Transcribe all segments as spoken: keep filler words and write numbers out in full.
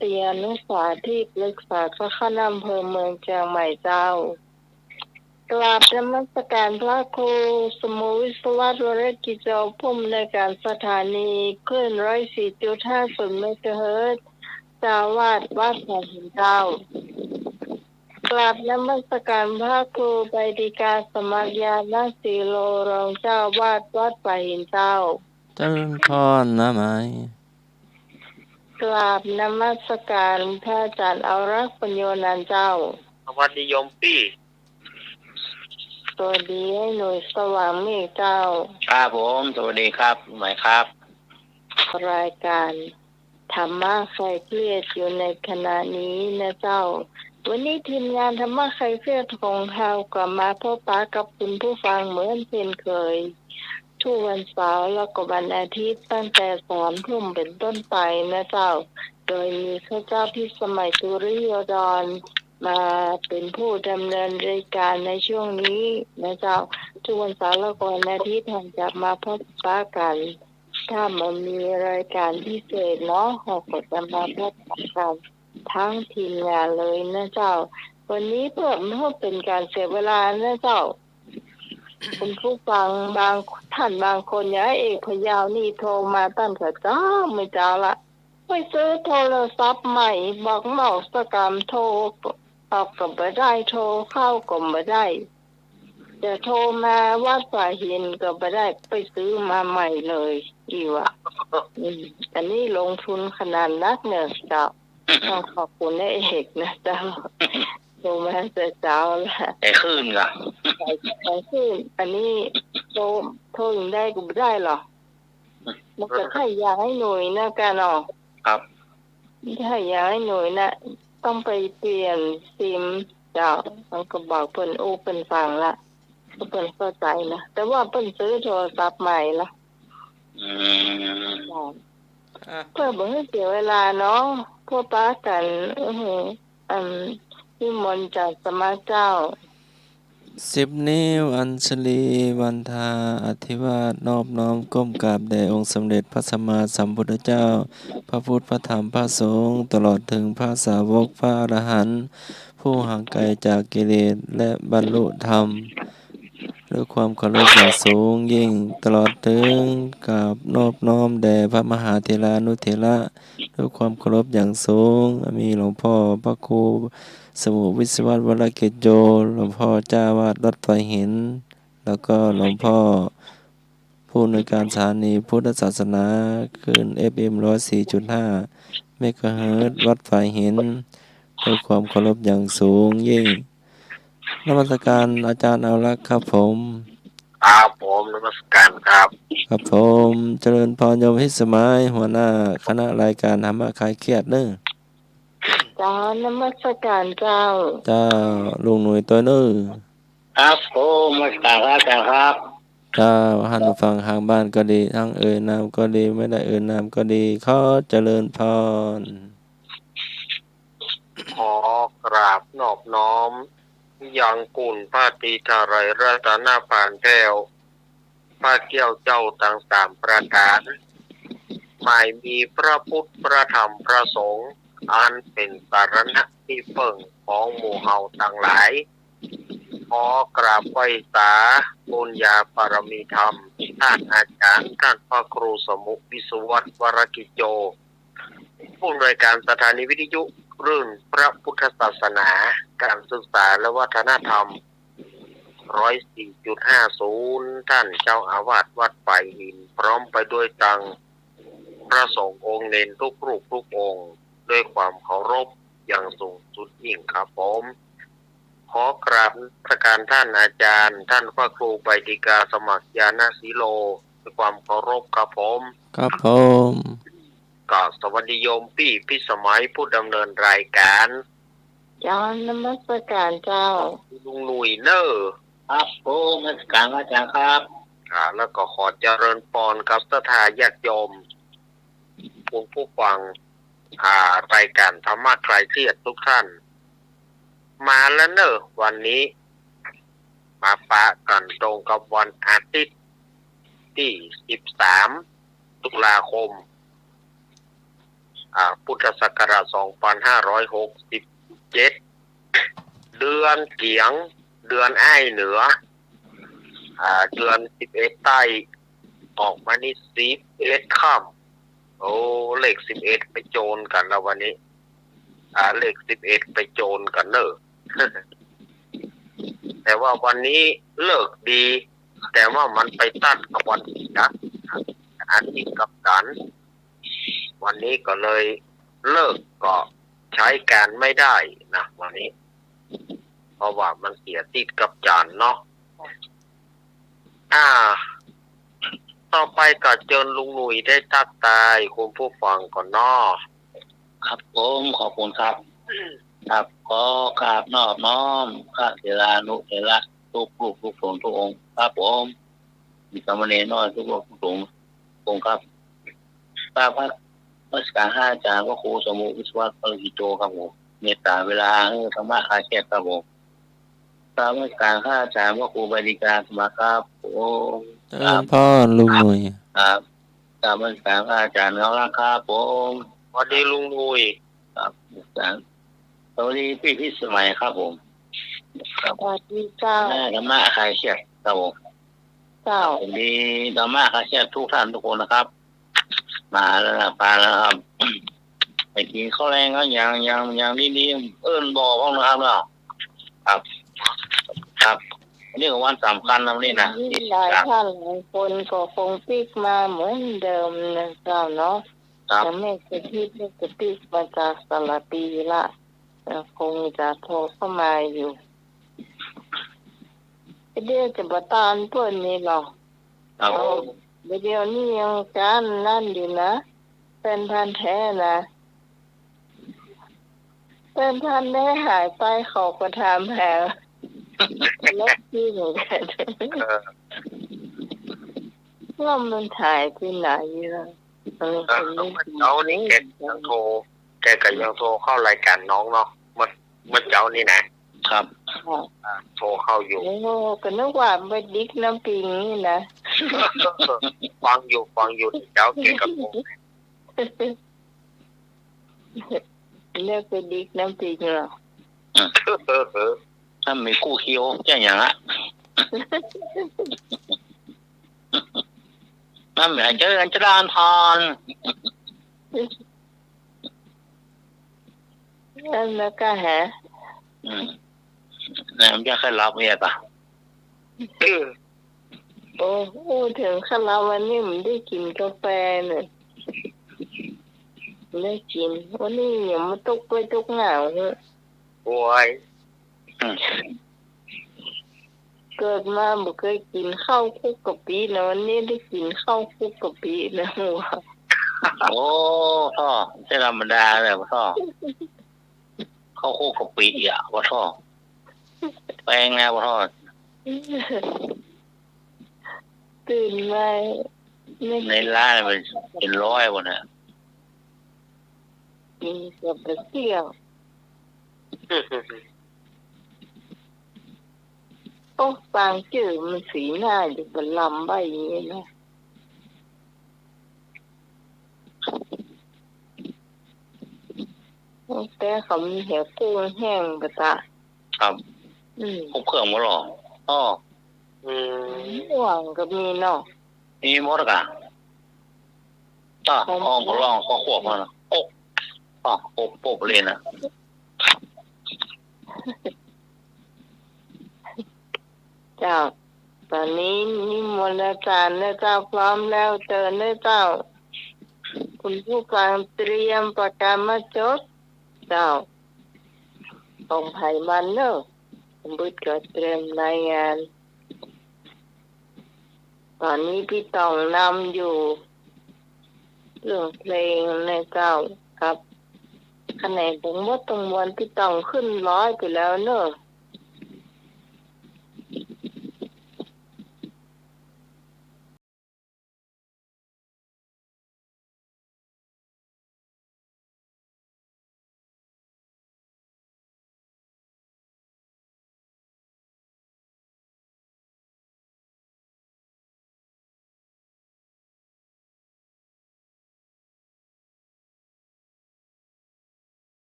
ติยานุสา ตี้ปรึกษาเจ้าคณะอำเภอเมืองเจียงใหม่เจ้า กราบนมัสการพระครูสมุวิศวัตร วรกิจโจ ผู้อำนวยการสถานีคลื่นร้อยสี่จุดห้าศูนย์เมกะเฮิรตซ์ เจ้าอาวาสวัดผาหินเจ้า กราบนมัสการพระครูใบดิกา สมัครญาณสีโล รองเจ้าอาวาสวัดผาหินเจ้า เจริญพรนะไหม กราบนมัสการพระอาจารย์อาวรักษ์ ปัญโญนันท์เจ้า สวัสดีโยมปี้ สวัสดีไอ้หนุ่ยสว่างเมฆเจ้า ครับผม สวัสดีครับ ไหมครับ รายการธรรมะคลายเครียดอยู่ในขณะนี้นะเจ้า วันนี้ทีมงานธรรมะคลายเครียดของเราก็มาพบปะกับคุณผู้ฟังเหมือนเช่นเคย ทุกวันเสาร์แล้วก็วันอาทิตย์ตั้งแต่สามทุ่มเป็นต้นไปนะเจ้า โดยมีข้าเจ้าพิสมัย สุริโยดร มาเป็นผู้ดำเนินรายการในช่วงนี้นะเจ้า ทุกวันเสาร์แล้วก็วันอาทิตย์เราจะมาพบปะกัน ถ้ามันมีรายการพิเศษเนาะ เราก็จะมาพบปะกันทั้งทีมงานเลยนะเจ้า วันนี้เพื่อไม่ให้เป็นการเสียเวลานะเจ้า คุณผู้ฟังบางท่านบางคน อย่างไอ้เอกพะเยานี่โทรมาตั้งแต่เจ๊าไม่เจ๊าละ ไปซื้อโทรศัพท์ใหม่ บอกหมอกสกรรม โทรออกก็บ่ได้ โทรเข้าก็บ่ได้ จะโทรมาวัดผาหินก็บ่ได้ ไปซื้อมาใหม่เลย อีหว่า อืม อันนี้ลงทุนขนาดนักเนี่ยเจ้า ต้องขอบคุณไอ้เอกนะเจ้า โทรมาแต่เจ๊าละ แต่คลื่นก่ะ แต่คลื่น อันนี้โทร โทรยังได้ก็บ่ได้หรอ มันก็ใช้ยาไอ้หนุ่ยนะกะเนาะ ครับ ใช้ยาไอ้หนุ่ยนะ ต้องไปเปลี่ยนซิมเจ้า มันก็บอกเปิ้นอู้เปิ้นฟังละ ก็เปิ้นเข้าใจนะ แต่ว่าเปิ้นซื้อโทรศัพท์ใหม่ละ อืม เจ้า อ่ะ เพื่อบ่ให้เสียเวลาเนาะ พวกปะกั๋น อือหือ อัน นิมนต์จากสมัครเจ้า สิบนิ้วอัญชลี วันทา อธิวาท นอบน้อมก้มกราบแด่องค์สมเด็จพระสัมมาสัมพุทธเจ้า พระพุทธ พระธรรม พระสงฆ์ ตลอดถึงพระสาวก พระอรหันต์ ผู้ห่างไกลจากกิเลส และบรรลุธรรม ด้วยความเคารพอย่างสูงยิ่ง ตลอดถึงกราบนอบน้อมแด่พระมหาเถรานุเถระ ด้วยความเคารพอย่างสูง มีหลวงพ่อพระครูสมุวิศวัตร วรกิจโย หลวงพ่อเจ้าอาวาสวัดผาหิน แล้วก็หลวงพ่อผู้อำนวยการสถานีพุทธศาสนาคลื่น เอฟเอ็ม ร้อยสี่จุดห้าเมกะเฮิรตซ์ วัดผาหิน ด้วยความเคารพอย่างสูงยิ่ง นมัสการอาจารย์อาวรักษ์ครับผม ครับผม นมัสการครับ ครับผม เจริญพรโยมพิสมัย หัวหน้าคณะรายการธรรมะคลายเครียดเน้อ เจ้า นมัสการเจ้า เจ้า ลุงหนุ่ยตวยเน้อ ครับผม นมัสการครับอาจารย์ครับ เจ้า ท่านผู้ฟังทางบ้านก็ดี ทั้งเอ่ยนามก็ดี ไม่ได้เอ่ยนามก็ดี ขอเจริญพร ขอกราบนอบน้อม ยังคุณพระตรีถวายรัตนปานแก้ว พระแก้วเจ้าตังสามประก๋าน หมายมีพระพุทธ พระธรรม พระสงฆ์ อันเป๋นสรณะตี้เปิ้งของหมู่เฮาตังหลาย ขอกราบไหว้สาบุญญาบารมีธรรม ท่านอาจารย์ ท่านพระครูสมุวิศวัตร วรกิจโย ผู้อำนวยการสถานีวิทยุคลื่นพระพุทธศาสนา การศึกษาและวัฒนธรรม ร้อยสี่จุดห้าศูนย์ ท่านเจ้าอาวาสวัดผาหิน พร้อมไปด้วยตังพระสงฆ์องค์เณรทุกรูปทุกองค์ ด้วยความเคารพอย่างสูงสุดยิ่งครับผม ขอกราบนมัสการท่านอาจารย์ ท่านพระครูใบดิกา สมัครญาณสีโล ด้วยความเคารพครับผม ครับผม ก็สวัสดีโยมปี้พิสมัยผู้ดำเนินรายการ เจ้า นมัสการเจ้า ลุงหนุ่ยเน้อ ครับผม นมัสการอาจารย์ครับ อ่า แล้วก็ขอเจริญพรกับศรัทธาญาติโยม คุณผู้ฟัง อ่า รายการธรรมะคลายเครียดทุกท่าน มาแล้วเน้อ วันนี้ มาปะกั๋นตรงกับวันอาทิตย์ตี้สิบสาม ตุลาคม อ่า พุทธศักราชสองปันห้าร้อยหกสิบเจ็ด เดือนเกี๋ยง เดือนอ้ายเหนือ อ่า เดือนสิบเอ็ดใต้ ออกมานี่สิบเอ็ดค่ำ โอ้ เลขสิบเอ็ดไปโจรกั๋นแล้ววันนี้ อ่า เลขสิบเอ็ดไปโจรกั๋นเน่อ แต่ว่าวันนี้ฤกษ์ดี แต่ว่ามันไปตัดกับวันเสีย อาทิตย์กับจันทร์ วันนี้ก็เลยฤกษ์ก็ใจ๊ก๋านไม่ได้นะ วันนี้ เพราะว่ามันเสียติดกับจันทร์เนาะ อ่า ต่อไปก็เจิญลุงหนุ่ยได้ตั๊กตายคุณผู้ฟังก่อนเนาะ ครับผม ขอบคุณครับ ครับ ขอกราบนอบน้อมพระเถรานุเถระทุกรูปทุกสงฆ์ทุกองค์ครับผม มีสามเณรน้อยทุกรูปทุกสงฆ์ทุกองค์ครับ กราบนมัสการพระอาจารย์พระครูสมุทรวิศวะปริจิตโตครับผม เมตตาเวลาหื้อธรรมะคลายเครียดครับผม กราบนมัสการพระอาจารย์พระครูใบดิกาสมาครับผม เจริญพรลุงหนุ่ย ครับ กราบนมัสการพระอาจารย์เงาลักษณ์ครับผม สวัสดีลุงหนุ่ย ครับ สวัสดีพี่พิสมัยครับผม ครับ สวัสดีเจ้า อ่า ธรรมะคลายเครียดครับผม เจ้า สวัสดีธรรมะคลายเครียดทุกท่านทุกคนนะครับ มาแล้วนะ มาแล้วครับ ไปกิ๋นข้าวแลงก็ยัง ยัง ยังดีๆ เอิ้นบอกพ่องนะครับเนาะ ครับ ครับ วันนี้ก็วันสำคัญนะวันนี้นะ มีหลายท่านหลายคนก็คงปิ๊กมาเหมือนเดิมนะเจ้าเนาะ ครับ อย่างแม่กะทิพย์นี่ก็ปิ๊กมาจากสระบุรีละ เอ่อ คงจะโทรเข้ามาอยู่ เดี๋ยวจะบ่ตานเปิ้นนี่หรอก ครับ เอ้า เดี๋ยวนี้ยังกานนั่นอยู่นะ แฟนพันธุ์แท้นะ แฟนพันธุ์แท้หายไปเขาก็ถามหา ลบที่เหมือนกัน เออ ว่ามันหายไปไหนล่ะ เออ เออ เมื่อเจ๊านี่แกยังโทร แกก็ยังโทรเข้ารายการน้องเนาะ เมื่อ เมื่อเจ๊านี่นะ ครับ อ่า โทรเข้าอยู่ โอ้ ก็นึกว่าไปดิกน้ำปิงนี่นะ ฟังอยู่ ฟังอยู่ เจ๊าแกก็โทร เลือกไปดิกน้ำปิงเหรอ อืม ถ้ามีคู่เคียวจะอย่างอะ นั่นแหละ เจอกันจราธร นั่นแล้วก็หา อืม นั่นมันจะใค่หลับเนี่ยกะ โอ้ โอ้ เถิงขนาดวันนี้มันได้กิ๋นกาแฟเนี่ย ได้กิ๋น วันนี้ยังมาตกไปตกหนาวเนี่ย โอ้ย อืม เกิดมาบ่เคยกิ๋นข้าวคลุกกะปินะ วันนี้ได้กิ๋นข้าวคลุกกะปินะ โอ้ ท่อ ไม่ใช่ธรรมดาเลย ท่อ ข้าวคลุกกะปิอะ ว่าท่อ แปลงนะ ว่าท่อ ตื่นมา ในร้านมันเป็นร้อยวันน่ะ กิ๋นกับเตี้ยว โอ้ ปางจื้อมันสีหน้าอยู่บนลำใบนี้นะ แต่เขามีแหวกุ้งแห้งปะตะ ครับ อืม ครบเครื่องหมดหรอ อ้อ อืม ม่วงก็มีเนาะ มีหมดกะ ตา ของ อ้อมก็ลองข้าวควบมานะ โอ๊ะ อ้อ โอ๊ะ โป๊ะเลยนะ เจ้า ต๋อนนี้นิมนต์อาจ๋ารย์นะเจ้า พร้อมแล้วเจิญนะเจ้า คุณผู้ฟังเตรียมปากกามาจด เจ้า ของไผมันเน่อ ผมบึดก็เตรียมรายงาน ต๋อนนี้ปี้ต่องนำอยู่ เรื่องเพลงนะเจ้า ครับ คะแนนตังหมดตังมวลปี้ต่องขึ้นร้อยไปแล้วเน่อ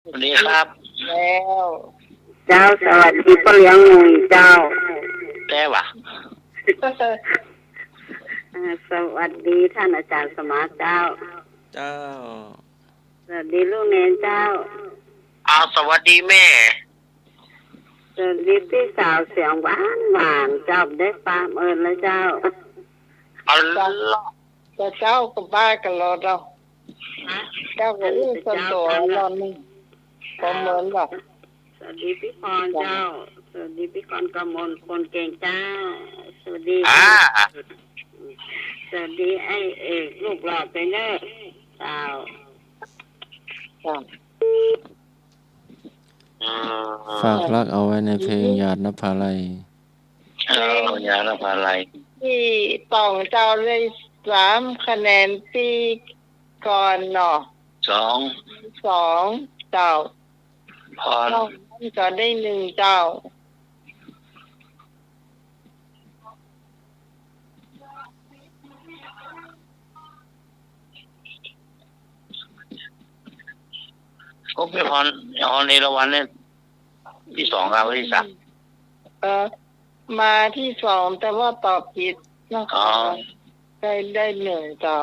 สวัสดีครับ แล้ว เจ้า สวัสดีป้อเลี้ยงหนุ่ยเจ้า แต๊วะ อ่า สวัสดีท่านอาจารย์สมาร์ทเจ้า เจ้า สวัสดีลูกเณรเจ้า อ้าว สวัสดีแม่ สวัสดีปี้สาวเสียงหวานหวานเจ้า ได้ฟังเอิญแล้วเจ้า เอาละ แต่เจ้าก็บ้ากันรอดเอา เจ้าก็อู้ส่วนตั๋วรอดนึ่ง ประเมินแบบ สวัสดีปี้พรเจ้า สวัสดีปี้กรณ์ กมล คนเก่งเจ้า สวัสดี อ่า สวัสดีไอ้เอกลูกหล่อไปเนอะเจ้า จ้ะ อืม ฝากรักเอาไว้ในเพลงหยาดนภาลัย เออ หยาดนภาลัย ปี้ป๋องเจ้าได้สามคะแนน ปี้กรณ์เนาะ สอง สองเจ้า พร เจ้าก็ได้นึ่งเจ้า ก็ปี้พร พรเอราวัณเนี่ย ตี้สองครับ ตี้สาม เออ มาตี้สอง แต่ว่าตอบผิดนะคะ อ๋อ ได้ ได้นึ่งเจ้า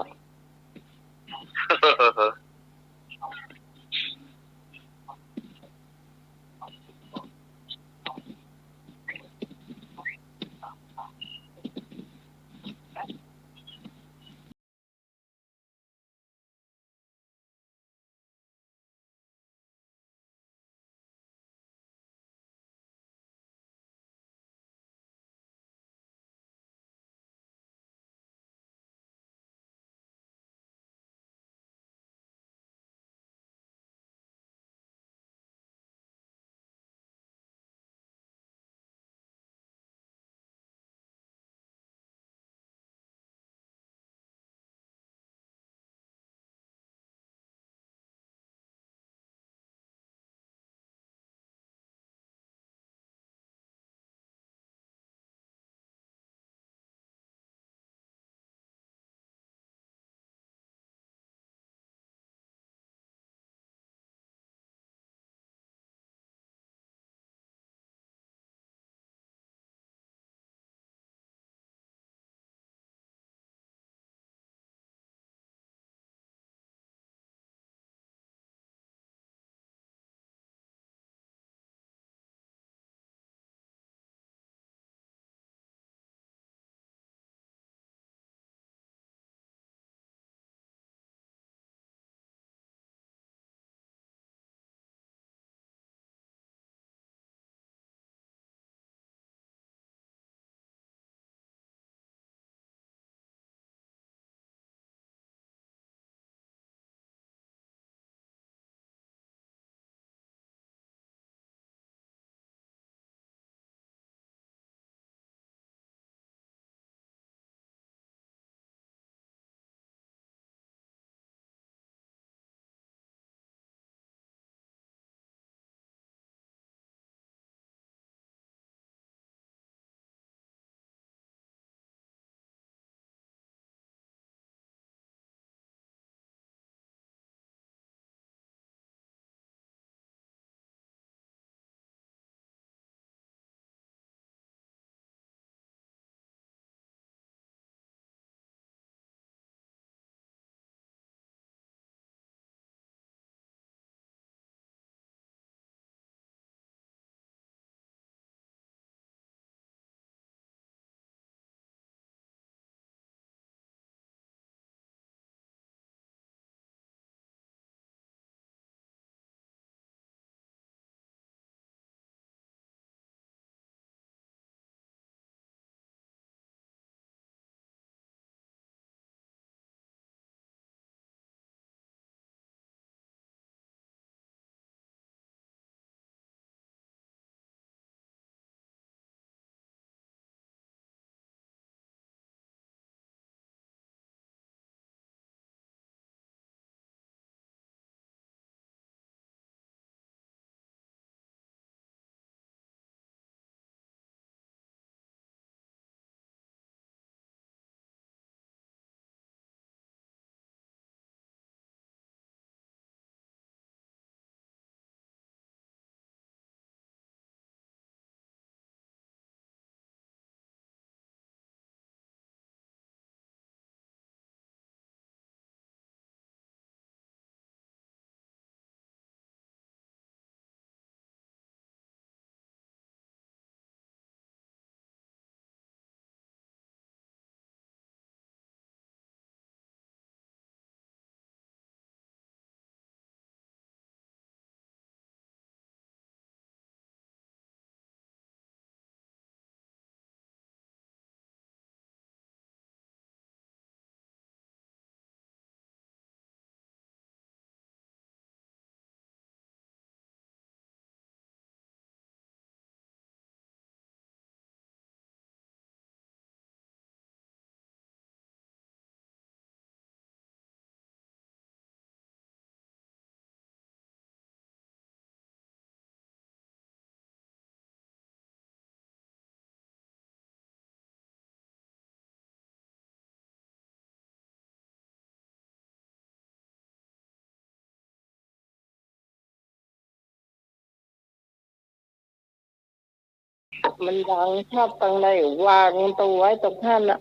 มันดังชัดตังใด วางตั๋วไว้ตรงหั้นน่ะ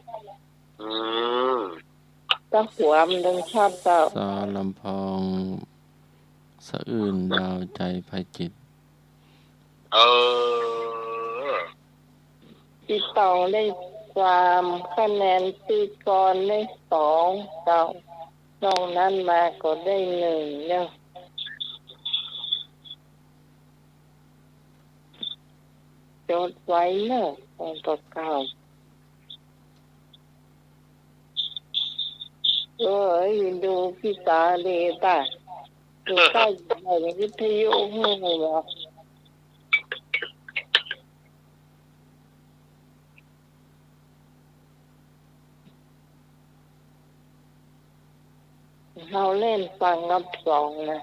อืม ตะกัวมันดังชัดเจ้า ส.ลำพอง สะอื้นดาวใจไพจิตร เออ ปี้ตองได้สามคะแนน ปี้กรณ์ได้สองเจ้า นอกนั้นมาก็ได้หนึ่งเนาะ จดไว้เนาะ ตองประกาศ เอ้ย ดูปี้ต๋าดีต๋า อยู่ใก้แหล่งวิทยุหื้อวะ เฮาเล่นฟังกับสองนะ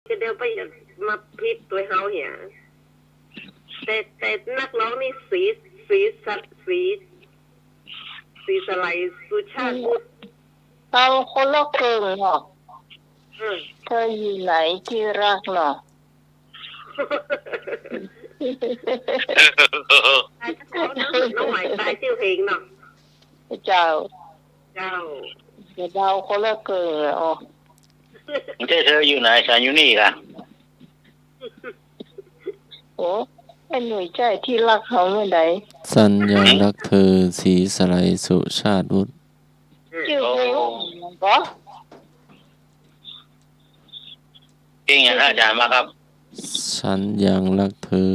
จะเดี๋ยวไปมาผิดตั๋วเฮาเหีย แต่ แต่นักฮ้องนี่ ศรี ศรีสะ ศรี ศรีสะไหล สุชาติบุตร เอาคนละเกิ่งเนาะ อืม เธออยู่ไหนที่รักเนาะ ตายแล้ว น้องใหม่ตายจื้อเพลงเนาะ เจ้า เจ้า เดี๋ยวเดาคนละเกินเลย อ๋อ เจ้าเธออยู่ไหน ฉันอยู่นี่ล่ะ โอ้ ไอ้หนุ่ยใจ้ตี้ฮักเฮาเมื่อใด สัญญารักเธอ ศรีสะไล สุชาติวุฒิ จื้อเพลงมันก็ เพลงหยังอาจ๋ารย์มาครับ สัญญารักเธอ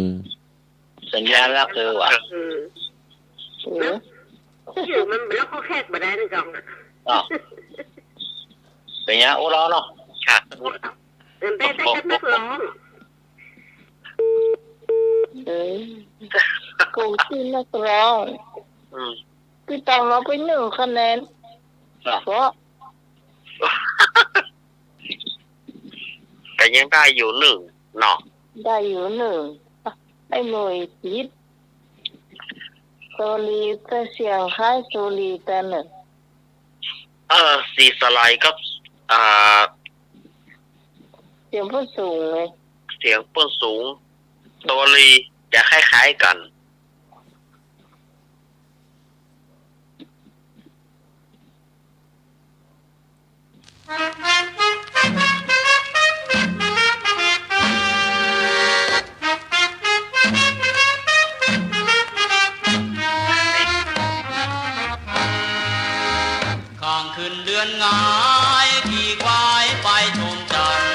สัญญารักเธอว่ะ อืม เออ จื้อมันแล้วก็แขกบ่ได้นะจ๊องอะ อ้าว เป๋นหยัง โอ้ รอเนาะ ค่ะ เออ ได้ ได้กับนักร้อง เออ กูชื่อนักร้อง อืม พี่ต๋องเอาไปนึ่งคะแนน อ่ะ เพราะ ก็ยังได้อยู่นึ่งเนาะ ได้อยู่นึ่ง ไอ้หนุ่ยผิด โซลี แต่เสียงคล้ายโซลีแต่นึ่ง เออ ศรีสะไลกับ อ่า เสียงเปิ้นสูงไง เสียงเปิ้นสูง โซลีจะคล้ายๆ กั๋น ข้างขึ้นเดือนหงาย ขี่ควายไปชมจันทร์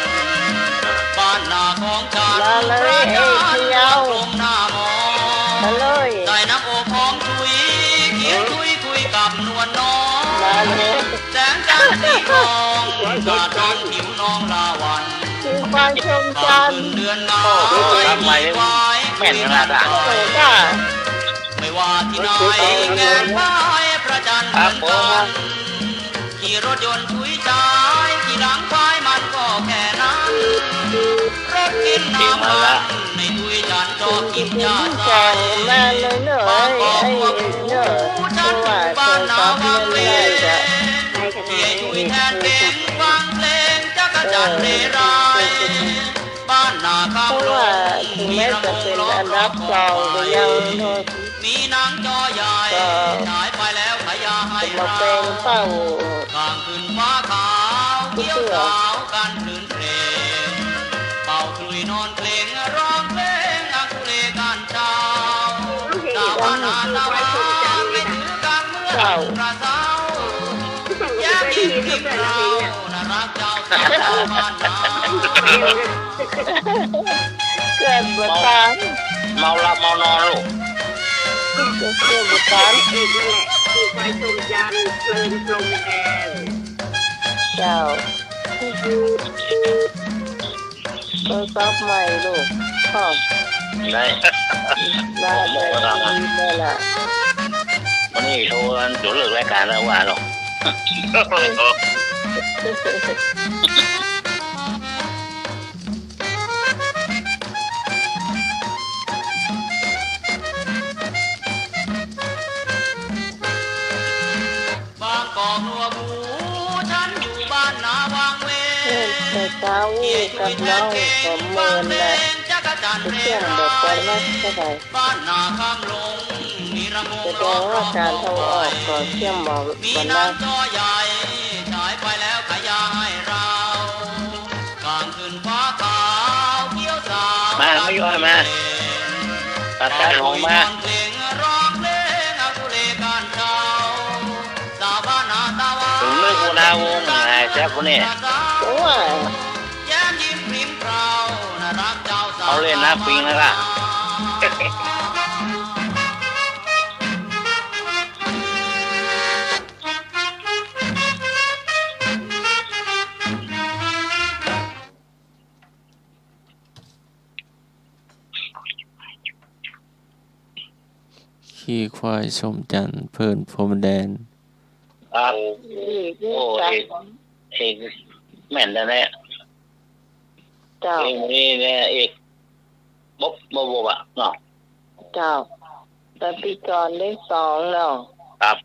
บ้านนาของฉัน มาเลย พระจันทร์ ไอ้เขียว ลงหน้ามอง มาเลย ได้น้ำอบหอมฉุย เขียว เออ ชุยคุยกับนวลน้อง มาเลย แสงจันทร์สีทอง สาดทางผิวน้องลาวัณ ขี่ควายชมจันทร์ ข้างขึ้นเดือนหงาย โอ้โห ทำไม ขี่ควาย แม่นขนาดนั้น โอ้โห จ้า ไม่ว่าที่ไหน แงนควายพระจันทร์ ครับผม เหมือนกัน ขี่รถยนต์ถุยจาย ขี่หลังควายมันก็แค่นั้น รถกินน้ำมัน เก่งมากละ ไม่ถุยฉันชอบกินหญ้าทราย แม่เลยเนอะ บางกอก ไอ้ หัวหมู ไอ้เนอะ ฉันอยู่บ้านนาวังเล เที่ยวถุยแทนเก๋งฟังเพลงจักจั่นเรไร บ้านนาคำลง เพราะว่าถึงแม้จะเป็นอันดับสองก็ยัง มีนางจอใหญ่ ก็ ฉายไปแล้วขายยาให้เรา มาเป็นเป้า ข้างขึ้นฟ้าขาว เขียวขาวกันคลื่นเครง เป่าขลุ่ยนอนเคลง ร้องเพลงอังคุเลกันเช้า ตะวันหาตะวันไม่ถือกำเมื่อ เจ้า กระเซ้า ยามยิ่งพิมพ์เรา น่ารักเจ้าสาวบ้านนา เกิดบ่ตัน เมา เมาหลับเมานอนลูก เกิดบ่ตัน เอกนั่นแหละ คือควายชมจันทร์ เพลินพรหมแดน เจ้า โทรศัพท์ใหม่ลูก พ่อ ได้ ได้ หมดแล้วนะ ได้ละ วันนี้โทรกันจนเลิกรายการแล้วว่าเนาะ บางกอกหัวหมู ฉันอยู่บ้านนาวังเว เออ แต่เช้ากับน้องก็เมินนะ จะเที่ยงบอกก่อนว่าเท่าไหร่ บ้านนาคำลง มีระมง แสดงว่าการเอาออกก็เที่ยงบอก มี ก่อน นาง นะ จอใหญ่ ฉายไปแล้วขายยาให้เรา กลางคืนฟ้าขาวเขียวสาว มา ไม่ยอมมา ตัดสายลงมา ร้องเพลง ร้องเพลง เอากุเลกันเช้า สาวบ้านนาตะวัน ถึงเลิกหัวหน้าวง ไอ้แจ๊คคนนี้ โอ้ย แย้มยิ้มพริ้มเพรา น่ารักเจ้าสาว เอาเล่นนะ ปิงนะล่ะ ขี่ควายชมจันทร์ เพลินพรหมแดน ครับ โอ้ เอก เอกแม่นแล้วเนี่ย เจ้า เพลงนี้เนี่ย เอก บ๊อบ บ๊อบ บ๊อบอะเนาะ เจ้า แต่ปีก่อนได้สองเนาะ ครับ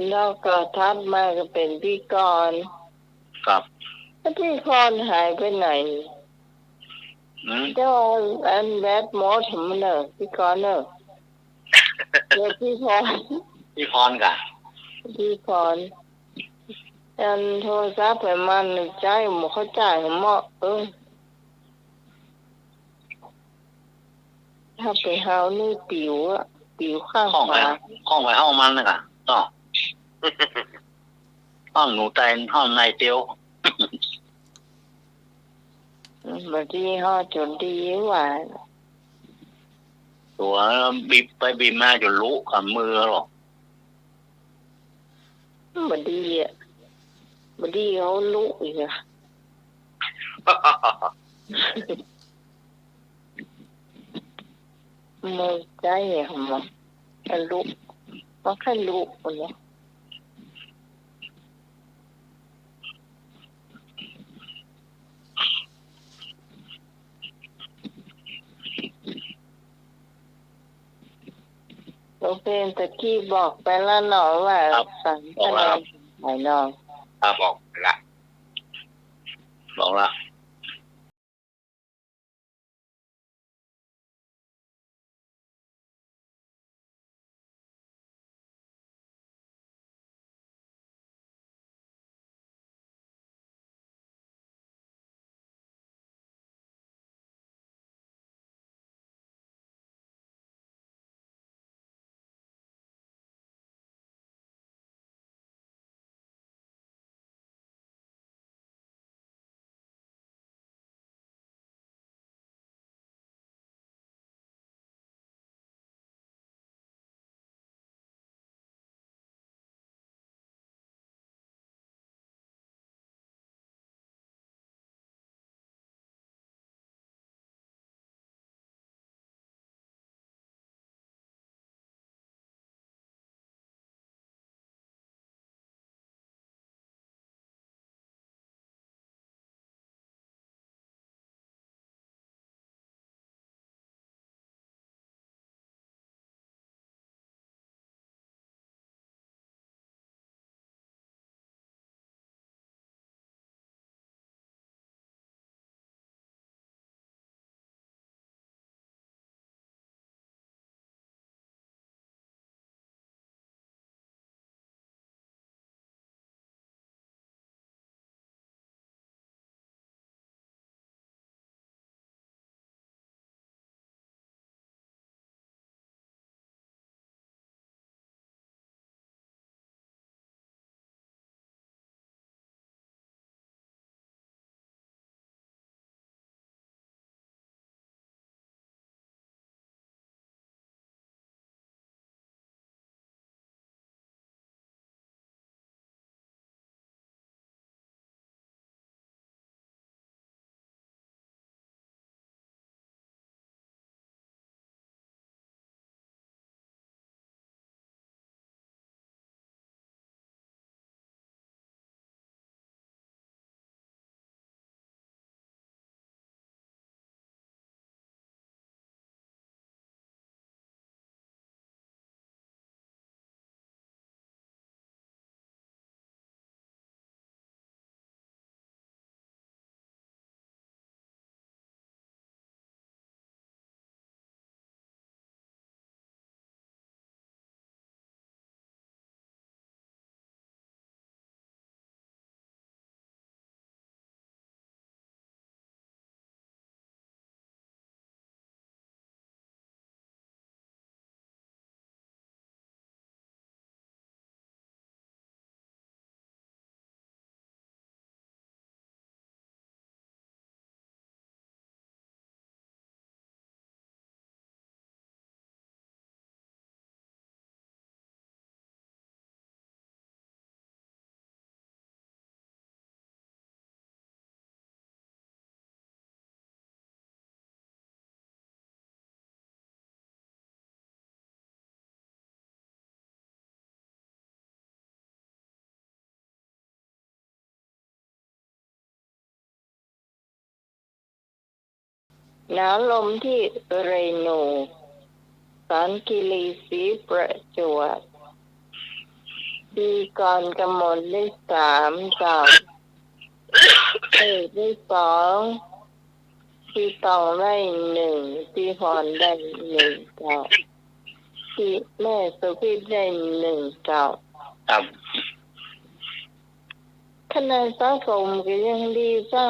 แล้วก็ถัดมาก็เป๋นปีก่อน ครับ แล้วปีก่อนหายไปไหน อืม เจ้า อันแบตหมดมันเน่อ พี่กรณ์เน่อ เดี๋ยวพี่พร พี่พรก่ะ พี่พร อันโทรศัพท์ไปมันใจ๊บ่เข้าใจ๋เหมาะ เออ ถ้าไปเฮานี่ปิ๋วอะ ปิ๋วข้างขวา ข้องไปห้องมันน่ะก่ะ ต้อง ห้องหนูไต ห้องในเตียว บ่ดีฮอดจ๋นดีหว่า ตั๋วบิบไปบิบมาจ๋นลุกับมือหรอก บ่ดีอะ บ่ดีเขาลุอีกอะ มือใจ๊อะ มันลุ มันแค่ลุเนี่ย โอเค ตะกี้บอกไปแล้วเนาะว่า ครับ สาม บอกแล้วครับ คะแนน ไหนเนาะ ครับ บอกไปละ บอกละ ณ ลมที่เรนู สอนคีรีศรีประจวบ พี่กรณ์กมลได้สาม เจ้า เอกได้สอง ปี้ต้องได้หนึ่ง ปี้พรได้หนึ่งเจ้า ปี้แม่สุพิษได้หนึ่งเจ้า ครับ คะแนนสะสมก็ยังดีเจ้า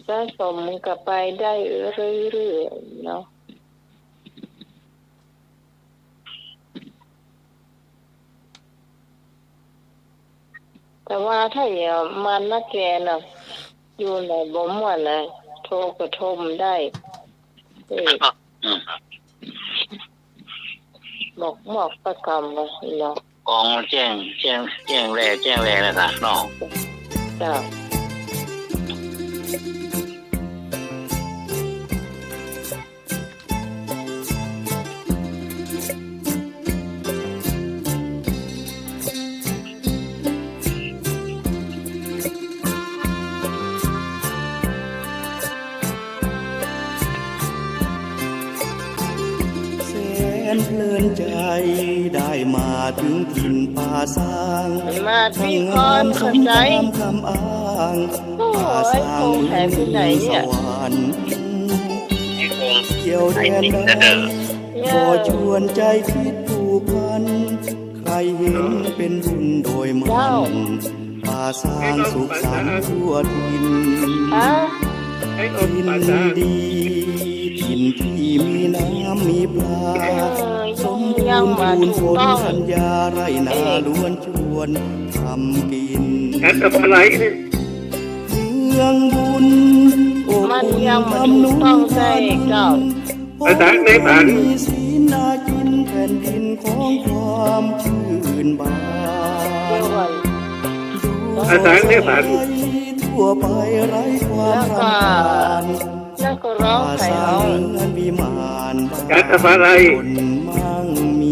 สะสมก็ไปได้เรื่อยๆ เนาะ แต่ว่าถ้าอย่างมันนะแกน่ะ อยู่ไหนบ่ม่วนน่ะ โทรก็โทรบ่ได้ เออ อืม บอก บอกประกำว่าเนาะ กองแจ้ง แจ้ง แจ้งแล แจ้งแลนะจ๊ะเนาะ เจ้า แสนเพลินใจ๋ ได้มาเถิงถิ่นป่าซาง มาตี้คอนขอบใจ๋ ทั้งงามสมต๋ามคำอ้าง โอ้ย ป่าซาง คงแหงไปไหนเนี่ย สวรรค์ เที่ยวแดนใด ขอชวนใจ๋คิดผูกพัน ใครเห็นเป๋นบุญโดยมัน เจ้า ป่าซางสุขสันต์ทั่วถิ่น ฮะ ถิ่นดี ถิ่นตี้มีน้ำมีปลา เออ สมบูรณ์ ยังมาถูกต้อง ธัญญา ไร่นา เอ๊ะ ล้วนชวนทำกิ๋น แอดกับอะไรเนี่ย เมืองบุญ อบอุ่น มันยังมาถูกต้องใจ๋เจ้า ภาษาในฝัน มีศีลนากิน แผ่นดินของความชื่นบาน เดี๋ยวก่อน ภาษาในฝัน ทั่วไปไร้ความรำคาญ แล้วก็ นักร้องใครร้อง ป่าซางเหมือนวิมาน จัดอะไร คนมั่งมี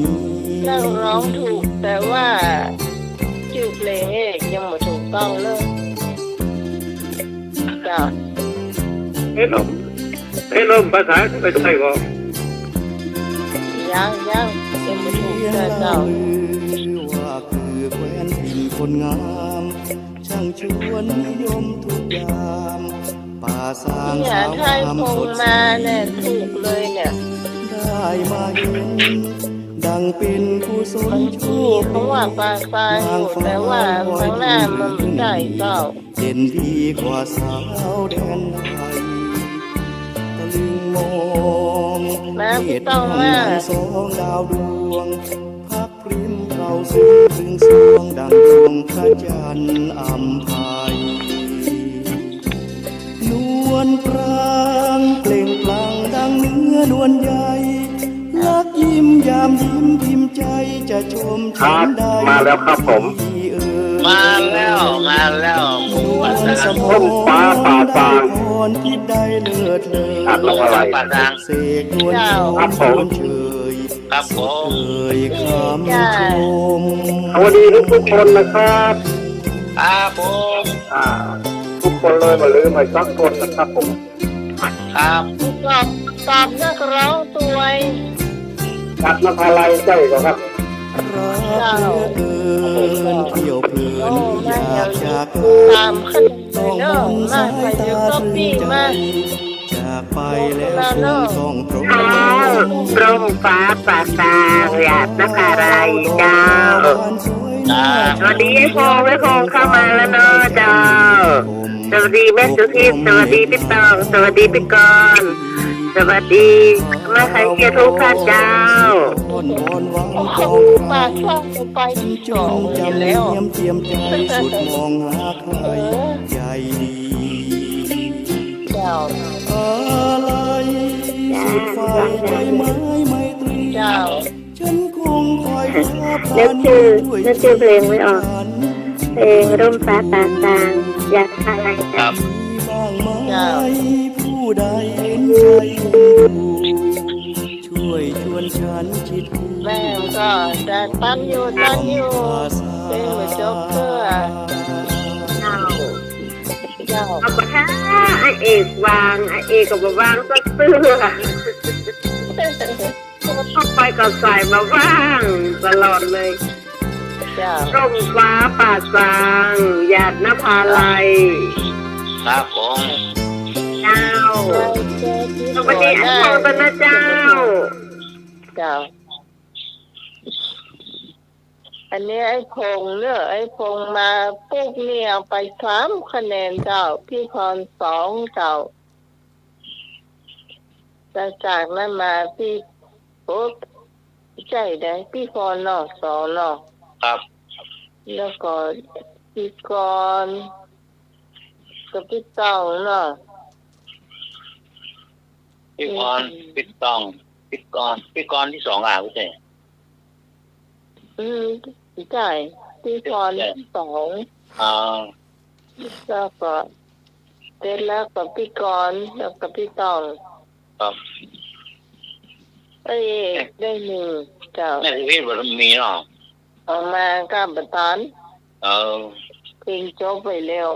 นักร้องถูก แต่ว่าจื้อเพลงเอกยังบ่ถูกต้องเลย เจ้า เอ้ยลม เอ้ยลม ภาษาไปใส่ก่อน ยัง ยัง ยังบ่ถูก เจ้า เจ้า ว่าคือแคว้นถิ่นคนงาม ช่างชวนนิยมทุกยาม ป่าซาง เนี่ย สาว ไทย งาม คง สดใส มาเนี่ย ถูกเลยเนี่ย ได้มาเห็น ดังเป๋นกุศลโชคดี บางทีเขาว่าป่าซางอยู่ นางฟ้า แต่ว่าข้างหน้ามันไม่ได้เจ้า เด่นดีกว่าสาวแดนไทย ตะลึงมอง มา เมฆ พี่ต้อง มา สองดาวดวง พับ พริ้มเข้าสู่เรืองสรวงดังดวงพระจันทร์อำไพ นวลปรางเปล่งปลั่งดังเนื้อนวลใย ลักยิ้มยามยิ้มพิมพ์ใจจะชม ครับ ฉันใด มาแล้วครับผม พี่เอ๋ย มาแล้ว มาแล้ว นวลสมอง ต้นฟ้าป่าซาง ได้พรทิพย์ได้เลิศเลอ อัดลงอะไร ป่าซาง เสกนวล ครับผม ชมนวลเชย ครับผม เอ่ยคำชม สวัสดีทุกๆคนนะครับ ครับผม อ่า ทุกคนเลย บ่ลืมใผสักคนนะครับผม ครับ ตอบ ตอบนักร้องตวย ครับ นครไลยใจ้ก่อครับ เจ้า เที่ยวเพลิน โอ้ อยากจะ ตามขึ้นเลยเนาะ มา ใครจะก๊อปปี้มา จากไปแล้วคงต้องตรง เจ้า ร่มฟ้าป่าซาง หยาดนครไลยเจ้า ครับ สวัสดีไอ้พงษ์ ไอ้พงษ์เข้ามาแล้วเนาะเจ้า สวัสดีแม่สุทิพย์ สวัสดีพี่ตอง สวัสดีพี่กรณ์ สวัสดีแม่ไข่เจียวทุกท่านเจ้า โอ้โห ป่าซางไปที่สองอยู่แล้ว เตรียมใจสุดมองหาใคร เออ ใหญ่ดี เจ้า อาลัยสุดไฟ ใจไม้ไมตรี เจ้า ฉันคงคอย นึกชื่อ นึกชื่อเพลงไม่ออก เพลงร่มฟ้าป่าซาง อยากอะไร ครับ เจ้า ผู้ใดเห็นใจ ช่วยชวนฉันคิด แม่ก็จะตันอยู่ ตันอยู่ เพลงบ่จบเตื้อ เจ้า เจ้า เอาปะคะ อาเอกวาง อาเอกก็บ่วางสักเตื้อ เข้าไปก็ใส่บ่วางตลอดเลย เจ้า ร่มฟ้าป่าซาง หยาดนภาลัย ครับผม เจ้า สวัสดี อันทองตนะเจ้า เจ้า อันนี้ไอ้พงษ์เนอะ ไอ้พงษ์มาปุ๊บนี่เอาไปสามคะแนนเจ้า พี่พรสองเจ้า แล้วจากนั้นมาพี่ โอ๊ะ ใจ้ใด พี่พรเนาะ สองเนาะ ครับ แล้วก็พี่กรณ์กับพี่ต้องเนาะ พี่กรณ์ อืม พี่ต้อง พี่กรณ์ พี่กรณ์ตี้สองอ่ะ พี่เต้ อืม ใจ้ พี่กรณ์ ใจ้ ตี้สอง อ่า แล้วก็เสร็จแล้วก็พี่กรณ์ แล้วก็พี่ต้อง ครับ เอ้ย เอ๊ะ ได้นึ่งเจ้า แม่ชีวิตบ่มีเนาะ เอามากับประธาน เออ เพลงจบไปแล้ว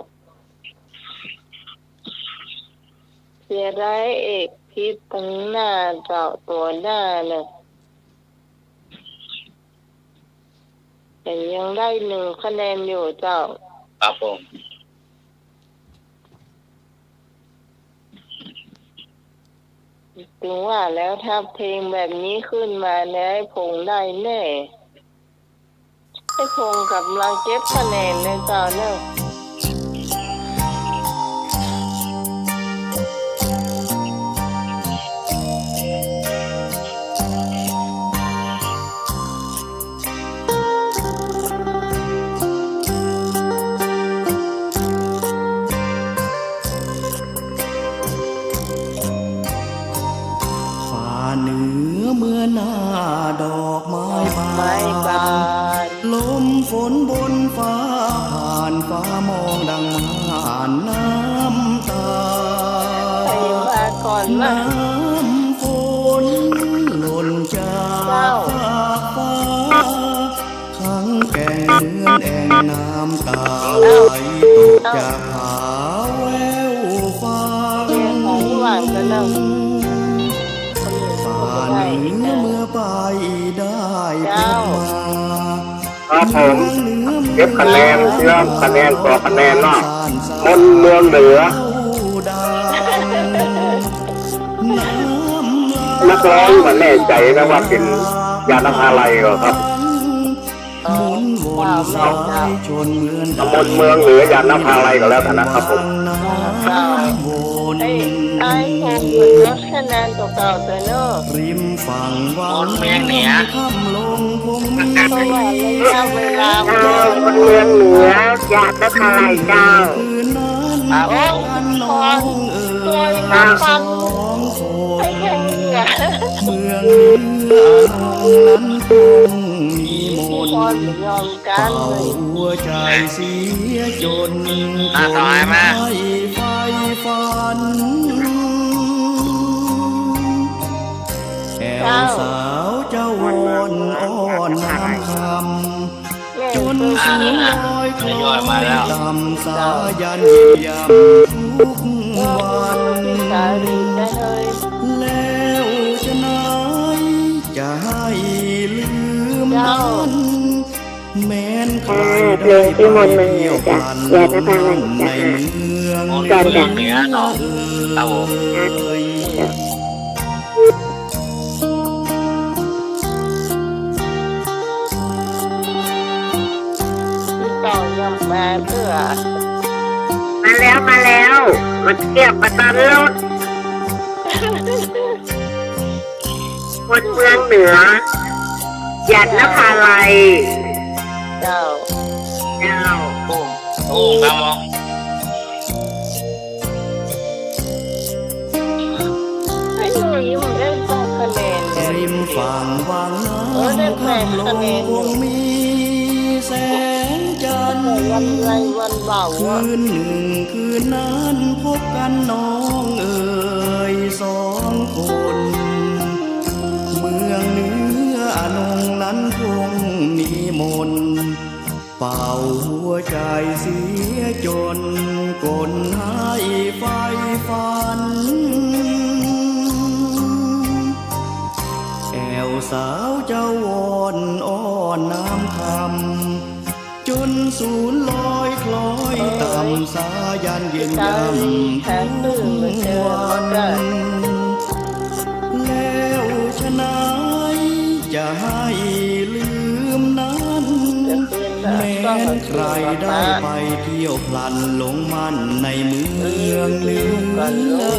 เสียดายเอกผิดตังหน้าเจ้า ตั๋วหน้าน่ะ แต่ยังได้นึ่งคะแนนอยู่เจ้า ครับผม ถึงว่าแล้ว ถ้าเพลงแบบนี้ขึ้นมาเนี่ย ไอ้พงษ์ได้แน่ ไอ้พงษ์กำลังเก็บคะแนนเลยเจ้าเนอะ ฟ้าเหนือเมื่อหน้าดอกไม้บาน ดอกไม้บาน ลมฝนบนฟ้าผ่าน ฟ้ามองดังม่านน้ำตา ใครว่าก่อนล่ะ น้ำฝนหล่นจาก เจ้า ฟากฟ้า ขังแก่งเหมือนแอ่ง น้ำตา เอ้า ไหลตกจากผาแววฟัง เสียงของหวานกันเนอะ ฟ้าเหนือเมื่อไปได้พบมา เจ้า ครับผม เก็บคะแนน เก็บคะแนนต่อคะแนนเนาะ มนต์เมืองเหนือ นักร้องบ่แน่ใจ๋นะว่าเป๋นหยาดนภาลัยก่อครับ อ๋อ เจ้า มนต์เมืองเหนือ หยาดนภาลัยก่อแล้วกั๋นนะครับผม เจ้า ไอ้ ไอ้พงษ์มันลดคะแนนตั๋วเก่าไปเนาะ ริมฝั่งวัง มนต์เมืองเหนือ เพราะว่าระยะเวลา เออ มนต์เมืองเหนือ หยาดนภาลัยเจ้า ครับ โอ้ พร ตัวมาฟัง ไอ้พงษ์เหนือ เมืองเหนือนั้นคงมีมนต์ พี่พรบ่ยอม เป่าหัวใจ๋เสียจน อ่ะ ต่อไปมา คนไฟฝัน แอวสาวเจ้าวอนอ้อนน้ำคำ จนสูงลอยคลอยต่ำ สายันเหยียบย่ำทุกวัน แล้วจะไหนจะให้ลืมนั้น แม้นใครได้ไปเที่ยวพันลมในเมืองเหนือเอ่ย พี่ต้องยังมาเตื้อ มาแล้ว มาแล้ว มาเทียบมาต้อนรับ คนเมืองเหนือ หยาดนภาลัย เจ้า เจ้า โอ้ โอ้ ครับผม ไอ้หนุ่ยมันได้แปดคะแนนเนี่ย ริมฝั่งวังน้ำ เออ ได้แปดคะแนนอยู่ คำลงคงมีแสงจันทร์ วันไรวันเสาร์อะ คืนหนึ่งคืนนั้นพบกันน้องเอ่ยสองคน เมืองเหนืออนงนั้นคงมีมนต์ เป่าหัวใจ๋เสียจนกลหา สาวเจ้าอ่อนอ้อนน้ำคำ จ๋นสูญลอยคล้อยต่ำ สายันเยียนย่ำทุกวัน แล้วชะไหนจะหื้อลืมนั้น แม้นใครได้ไปเที่ยวพลันหลงมั่นในเมืองเหนือเอ่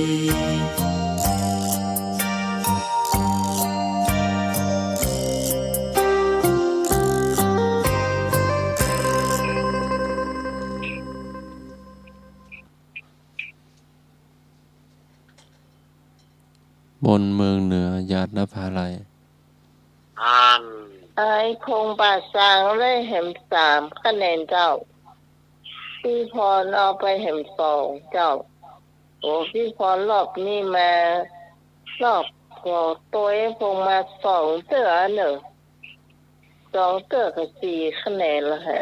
ย มนต์เมืองเหนือ หยาดนภาลัย อัน ไอ้พงษ์ป่าซางได้แหมสามคะแนนเจ้า ปี้พรเอาไปแหมสองเจ้า โอ้ ปี้พรรอบนี้มา รอบก็ตวยพงษ์มาสองเตื้อเน่อ สองเตื้อก็สี่คะแนนแล้วฮะ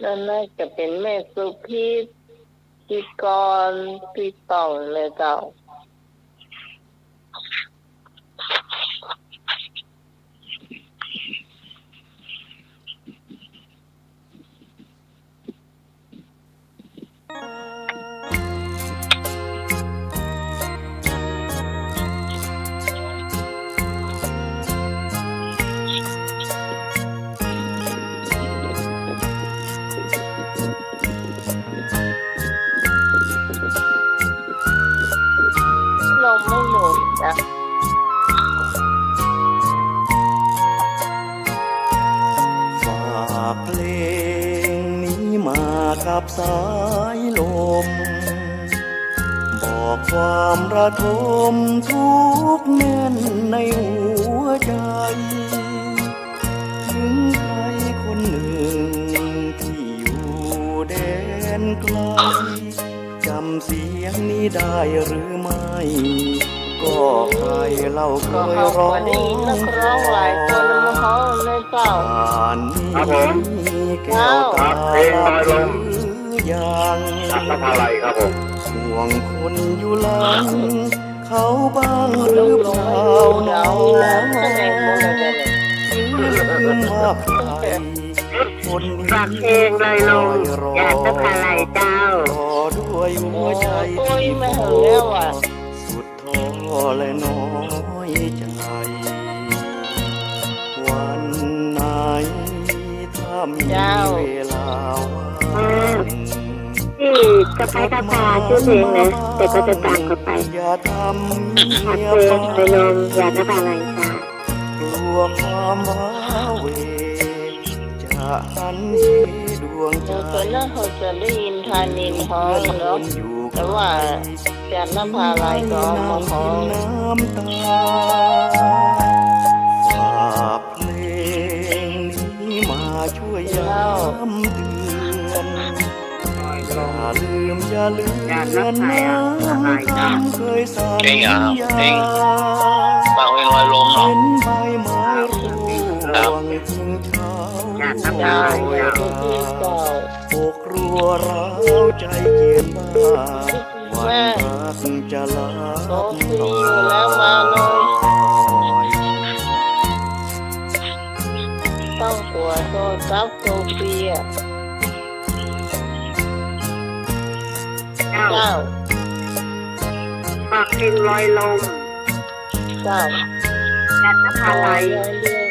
แล้วน่าจะเป๋นแม่สุพิษ พิกร ปี้ต่องเลยเจ้า ลมไม่หนุนนะ ฝากเพลงนี้มากับสายลม บอกความระทมทุกข์แน่นในหัวใจ ถึงใครคนหนึ่งที่อยู่แดนไกล จำเสียงนี้ได้หรือไม่ ก็ใครเล่าเคยร้อง ก็เฮาก็ได้ยินนักร้องหลายคนมาฮ้องในเจ้า ป่านนี้ ครับผม มีแก้วตาหลับหรือยัง ครับผม ครับ นภาลัยครับผม ห่วงคนอยู่หลัง เขาบ้างหรือเปล่าหนอ ลืมว่าใคร คนนี้ ฝากเพลงลอยลม หยาดนภาลัยเจ้า รอด้วยหัวใจ โอ้ย ไม่เห็นแล้วอะ สุดท้อและน้อยใจ วันไหนถ้ามี เจ้า เวลาว่าง อืม นี่ก็ไปกระพาชื่อเพลงนะ แต่ก็จะตามเขาไป อย่าทำเมีย ฝากเพลงลอยลม หยาดนภาลัยค่ะ กลัวความว้าเหว จะหันเหดวงใจ เออ ตอนนั้นเขาจะได้ยินธานินฮ้องเนาะ แต่ว่าหยาดนภาลัยก็เอามาฮ้อง น้ำตา ฝากเพลงนี้มาช่วยย้ำเตือน อย่าลืมอย่าเลือนน้ำคำเคยสัญญา เพลงอ่ะ เพลง ฝากเพลงลอยลมเนาะ เห็นใบไม้ร่วง ครับ ทิ้งเช้า อย่าทำลาย โรยรา อกรั่วร้าวใจเจียนบ้า วันรักจะลับ โซฟีอยู่แล้ว มาเลย ต้องตัวโทรศัพท์โซฟีอะ เจ้า เจ้า ฝากเพลงลอยลม เจ้า หยาดนภาลัย ขออย่างเดียว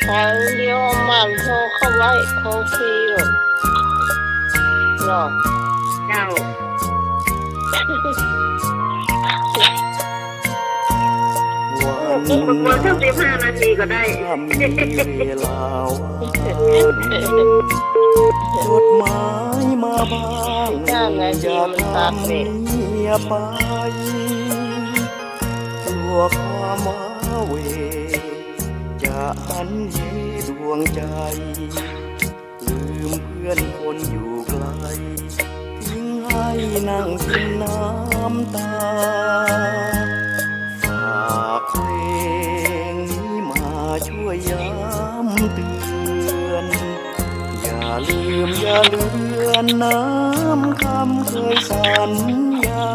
ขออย่างเดียว มันโทรเข้าไว้ โทรฟรีอยู่เนาะ เจ้า วัน อีกประมาณสักสิบห้านาทีก็ได้ ถ้ามีเวลาว่าง จดหมายมาบ้าง ห้านาที อย่าทำเมียไป กลัวความว้าเหว จะหันเหดวงใจ ลืมเพื่อนคนอยู่ไกล ทิ้งให้นั่งกินน้ำตา ฝากเพลงนี้มาช่วยย้ำเตือน อย่าลืมอย่าเลือนน้ำคำเคยสัญญา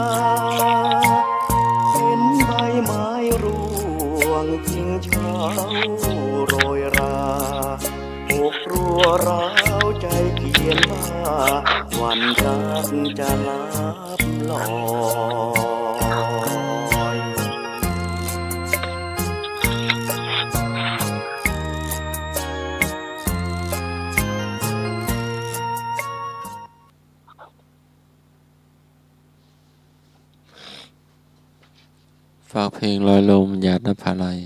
เห็น ร้าวใจเพียงว่า หวั่นรักจะลับลอย ฝากเพลงลอยลม หยาดน้ำผาลัย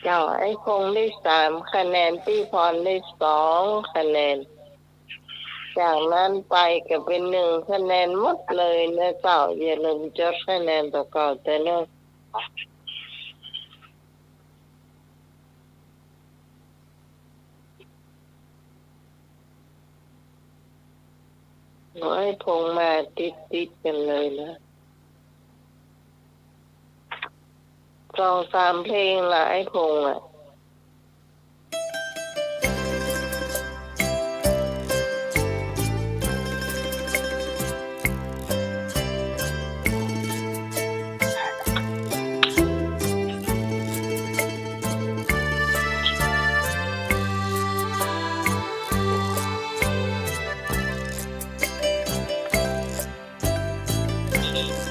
เจ้า ไอ้พงษ์ได้สามคะแนน ปี้พรได้สองคะแนน จากนั้นไปก็เป๋นหนึ่งคะแนนหมดเลยนะเจ้า อย่าลืมจดคะแนนตั๋วเก่าเต๊อะเนอะ โอ้ย พงษ์มาติดๆ กั๋นเลยนะ สองสามเพลงละ ไอ้พงษ์อะ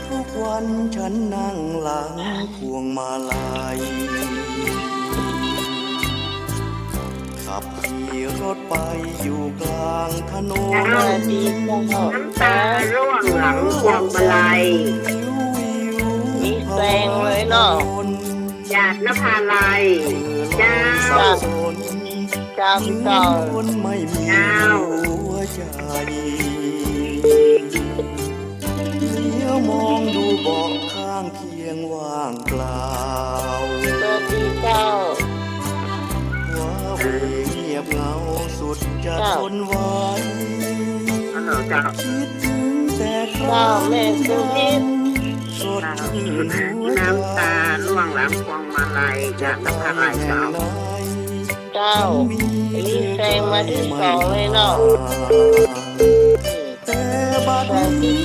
ทุกวันฉันนั่งหลังพวงมาลัย ขับขี่รถไปอยู่กลางถนน น้ำตาร่วงหลังพวงมาลัย มีแสงเลยเนาะ หยาดน้ำผาลัย เจ้า เจ้า เจ้า เหลียวมองดูเบาะข้างเคียงว่างเปล่า สวัสดีเจ้า ว้าเหวเงียบเหงาสุดจะทนไหว ฮัลโหลเจ้า คิดถึงแต่คราว เจ้า แม่สุพิษ สดชื่นหัวใจ น้ำตาร่วงหลังพวงมาลัย หยาดน้ำผาลัยเจ้า เจ้า มีแสงมาตี้สองเลยเนาะ แต่บัดนี้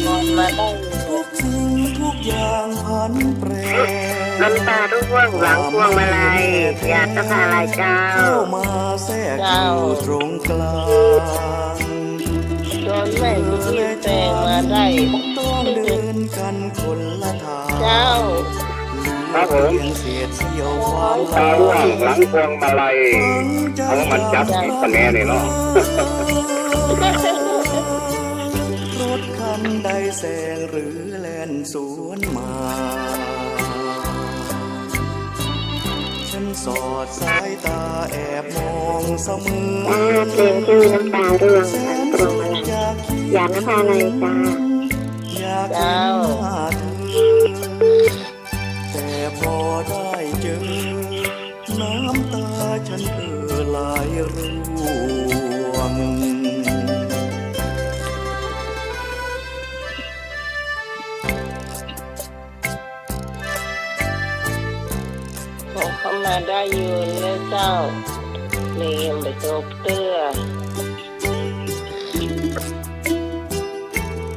ทุกสิ่งทุกอย่างผันแปร น้ำตาร่วงหลังพวงมาลัย หยาดน้ำผาลัยเจ้า เข้ามาแทรกอยู่ตรงกลาง เจ้า โดนแม่สุพิษแซงมาได้ ต้องเดินกันคนละทาง เจ้า ครับผม เพียงเศษเสี้ยวความ ตาร่วงหลังพวงมาลัย เอามันจับอีกคะแนนนี่เนาะ รถคันใดแซงหรือแล่นสวนมา ฉันสอดสายตาแอบมองเสมอ จ้า เพลงชื่อน้ำตาร่วงหลังพวงมาลัย หยาดน้ำผาลัยจ้า อยากเห็นหน้าเธอ แต่พอได้เจอ น้ำตาฉันเอ่อไหลร่วง โอ้ เข้ามาได้อยู่นะเจ้า นี่ยังบ่จบเตื้อ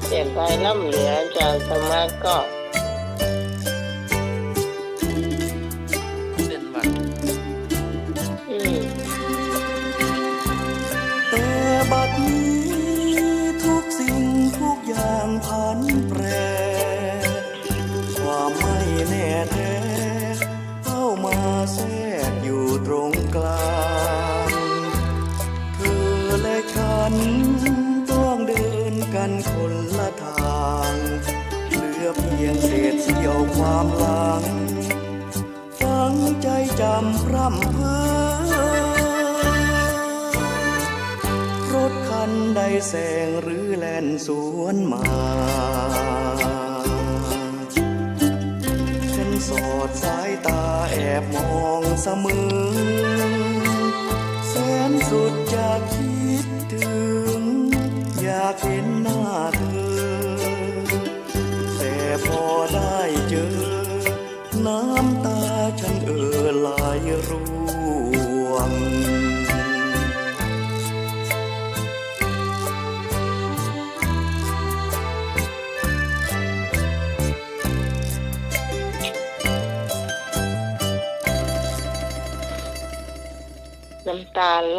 เปลี่ยนไปล้ำเหลือเจ้า สมัครก็ เป็นหวัด อืม แต่บัดนี้ทุกสิ่งทุกอย่างผันแปร ความไม่แน่แท้เข้ามาแทรกอยู่ตรงกลาง เธอและฉันต้องเดินกันคนละทาง เหลือเพียงเศษเสี้ยวความหลัง ฝังใจจำพร่ำเพ้อ รถคันใดแซงหรือแล่นสวนมา ฉันสอดสายตาแอบมองเสมอ แสนสุดจะคิดถึง อยากเห็นหน้าเธอ แต่พอได้เจอ น้ำตาฉันเอ่อไหลร่วง น้ำตาไหล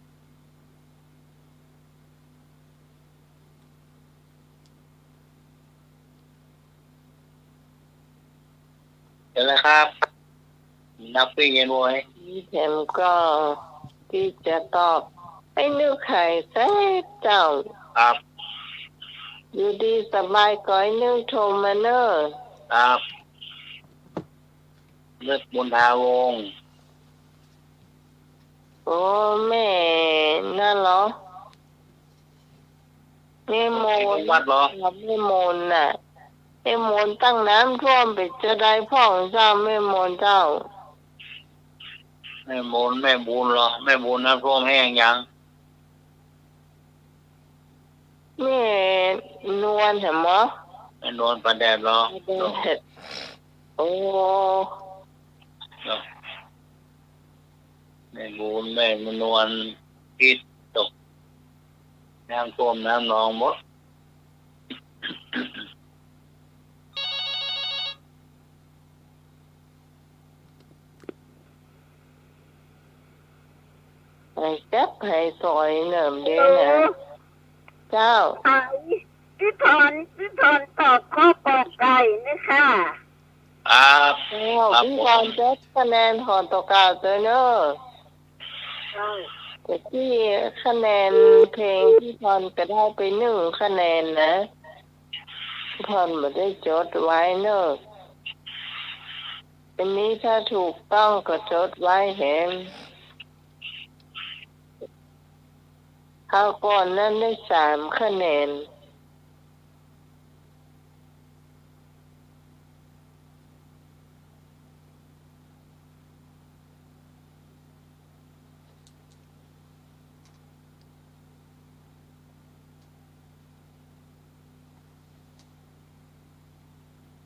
อะไรครับ นักปิ้งเย็นโวย นี่แถมก็ตี้จะตอบ ไอ้นึ่งไขเสร็จเจ้า ครับ อยู่ดีสบายก็ไอ้นึ่งโทรมาเน่อ ครับ นึกบุญทาวงศ์ โอ้ แม่นั่นเหรอ แม่มนต์ แม่มนต์วัดเหรอ แม่มนต์น่ะ แม่มนต์ตั้งน้ำท่วมไปจะได้พ่องเจ้า แม่มนต์เจ้า แม่มนต์ แม่บุญเหรอ แม่บุญน้ำท่วมแห้งยัง แม่นวลแหมหมอ แม่นวลป่าแดดเหรอ ป่าแดด โอ้ เหรอ แม่บุญ แม่นวล พิษตก น้ำท่วมน้ำนองหมด ไอ้แจ๊บไอ้สอยเนิ่มเด้นะ เจ้า ไอ้พี่พร พี่พรตอบข้อปอไก่นะคะ ครับ อ้าว ครับ พี่พร ผม เจ็ดคะแนน หอตกาเจอเนอะ เจ้า แต่ตี้คะแนนเพลงพี่พรก็ได้ไปนึ่งคะแนนนะ พี่พรบ่ได้จดไว้เนอะ อันนี้ถ้าถูกต้องก็จดไว้แหม คราวก่อนนั้นได้สามคะแนน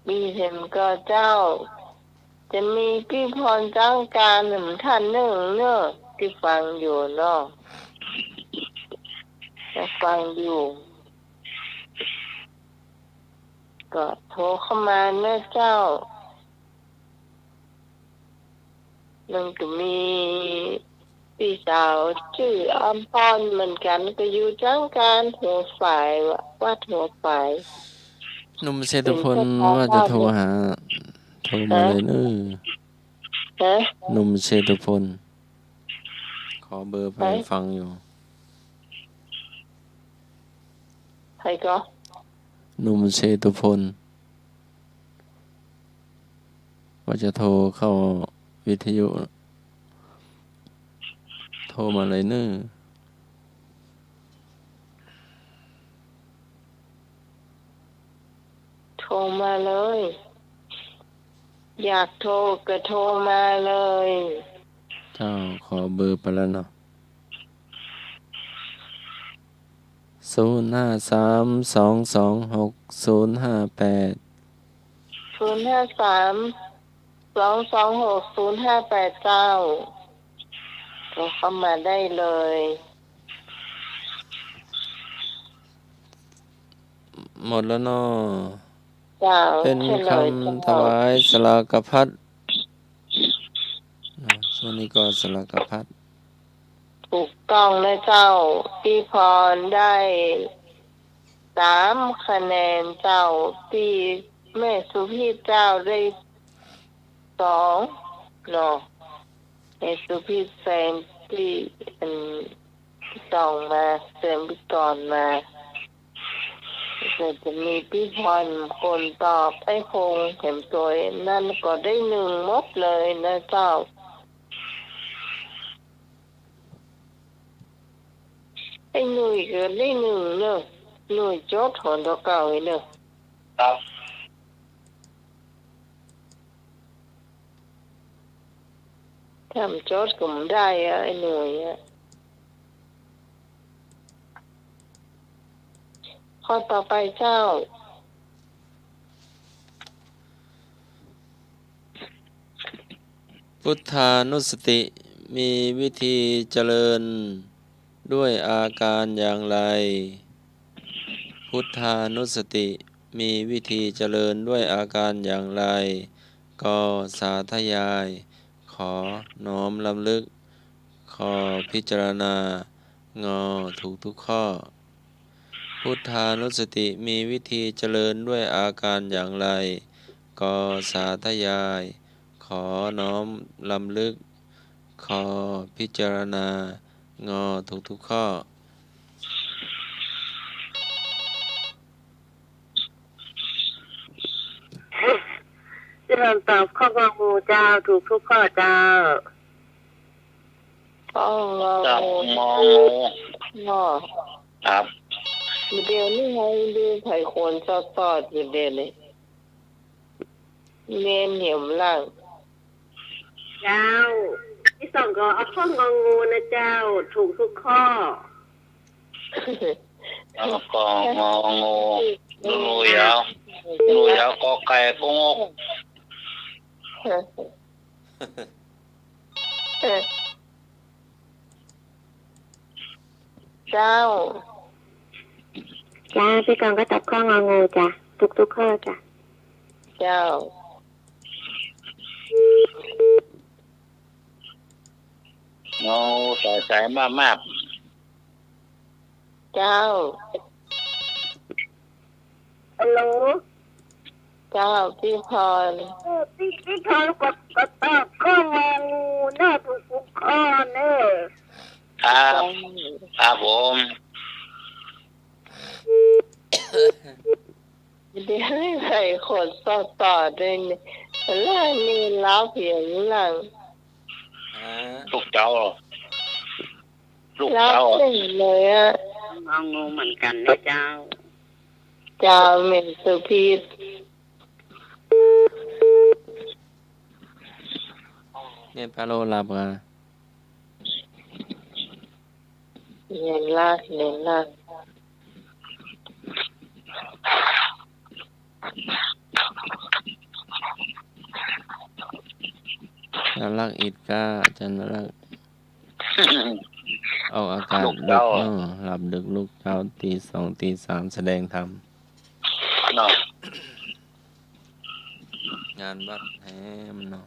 มีแถมก็เจ้า จะมีพี่พรจังการแหมท่านนึ่งเนอะ ตี้ฟังอยู่เนาะ ตี้ฟังอยู่ ก็โทรเข้ามาเนอะเจ้า มันก็มีพี่สาวจื้ออำพรเหมือนกั๋น ก็อยู่จังการหัวฝาย วัดหัวฝาย หนุ่มเศรษฐพล เห็นก็ว่าจะโทรหา โทรมาเลยเนอะ ฮะ หนุ่มเศรษฐพล ขอเบอร์ไป ใคร ฟังอยู่ ใครก็ หนุ่มเศรษฐพล ว่าจะโทรเข้าวิทยุ โทรมาเลยเนอะ โทรมาเลย อยากโทรก็โทรมาเลย เจ้า ขอเบอร์ไปแล้วเนาะ ศูนย์ห้าสาม สองสองหก ศูนย์ห้าแปด ศูนย์ห้าสาม สองสองหก ศูนย์ห้าแปด เจ้า โทรเข้ามาได้เลย หมดแล้วเนาะ เจ้า เป็น เฉลย คำ เจ้า ถวายสลากพัด นะ ช่วงนี้ก็สลากพัด ถูกต้องนะเจ้า พี่พรได้สามคะแนนเจ้า ตี้แม่สุพิษเจ้าได้สองเนาะ แม่สุพิษแฟนตี้ อัน ตี้ต้องมา แฟนตี้ต้องมา ก็จะมีพี่พรคนตอบ ไอ้พงษ์แถมโตยนั่นก็ได้นึ่งหมดเลยนะเจ้า ไอ้หนุ่ยก็ได้นึ่งเนอะ หนุ่ยจดหอตกาไว้เนอะ ครับ ถ้าบ่จดก็บ่ได้อะ ไอ้หนุ่ยอะ ข้อต่อไปเจ้า พุทธานุสติมีวิธีเจริญด้วยอาการอย่างไร พุทธานุสติมีวิธีเจริญด้วยอาการอย่างไร ก สาธยาย ข น้อมรำลึก ค พิจารณา ง ถูกทุกข้อ พุทธานุสติมีวิธีเจริญด้วยอาการอย่างไร ก สาธยาย ขอน้อมรำลึก คอพิจารณา งอถูกทุกข้อ เจริญตอบข้ององูเจ้า ถูกทุกข้อเจ้า ข้องอ เจ้า งู งองู งอ ครับ เดี๋ยวนี้ไง ดูไขขนสอดๆ อยู่เดี๋ยวนี้ เน้นเหนียวล่าง เจ้า ตี้สองก็เอาข้ององูนะเจ้า ถูกทุกข้อ เอาข้ององู รูยาว รูยาว กอไก่ กงก เจ้า เจ้า ตี้สองก็ตอบข้ององูจ้ะ ถูกทุกข้อจ้ะ เจ้า งอใส่ใส่มาบมาบ เจ้า ฮัลโหล เจ้า ตี้พร เออ ตี้ ตี้พรก็ ก็ตอบข้ององูเนาะ ถูกทุกข้อเนาะ ครับ เจ้า ครับผม เดี๋ยวนี้ไขขนสอดๆ เลยเนี่ย แล้วนี่เล่าเพียงหลัง ฮะ ลูกเจ้า ลูกเจ้า เล่าเก่งเลยอะ งองูเหมือนกันนะเจ้า เจ้า แม่สุพิษ เนี่ย ปาโลหลับอ่ะ เน้นลาก เน้นลาก น่ารักอิดก้า อาจารย์น่ารัก ออกอากาศ ลูกเจ้า ดึกเนาะ หลับดึก ลูกเจ้า ตีสอง ตีสาม แสดงธรรม เนาะ งานวัดแหมเนาะ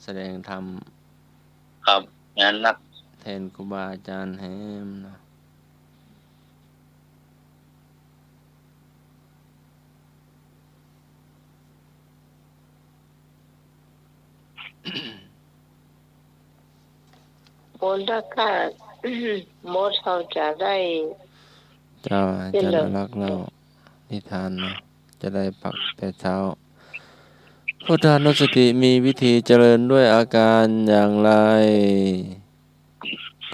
แสดงธรรม ครับ งานนัก แทนครูบาอาจารย์แหมเนาะ มนต์ถ้าขาด มดเขาจะได้ เจ้า เจริญ อาจารย์น่ารักเล่านิทานเนาะ จะได้ปักแต่เช้า พุทธานุสติมีวิธีเจริญด้วยอาการอย่างไร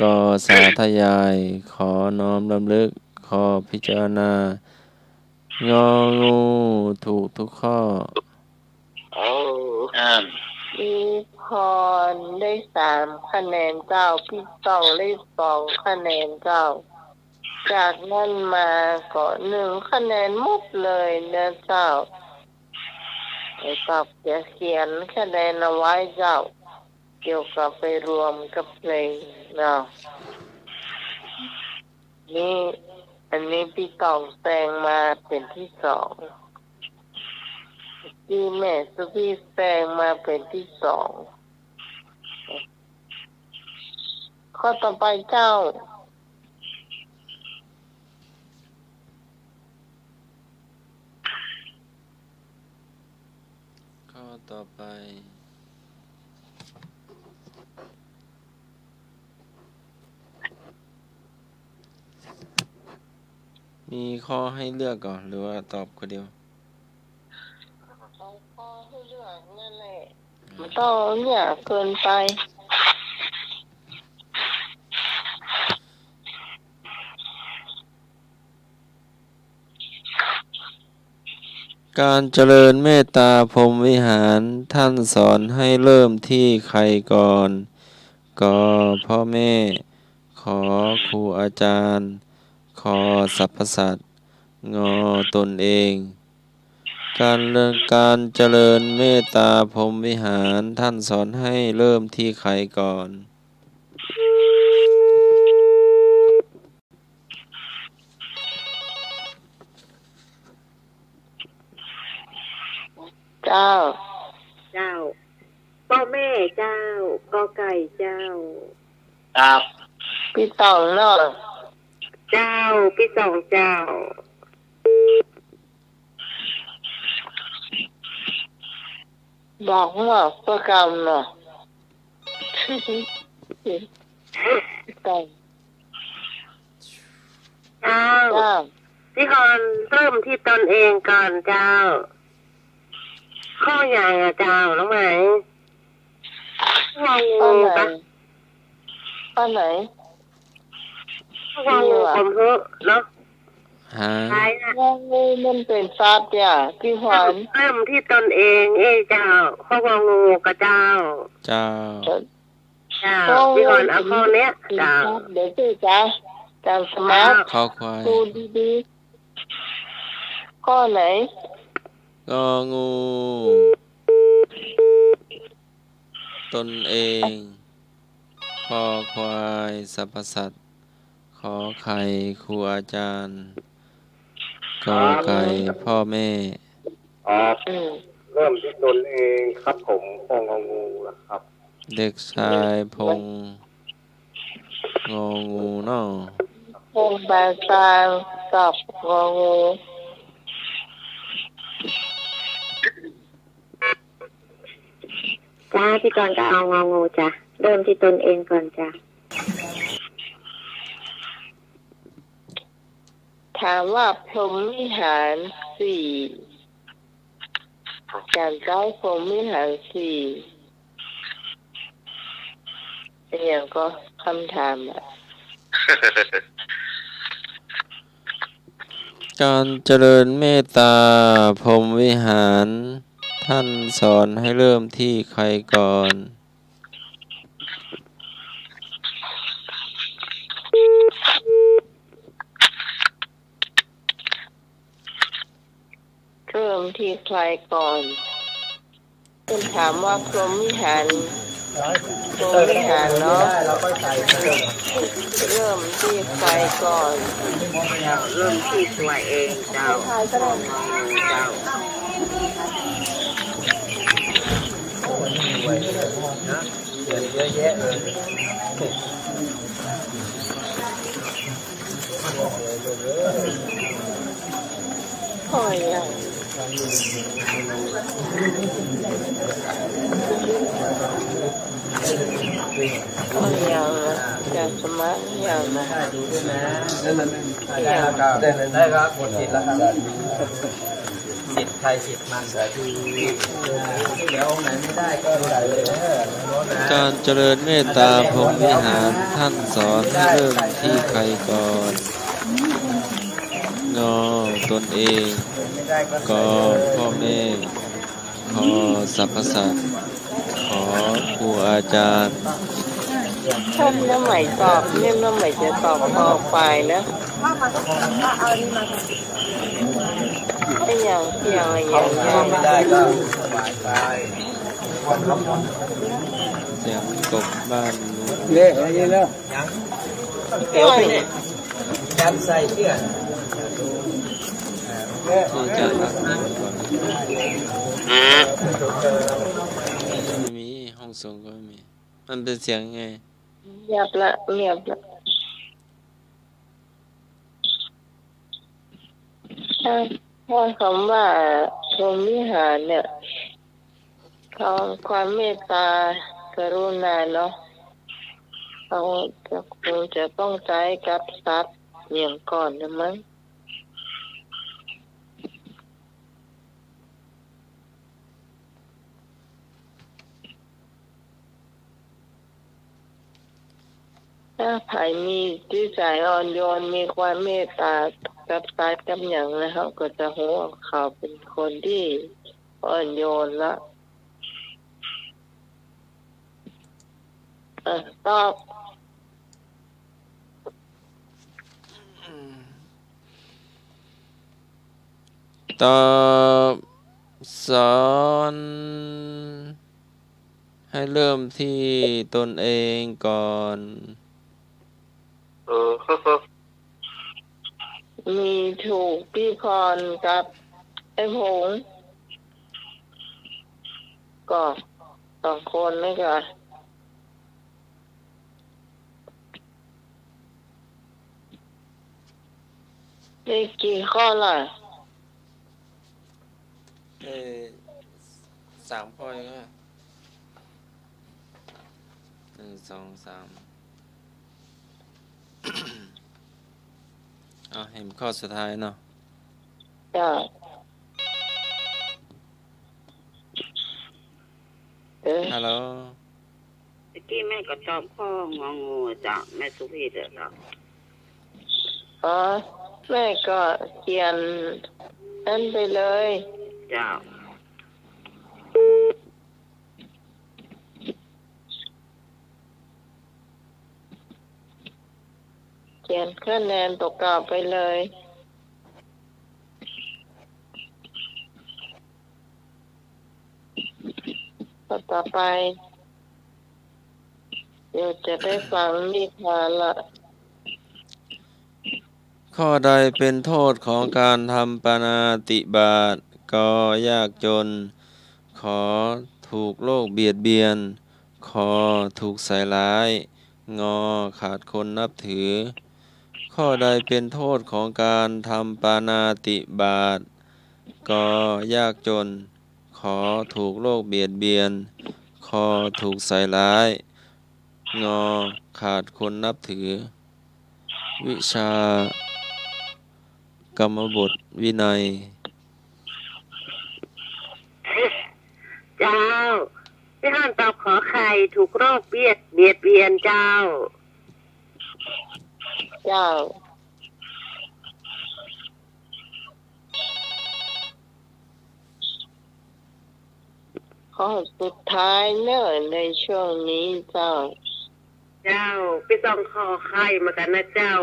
กอสาธยาย ขอน้อมรำลึก คอพิจารณา งองูถูกทุกข้อ โอ้ อ่า ตี้พรได้สามคะแนนเจ้า ตี้สองได้สองคะแนนเจ้า จากนั้นมาก็หนึ่งคะแนนหมดเลยนะเจ้า ไอ้ตอบจะเขียนคะแนนเอาไว้เจ้า เกี่ยวกับไปรวมกับเพลงเนาะ นี่ อันนี้ตี้ตองแซงมาเป๋นตี้สอง ตี้แม่สุพิษแซงมาเป๋นตี้สอง ข้อต่อไปเจ้า ข้อต่อไป มีข้อให้เลือกก่อ หรือว่าตอบคนเดียว เอาข้อให้เลือกนั่นแหละ อ่า บ่ต้องยากเกินไป การเจริญเมตตาพรหมวิหาร ท่านสอนให้เริ่มที่ใครก่อน กอ พ่อแม่ ขอ ครูอาจารย์ คอ สรรพสัตว์ งอ ตนเอง การเริ่ม การเจริญเมตตาพรหมวิหาร ท่านสอนให้เริ่มที่ใครก่อน เจ้า เจ้า ป้อแม่เจ้า กอไก่เจ้า ครับ ปี้ต๋องเนาะ เจ้า ปี้ต๋องเจ้า บอกว่าประกำเนาะ เจ้า เจ้า พี่พร เริ่มที่ตนเองก่อนเจ้า ข้อใหญ่อะเจ้า น้องไหม งองู ข้อไหน ปะ ข้อไหน งองู ผมรู้เนาะ ฮะ ใช่นะ งองูมันเป๋นสัตว์จ้ะ พี่ขวัญ เริ่มที่ตนเอง เอ้ยเจ้า ข้ององูกะเจ้า เจ้า เจ้า พี่ขวัญเอาข้อเนี้ย เจ้า เดี๋ยวสิจ๊ะ เจ้าสมาร์ท คอควาย ดูดีๆ ข้อไหน งองู ตนเอง คอควาย สรรพสัตว์ ขอไข่ ครูอาจารย์ กอไก่ พ่อแม่ อ๋อ อืม เริ่มที่ตนเองครับผม ข้ององูนะครับ เด็กชายพงษ์ งองูเนาะ พงษ์ ปลายตา ตอบงองู จ้า พี่กรณ์ก็เอางองูจ้ะ เริ่มที่ตนเองก่อนจ้ะ ถามว่าพรหมวิหารสี่ ก๋านใจ๊พรหมวิหารสี่ อะหยังก็ กำถามอะ ก๋านเจริญเมตตาพรหมวิหาร ท่านสอนให้เริ่มที่ใครก่อน เริ่มที่ใครก่อน เปิ้นถามว่าพรหมวิหาร พรหมวิหารเนาะ เริ่มที่ใครก่อน เริ่มที่ตัวเองเจ้า เจ้า เขียนเยอะแยะเลย ข้อใหญ่ ข้อใหญ่นะ จะสมัครอย่างนะ ได้แล้วก็ ได้แล้วก็กดติดแล้วครับ สิทธิ์ใครสิทธิ์มัน เดี๋ยวองค์ไหนไม่ได้ก็ใส่เลยนะ ก๋านเจริญเมตตาพรหมวิหาร ท่านสอนให้เริ่มที่ใครก่อน งอ ตนเอง กอ พ่อแม่ ขอ สรรพสัตว์ ขอ ครูอาจารย์ ถ้าน้องใหม่ตอบ เนี่ยน้องใหม่จะตอบคอควายนะ ไอ้อย่าง อย่าง อย่าง อย่าง ไม่ได้ก็สบายใจ เสียงกบบ้าน เนี่ย อย่างนี้แล้ว ยัง เดี๋ยว ยัดใส่เสื้อ ที่จะรัก ไม่มี ห้องส่งก็ไม่มี มันเป๋นเสียงไง เงียบละ เงียบละ ถ้า ถ้าคำว่าพรหมวิหารเนี่ย ความ ความเมตตากรุณาเนาะ เขาจะ คงจะต้องใจ๊กับสัตว์อย่างก่อนนะมั้ง ถ้าใผมีจิตใจ๋อ่อนโยน มีความเมตตากับสัตว์กับหยังนะ เฮาก็จะฮู้ว่าเขาเป๋นคนตี้อ่อนโยนละ เออ ตอบ ตอบ สอนให้เริ่มที่ตนเองก่อน เออ มีถูก พี่พรกับไอ้พงษ์ ก็สองคนนี่ก็ ได้กี่ข้อล่ะ เอ่อ สามข้อเองนะ หนึ่ง สอง สาม เอา เห็นข้อสุดท้ายเนาะ จ้ะ เออ ฮัลโหล ตะกี้แม่ก็ตอบข้ององูจ้ะ แม่สุพีเด้อจ้ะ อ๋อ แม่ก็เขียนนั่นไปเลย เจ้า เขียนคะแนนตกเก่าไปเลย ข้อต่อไป เดี๋ยวจะได้ฟังนิทานละ ข้อใดเป็นโทษของการทำปาณาติบาต ก ยากจน ข ถูกโรคเบียดเบียน ค ถูกใส่ร้าย ง ขาดคนนับถือ ข้อใดเป็นโทษของการทำปาณาติบาต ก ยากจน ข ถูกโรคเบียดเบียน ค ถูกใส่ร้าย ง ขาดคนนับถือ วิชา กรรมบทวินัย เจ้า พี่ฮั่นตอบขอไข่ ถูกโรคเบียด เบียดเบียนเจ้า เจ้า ข้อสุดท้ายเนอะในช่วงนี้เจ้า เจ้า ปี้สองขอไข่เหมือนกั๋นนะเจ้า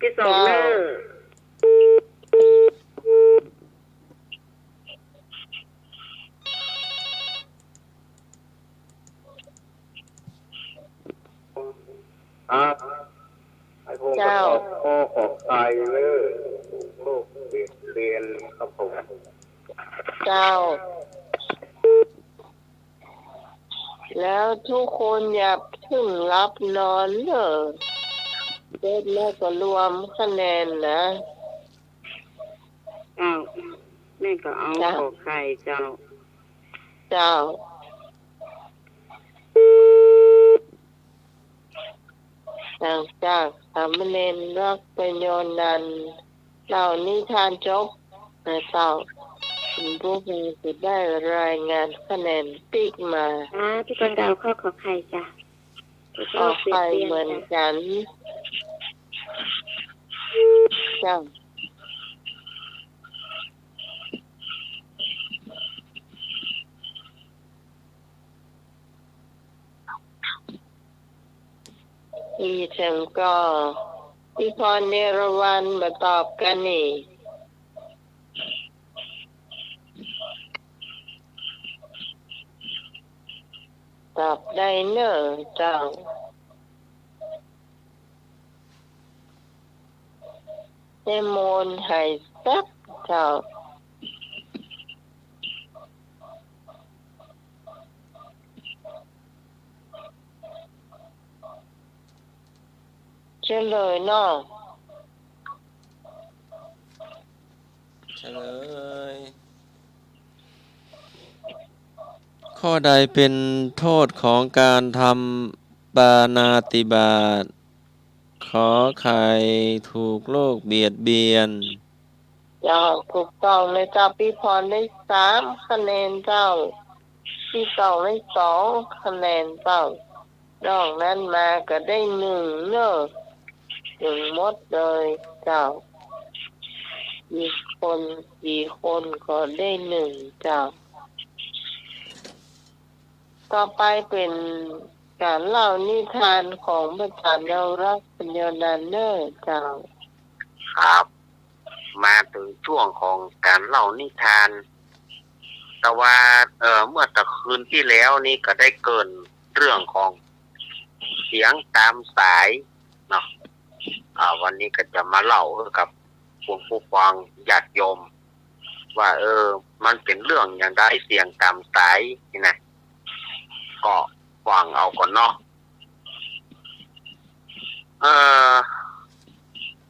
ปี้สอง เจ้า เนอะ ครับ ไอ้พงศ์ เจ้า ก็ตอบข้อขอไข่เนอะ ถูกโรคเบียดเบียนครับผม เจ้า แล้วทุกคนอย่าเพิ่งหลับนอนเนอะ เสร็จแล้วก็รวมคะแนนนะ เจ้า แม่ก็เอา เจ้า ขอไข่เจ้า เจ้า หลังจากสามเณรรักประโยชน์นั้นเล่านิทานจบนะเจ้า คุณผู้ฟังจะได้รายงานคะแนนปิ๊กมา อ่า พี่กรณ์ดาวข้อขอไข่จ้ะ ขอไข่เหมือนกั๋น เจ้า อีเถิงก็ พี่พรเนรวันมาตอบกั๋นนี่ ตอบได้เนอะเจ้า แม่มนหายแป๊บเจ้า เฉลยเนาะ เฉลย ข้อใดเป็นโทษของการทำปาณาติบาต ขอไข่ ถูกโรคเบียดเบียน เจ้า ถูกต้องเลยเจ้า ปี้พรได้สามคะแนนเจ้า ปี้สองได้สองคะแนนเจ้า นอกนั้นมาก็ได้หนึ่งเนอะ หนึ่งหมดเลยเจ้า มีคนกี่คนก็ได้หนึ่งเจ้า ต่อไปเป๋นก๋านเล่านิทานของพระอาจารย์นวรัตน์ ปัญโญนันท์เน่อเจ้า ครับ มาเถิงช่วงของก๋านเล่านิทาน แต่ว่า เอ่อ เมื่อตะคืนตี้แล้วนี่ก็ได้เกริ่นเรื่องของเสียงต๋ามสายเนาะ อ่า วันนี้ก็จะมาเล่าหื้อกับพวกผู้ฟังญาติโยม ว่า เออ มันเป๋นเรื่องอย่างใดเสียงต๋ามสายนี่นะ ก็ฟังเอาก่อนเนาะ เอ่อ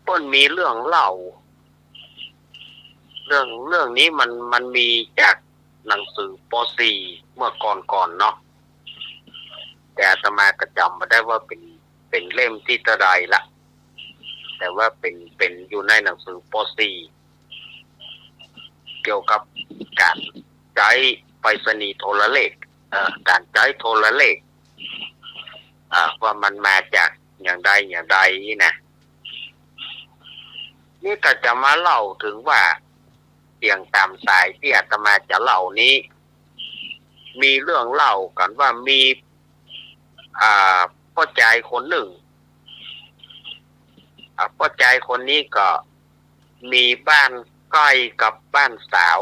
เปิ้นมีเรื่องเล่า เรื่อง เรื่องนี้มัน มันมีจาก หนังสือ ป.สี่ เมื่อก่อนๆ เนาะ แต่อาตมาก็จ๋ำบ่ได้ว่าเป๋น เป๋นเล่มตี้เต้าใดละ แต่ว่าเป๋น เป๋นอยู่ในหนังสือ ป.สี่ เกี่ยวกับก๋านใจ๊ไปรษณีย์โทรเลข เอ่อ ก๋านใจ๊โทรเลข อ่า ว่ามันมาจากอย่างใดอย่างใดนี่นะ นี่ก็จะมาเล่าเถิงว่า เสียงต๋ามสายตี้อาตมาจะเล่านี้ มีเรื่องเล่ากั๋นว่ามี อ่า ป้อจายคนนึ่ง อ่า ป้อจายคนนี้ก็มีบ้านใก้กับบ้านสาว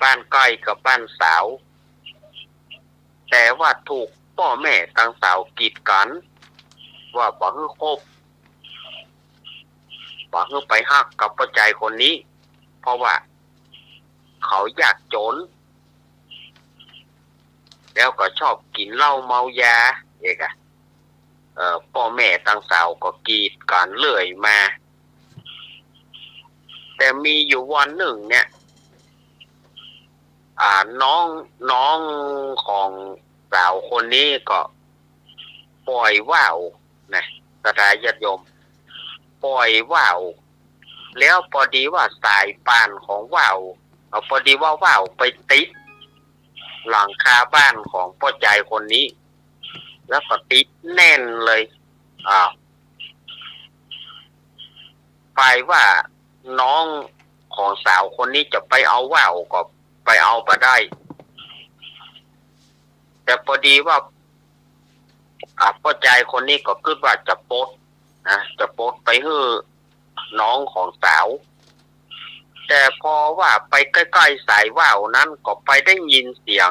บ้านใก้กับบ้านสาว แต่ว่าถูกป้อแม่ตังสาวกีดกั๋น ว่าบ่หื้อคบ บ่หื้อไปฮักกับป้อจายคนนี้ เพราะว่าเขายากจ๋น แล้วก็ชอบกิ๋นเหล้าเมายา เอกอะ เอ่อ ป้อแม่ตังสาวก็กีดกั๋นเรื่อยมา แต่มีอยู่วันนึ่งเนี่ย อ่า น้อง น้องของสาวคนนี้ก็ป่อยว่าวนะ ศรัทธาญาติโยม ป่อยว่าว แล้วปอดีว่าสายป่านของว่าว เอ่อ ปอดีว่าว่าวไปติดหลังคาบ้านของป้อจายคนนี้ แล้วก็ติดแน่นเลย อ่า ฝ่ายว่าน้องของสาวคนนี้จะไปเอาว่าวก็ไปเอาบ่ได้ แต่ปอดีว่า อ่า ป้อจายคนนี้ก็กึ๊ดว่าจะปดนะ จะปดไปหื้อน้องของสาว แต่พอว่าไปใก้ๆ สายว่าวนั้นก็ไปได้ยินเสียง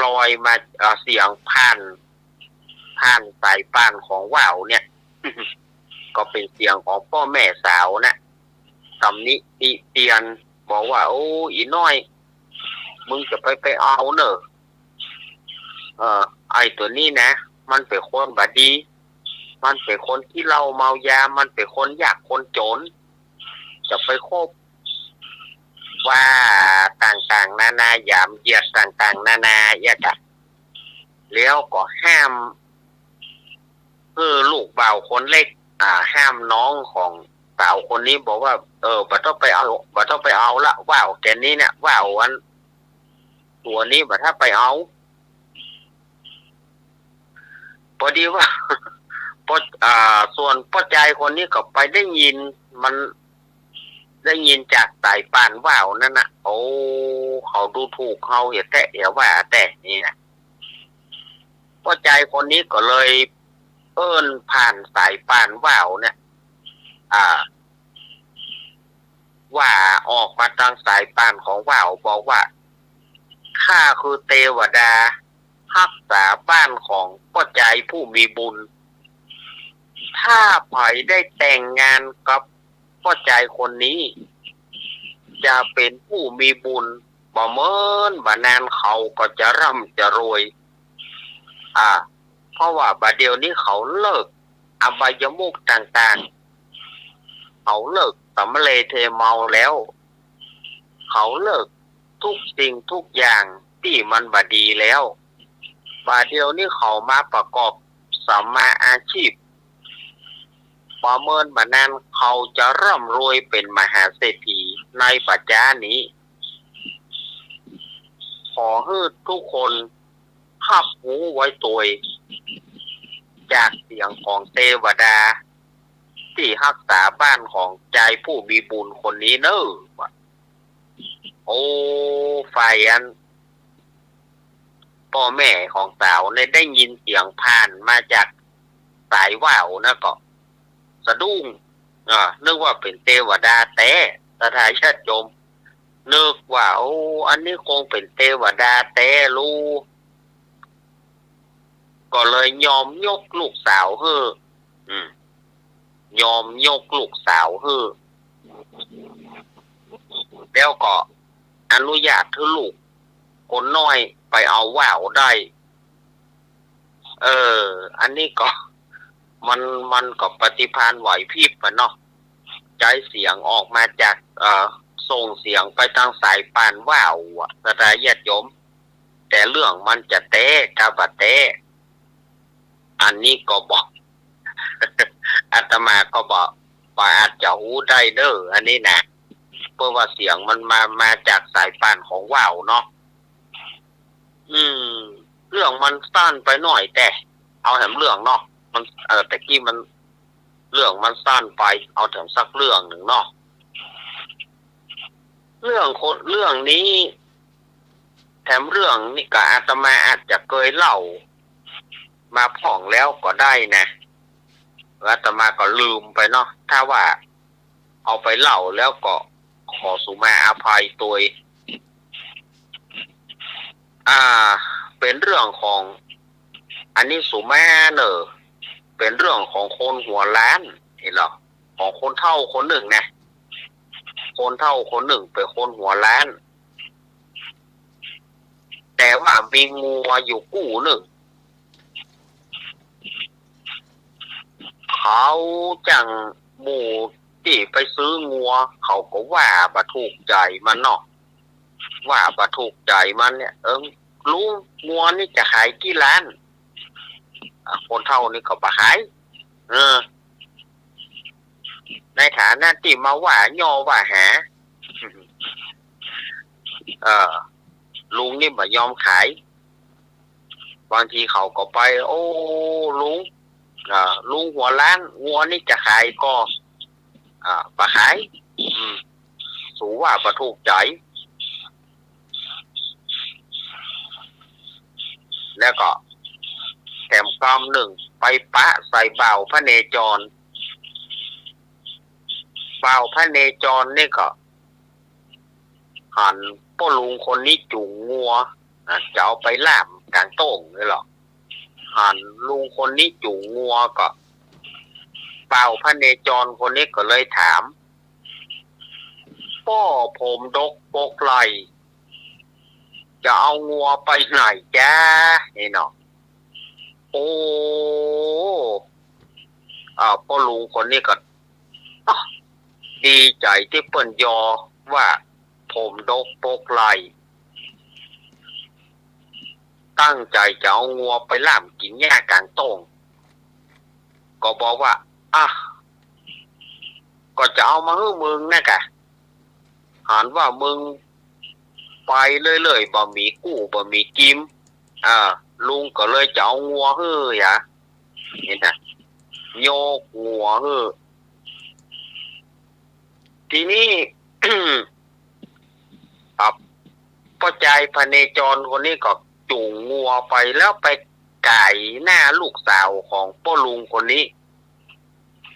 ลอยมา เอ่อ เสียงผ่าน ผ่านสายป่านของว่าวเนี่ย ก็เป๋นเสียงของป้อแม่สาวนะ ตำหนิติเตียน บอกว่า โอ้ อี่น้อย มึงจะไป ไปเอาเน่อ เอ่อ ไอ้ตั๋วนี้นะ มันเป๋นคนบ่ดี มันเป๋นคนขี้เหล้าเมายา มันเป๋นคนยากคนจ๋น จะไปคบ ว่าต่างๆ นานา หยามเหยียดต่างๆ นานา เอี้ยกะ แล้วก็ห้าม คือลูกบ่าวคนเล็ก อ่า ห้ามน้องของสาวคนนี้บอกว่า เออ บ่ต้องไปเอา บ่ต้องไปเอาละ ว่าวแกนนี้เนี่ย ว่าวอันตั๋วนี้บ่ต้องไปเอา ปอดีว่า ป้อ อ่า ส่วนป้อจายคนนี้ก็ไปได้ยิน มันได้ยินจากสายป่านว่าวนั้นนะ โอ้ เขาดูถูกเฮาเหียแต๊เหียว่าแต๊นี่นะ ป้อจายคนนี้ก็เลยเอิ้นผ่านสายป่านว่าวเนี่ย อ่า ว่าออกมาตางสายป่านของว่าว บอกว่า ข้าคือเตวดาฮักษาบ้านของป้อจายผู้มีบุญ ถ้าใผได้แต่งงานกับป้อจายคนนี้ จะเป๋นผู้มีบุญ บ่เมินบ่นานเขาก็จะร่ำจะรวย อ่า เพราะว่าบ่าเดี่ยวนี้เขาเลิกอบายมุขต่างๆ เขาเลิกสำเรทเมาแล้ว เขาเลิกทุกสิ่งทุกอย่างตี้มันบ่ดีแล้ว บ่าเดี่ยวนี้เขามาประกอบสัมมาอาชีพ บ่เมินบ่นานเขาจะร่ำรวยเป๋นมหาเศรษฐีในบ่าจ๊านี้ ขอหื้อทุกคนฮับฮู้ไว้ตวย จากเสียงของเตวดาตี้ฮักษาบ้านของจายผู้มีบุญคนนี้เน่อ ว่า โอ้ ฝ่ายอัน ป้อแม่ของสาวเนี่ยได้ยินเสียงผ่านมาจากสายว่าวนะก็สะดุ้ง อ่า นึกว่าเป๋นเตวดาแต๊ ศรัทธาญาติโยม นึกว่า โอ้ อันนี้คงเป๋นเตวดาแต๊ลู ก็เลยยอมยกลูกสาวหื้อ อืม ยอมยกลูกสาวหื้อ แล้วก็อนุญาตหื้อลูกคนน้อยไปเอาว่าวได้ เออ อันนี้ก็ มัน มันก็ปฏิภาณไหวพริบอะเนาะ ใจ๊เสียงออกมาจาก เอ่อ ส่งเสียงไปตางสายป่านว่าวอะ ศรัทธาญาติโยม แต่เรื่องมันจะแต๊กับบ่แต๊ อันนี้ก็บ่ อาตมาก็บ่ บ่อาจจะฮู้ได้เน่อ อันนี้นะ เพราะว่าเสียงมันมา มาจากสายป่านของว่าวเนาะ อืม เรื่องมันสั้นไปหน่อย แต่เอาแถมเรื่องเนาะ มัน เออ แต่กี้มัน เรื่องมันสั้นไป เอาแถมสักเรื่องนึ่งเนาะ เรื่องคน เรื่องนี้ แถมเรื่องนี้ก็อาตมาอาจจะเกยเล่ามาพ่องแล้วก็ได้นะ อาตมาก็ลืมไปเนาะ ถ้าว่าเอาไปเล่าแล้วก็ขอสุมาอภัยตวย อ่า เป๋นเรื่องของ อันนี้สุมาเน่อ เป๋นเรื่องของคนหัวล้าน หันก่อ ของคนเฒ่าคนนึ่งนะ คนเฒ่าคนนึ่งเป๋นคนหัวล้าน แต่ว่ามีงัวอยู่กู้นึ่ง เขาจั่งหมู่ตี้ไปซื้องัว เขาก็ว่าบ่ถูกใจ๋มันเนาะ ว่าบ่ถูกใจ๋มันเนี่ย เออ ลุง งัวนี่จะขายกี่ล้าน อ่ะ คนเฒ่านี่ก็บ่ขาย เออ ในฐานะตี้มาว่าย่อว่าหา เออ ลุงนี่บ่ยอมขาย บางทีเขาก็ไป โอ้ ลุง อ่า ลุงหัวล้าน งัวนี่จะขายก่อ อ่า บ่ขาย อืม สูว่าบ่ถูกใจ๋ แล้วก็แถมกำนึ่งไปปะใส่บ่าวพเนจร บ่าวพเนจรนี่ก็ หันป้อลุงคนนี้จูงงัว อ่ะ จะเอาไปล่ามก๋างโต้งนี่แหละ หันลุงคนนี้จูงงัวก็ บ่าวพเนจรคนนี้ก็เลยถาม ป้อผมดกปกไหล่ จะเอางัวไปไหนจ๊ะ นี่เนาะ โอ้ อ่า ป้อลุงคนนี้ก็ อ่ะ ดีใจ๋ตี้เปิ้นยอว่าผมดกปกไหล่ ตั้งใจ๋จะเอางัวไปล่ามกิ๋นหญ้าก๋างโต้ง ก็บอกว่า อ่ะ ก็จะเอามาหื้อมึงนะกะ หันว่ามึงไปเรื่อยๆ บ่มีกู้บ่มีกิ๋ม อ่า ลุงก็เลยจะเอางัวหื้อหยา นี่นะ ยกงัวหื้อ ทีนี้ อ่ะ ป้อจายพเนจรคนนี้ก็จูงงัวไป แล้วไปก๋ายหน้าลูกสาวของป้อลุงคนนี้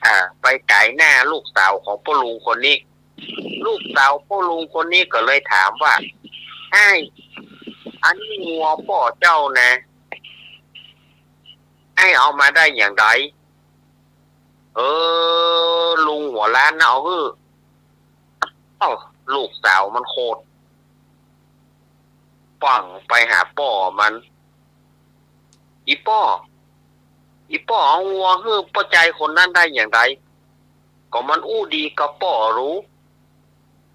อ่า ไปก๋ายหน้าลูกสาวของป้อลุงคนนี้ ลูกสาวป้อลุงคนนี้ก็เลยถามว่า อ้าย อันนี้งัวป้อเจ้านะ อ้ายเอามาได้อย่างใด เออ ลุงหัวล้านนะเอาหื้อ เอ้า ลูกสาวมันโขด ปังไปหาป้อมัน อี่ป้อ อี่ป้อเอางัวหื้อป้อจายคนนั้นได้อย่างใด ก็มันอู้ดีกับป้อรู้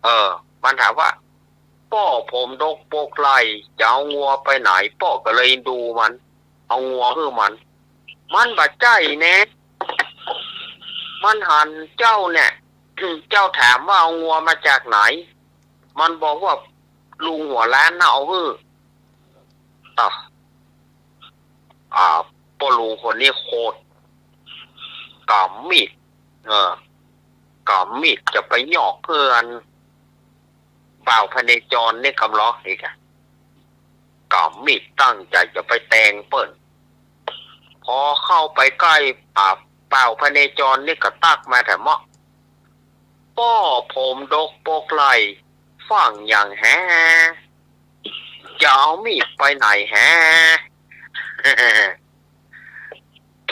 เออ มันถามว่า ป้อผมดกปกไหล่ จะเอางัวไปไหน ป้อก็เลยดูมัน เอางัวหื้อมัน มันบ่ใจ้แน่ มันหันเจ้าเนี่ย เจ้าถามว่าเอางัวมาจากไหน มันบอกว่าลุงหัวล้านน่ะเอาหื้อ อ่ะ อ่า ป้อลุงคนนี้โขด ก๋ำมีด เออ ก๋ำมีดจะไปหยอกเปื้อน บ่าวพเนจรนี่กำลออีกอะ ก๋ำมีดตั้งใจ๋จะไปแตงเปิ้น พอเข้าไปใก้ อ่า บ่าวพเนจรนี่ก็ตั๊กมาแถมเมาะ ป้อผมดกปกไหล่ ฟั่งอย่างแฮ จะเอามีดไปไหนแฮ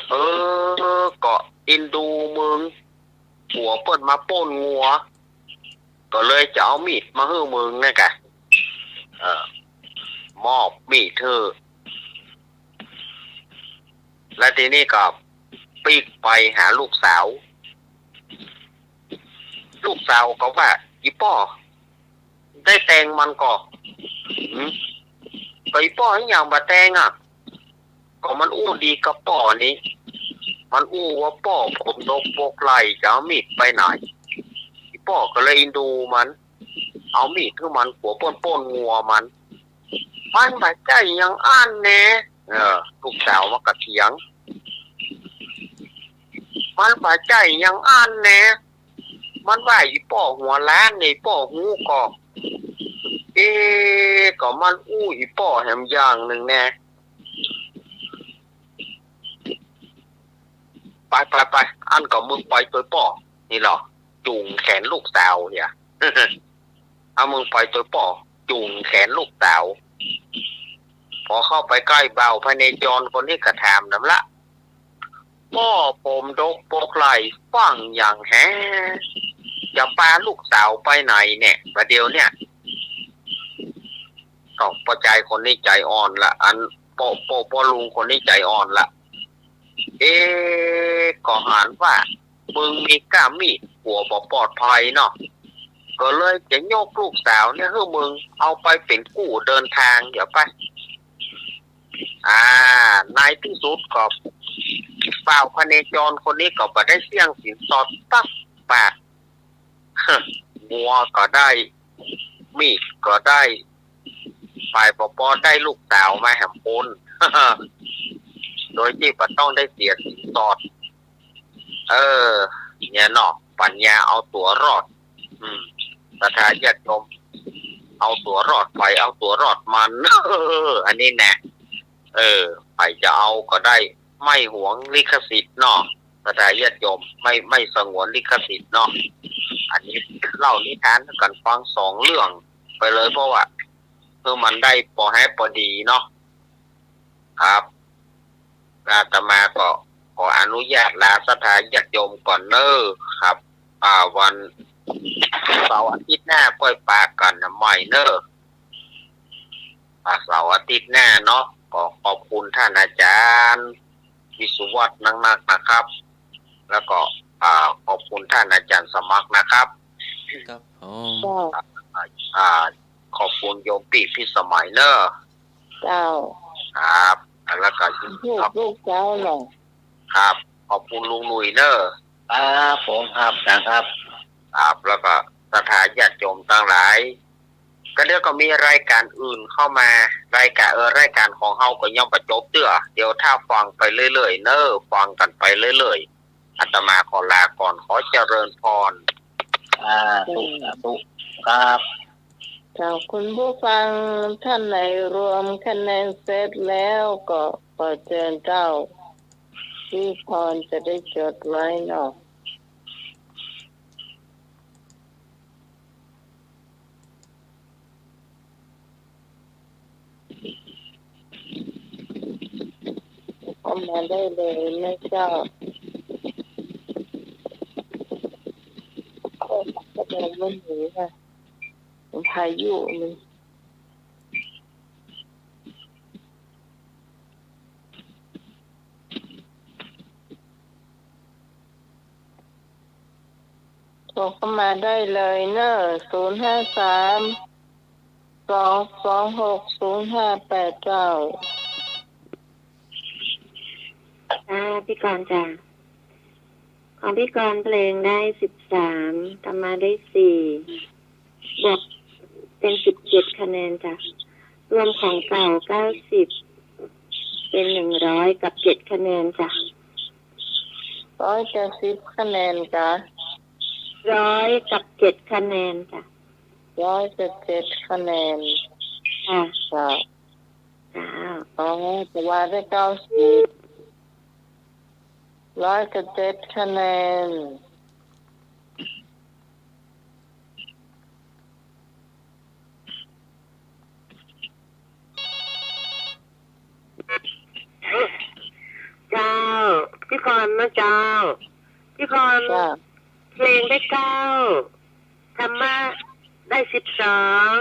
เออ ก็อินดูมึง ผัวเปิ้นมาป้นงัว ก็เลยจะเอามีดมาหื้อมึงนั่นกะ เออ มอบมีดหื้อ แล้วทีนี้ก็ปิ๊กไปหาลูกสาว ลูกสาวก็ว่า อี่ป้อ ได้แต่งมันก่อ "หืม ก็อีป้ออะหยังบ่แต่งอะ ก็มันอู้ดีกับป้อนี่ มันอู้ว่าป้อผมดกปกไหล่จะเอามีดไปไหน อีป้อก็เลยอินดูมัน เอามีดหื้อมันกั๋วป้นป้นงัวมัน มันบ่ใจ้อย่างอั้นแน่" เออ ลูกสาวมันก็เถียง "มันบ่ใจ้อย่างอั้นแน่ มันว่าอีป้อหัวล้านนี่ ป้อฮู้ก่อ เอ๊ะ ก็มันอู้อีป้อแหมอย่างนึ่งแน่ ไปไปไป อั้นก็มึงไปตวยป้อ" นี่ลอ จู๋งแขนลูกสาวเหีย "เอามึงไปตวยป้อ" จู๋งแขนลูกสาว พอเข้าไปใก้บ่าวพเนจรคนนี้ก็ถามนำละ "ป้อผมดกปกไหล่ฟั่งอย่างแฮ จะปาลูกสาวไปไหนเนี่ย บ่าเดี่ยวเนี่ย" ก็ป้อจายคนนี้ใจ๋อ่อนละ อันป้อ ป้อ ป้อลุงคนนี้ใจ๋อ่อนละ "เอ๊ะ ก็หันว่ามึงมีก้ามีดกั๋วบ่ปลอดภัยเนาะ ก็เลยจะยกลูกสาวเนี่ยหื้อมึงเอาไปเป๋นกู้เดินตาง เหียไป" อ่า ในตี้สุดก็บ่าวพเนจรคนนี้ก็บ่ได้เสี้ยงสินสอดสักบาท งัวก็ได้ มีดก็ได้ ฝ่ายปอปอได้ลูกสาวมาแหมคน โดยตี้บ่ต้องได้เสียสินสอด เออ เนี่ยเนาะ ปัญญาเอาตั๋วรอด อืม ศรัทธาญาติโยม เอาตั๋วรอดไผ เอาตั๋วรอดมัน เออ อันนี้แน่ เออ ใผจะเอาก็ได้ ไม่หวงลิขสิทธิ์เนาะ ศรัทธาญาติโยม ไม่ ไม่สงวนลิขสิทธิ์เนาะ อันนี้เล่านิทานกั๋นฟังสองเรื่องไปเลย เพราะว่า คือมันได้ปอแฮปปอดีเนาะ ครับ อาตมาก็ขออนุญาตลาศรัทธาญาติโยมก่อนเน้อครับ อ่า วันเสาร์อาทิตย์หน้าก้อยปะกั๋นใหม่เน้อ อ่า เสาร์อาทิตย์หน้าเนาะ ก็ขอบคุณท่านอาจารย์วิศวัตรนักๆ นะครับ แล้วก็ อ่า ขอบคุณท่านอาจารย์สมัครนะครับ ครับผม เจ้า อ่า ขอบคุณโยมปี้พิสมัยเน้อ เจ้า ครับ แล้วก็ ลูก ลูกเจ้าเนาะ ครับ ขอบคุณลุงหนุ่ยเน้อ ครับผม ครับ ครับ ครับ แล้วก็ศรัทธาญาติโยมตังหลาย ก็เดี๋ยวก็มีรายก๋านอื่นเข้ามา รายก๋าน เออ รายก๋านของเฮาก็ยังบ่จบเตื้อ เดี๋ยวถ้าฟังไปเรื่อยๆ เน้อ ฟังกั๋นไปเรื่อยๆ อาตมาขอลาก่อน ขอเจริญพร สาธุ สาธุ ครับ เจ้า คุณผู้ฟังท่านไหนรวมคะแนนเสร็จแล้วก็ขอเชิญเจ้า พี่พรจะได้จดไว้เนาะ เข้ามาได้เลยนะเจ้า โอ้ คะแนนมันหนีค่ะ พายุมัน โทรเข้ามาได้เลยเนอะ ศูนย์ห้าสาม สองสองหก ศูนย์ห้าแปดเก้า จ้า พี่กรณ์จ้า ของพี่กรณ์เพลงได้สิบสาม อาตมาได้สี่ บวกเป็นสิบเจ็ดคะแนนจ้ะ รวมของเก่าเก้าสิบ เป็นหนึ่งร้อยกับเจ็ดคะแนนจ้ะ ร้อยเจ็ดสิบคะแนนจ้ะ ร้อยกับเจ็ดคะแนนจ้ะ ร้อยกับเจ็ดคะแนน ค่ะ จ้ะ จ้า อ๋อ แต่ว่าได้เก้าสิบ ร้อยกับเจ็ดคะแนน เจ้า พี่กรณ์นะเจ้า พี่กรณ์ จ้ะ เพลงได้เก้า ธรรมะได้สิบสอง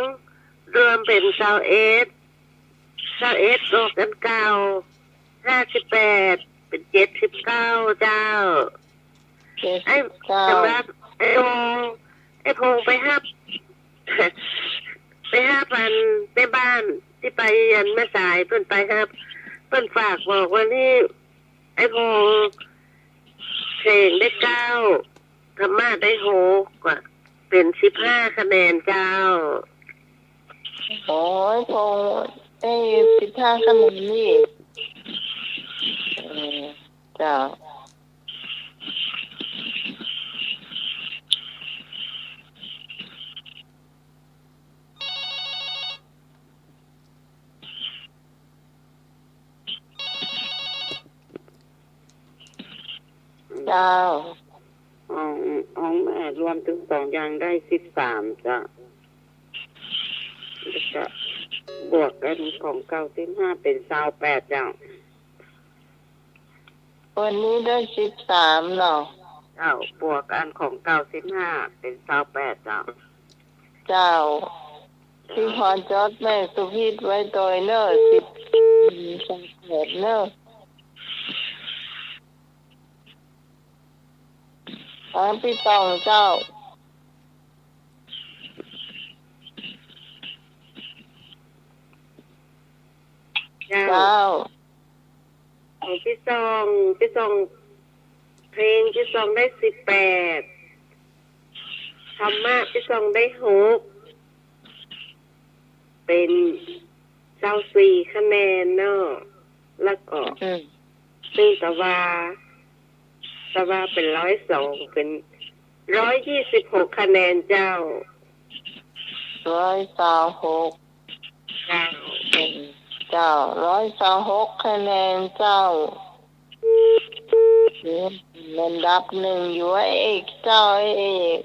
รวมเป็นซาวเอ็ด ซาวเอ็ด บวกอันเก่า ห้าสิบแปด เป็นเจ็ดสิบเก้าเจ้า เจ็ดสิบเก้า ไอ้สำหรับไอ้พงษ์ ไอ้พงษ์ไปฮับ ไปฮับอันแม่บ้านตี้ไปอันแม่สาย เปิ้นไปฮับ เปิ้นฝากบอกว่านี่ ไอ้พงษ์เพ่งได้เก้า ธรรมะได้หก อะ เป๋นสิบห้าคะแนนเจ้า โอ้ย พงษ์ได้สิบห้าคะแนนนี่ เออ เจ้า เจ้า ของ ของแม่รวมตึงสองอย่างได้สิบสามเจ้า แล้วก็บวกอันของเก่าสิบห้าเป๋นซาวแปดเจ้า วันนี้ได้สิบสามเนาะ เจ้า บวกอันของเก่าสิบห้าเป๋นซาวแปดเจ้า เจ้า พี่พรจดแม่สุพิษไว้ตวยเน่อ สิบ ซาวแปดเน่อ ของพี่ตองเจ้า เจ้า เจ้า ของพี่ซอง พี่ซอง เพลงพี่ซองได้สิบแปด ธรรมะพี่ซองได้หก เป๋นซาวสี่คะแนนเนาะ แล้วก็ อืม ซึ่งตะวา ตะวาเป๋นร้อยสอง เป๋นร้อยยี่สิบหกคะแนนเจ้า ร้อยซาวหก เจ้า เจ้า ร้อยซาวหกคะแนนเจ้า อันดับหนึ่งอยู่ ไอ้เอกเจ้า ไอ้เอก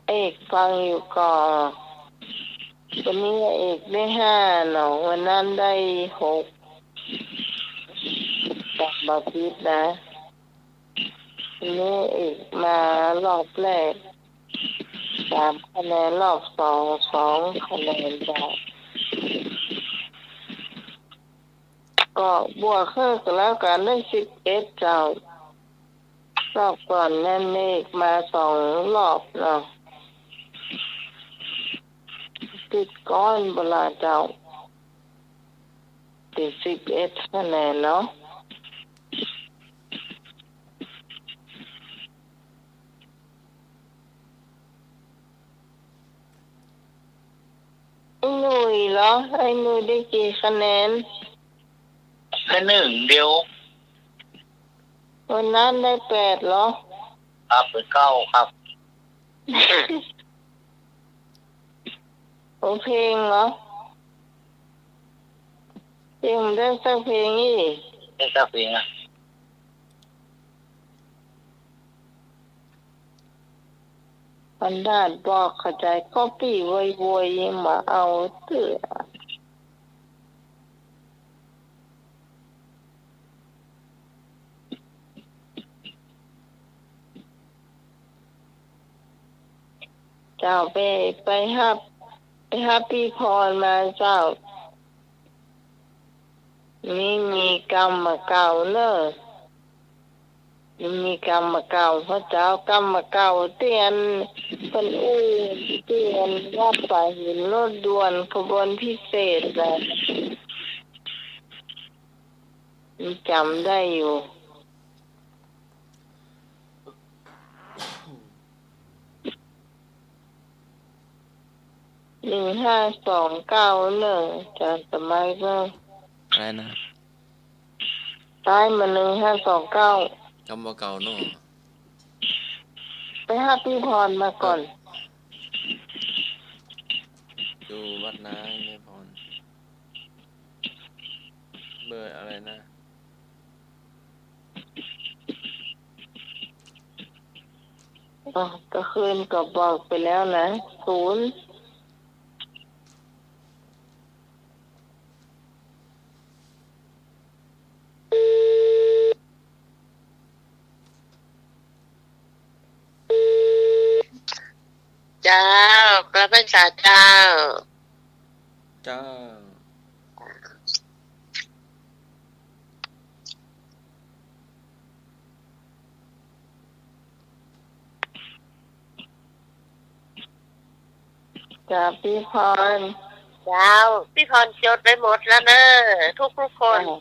ไอ้เอกฟังอยู่ก่อ วันนี้ไอ้เอกได้ห้าเนาะ วันนั้นได้หก จำบ่ผิดนะ วันนี้เอกมารอบแรก สามคะแนน รอบสอง สองคะแนนเจ้า ก็บวกเพิ่มกันแล้วกัน ได้สิบเอ็ดเจ้า รอบก่อนนั้นเอกมาสองรอบเนาะ ติดก้อนเวลาเจ้า ติดสิบเอ็ดคะแนนเนาะ ไอ้หนุ่ยเหรอ ไอ้หนุ่ยได้กี่คะแนน ได้หนึ่งเดียว วันนั้นได้แปดเหรอ ครับ ได้เก้าครับ โอ้ เพลงเหรอ เพลงได้สักเพลงอี้ ได้สักเพลงอะ อันดาดบอกเข้าใจ๋ ก็ปี้โวยๆ ยังบ่เอาเตื้อ เจ้า ไป ไปฮับ ไปฮับปี้พรมาเจ้า มี มีกำบ่าเก่าเน่อ มีกำบ่าเก่า พระเจ้า กำบ่าเก่าตี้อันเปิ้นอู้ ตี้อันวัดป่าหิน รถด่วนขบวนพิเศษน่ะ ยังจ๋ำได้อยู่ หนึ่งห้าสองเก้าเน่อ อาจ๋ารย์สมัยเน่อ อะไรนะ ใต้มา หนึ่งห้าสองเก้า กำบ่าเก่าเนาะ ไปฮับปี้พรมาก่อน เออ อยู่วัดนาแม่พร เบอร์อะไรนะ อ๋อ ก็คืนก็บอกไปแล้วนะ ศูนย์ เจ้า กราบไหว้สาเจ้า เจ้า จ้า ปี้พร เจ้า ปี้พรจดไว้หมดแล้วเน่อ ทุกๆ คน อ่า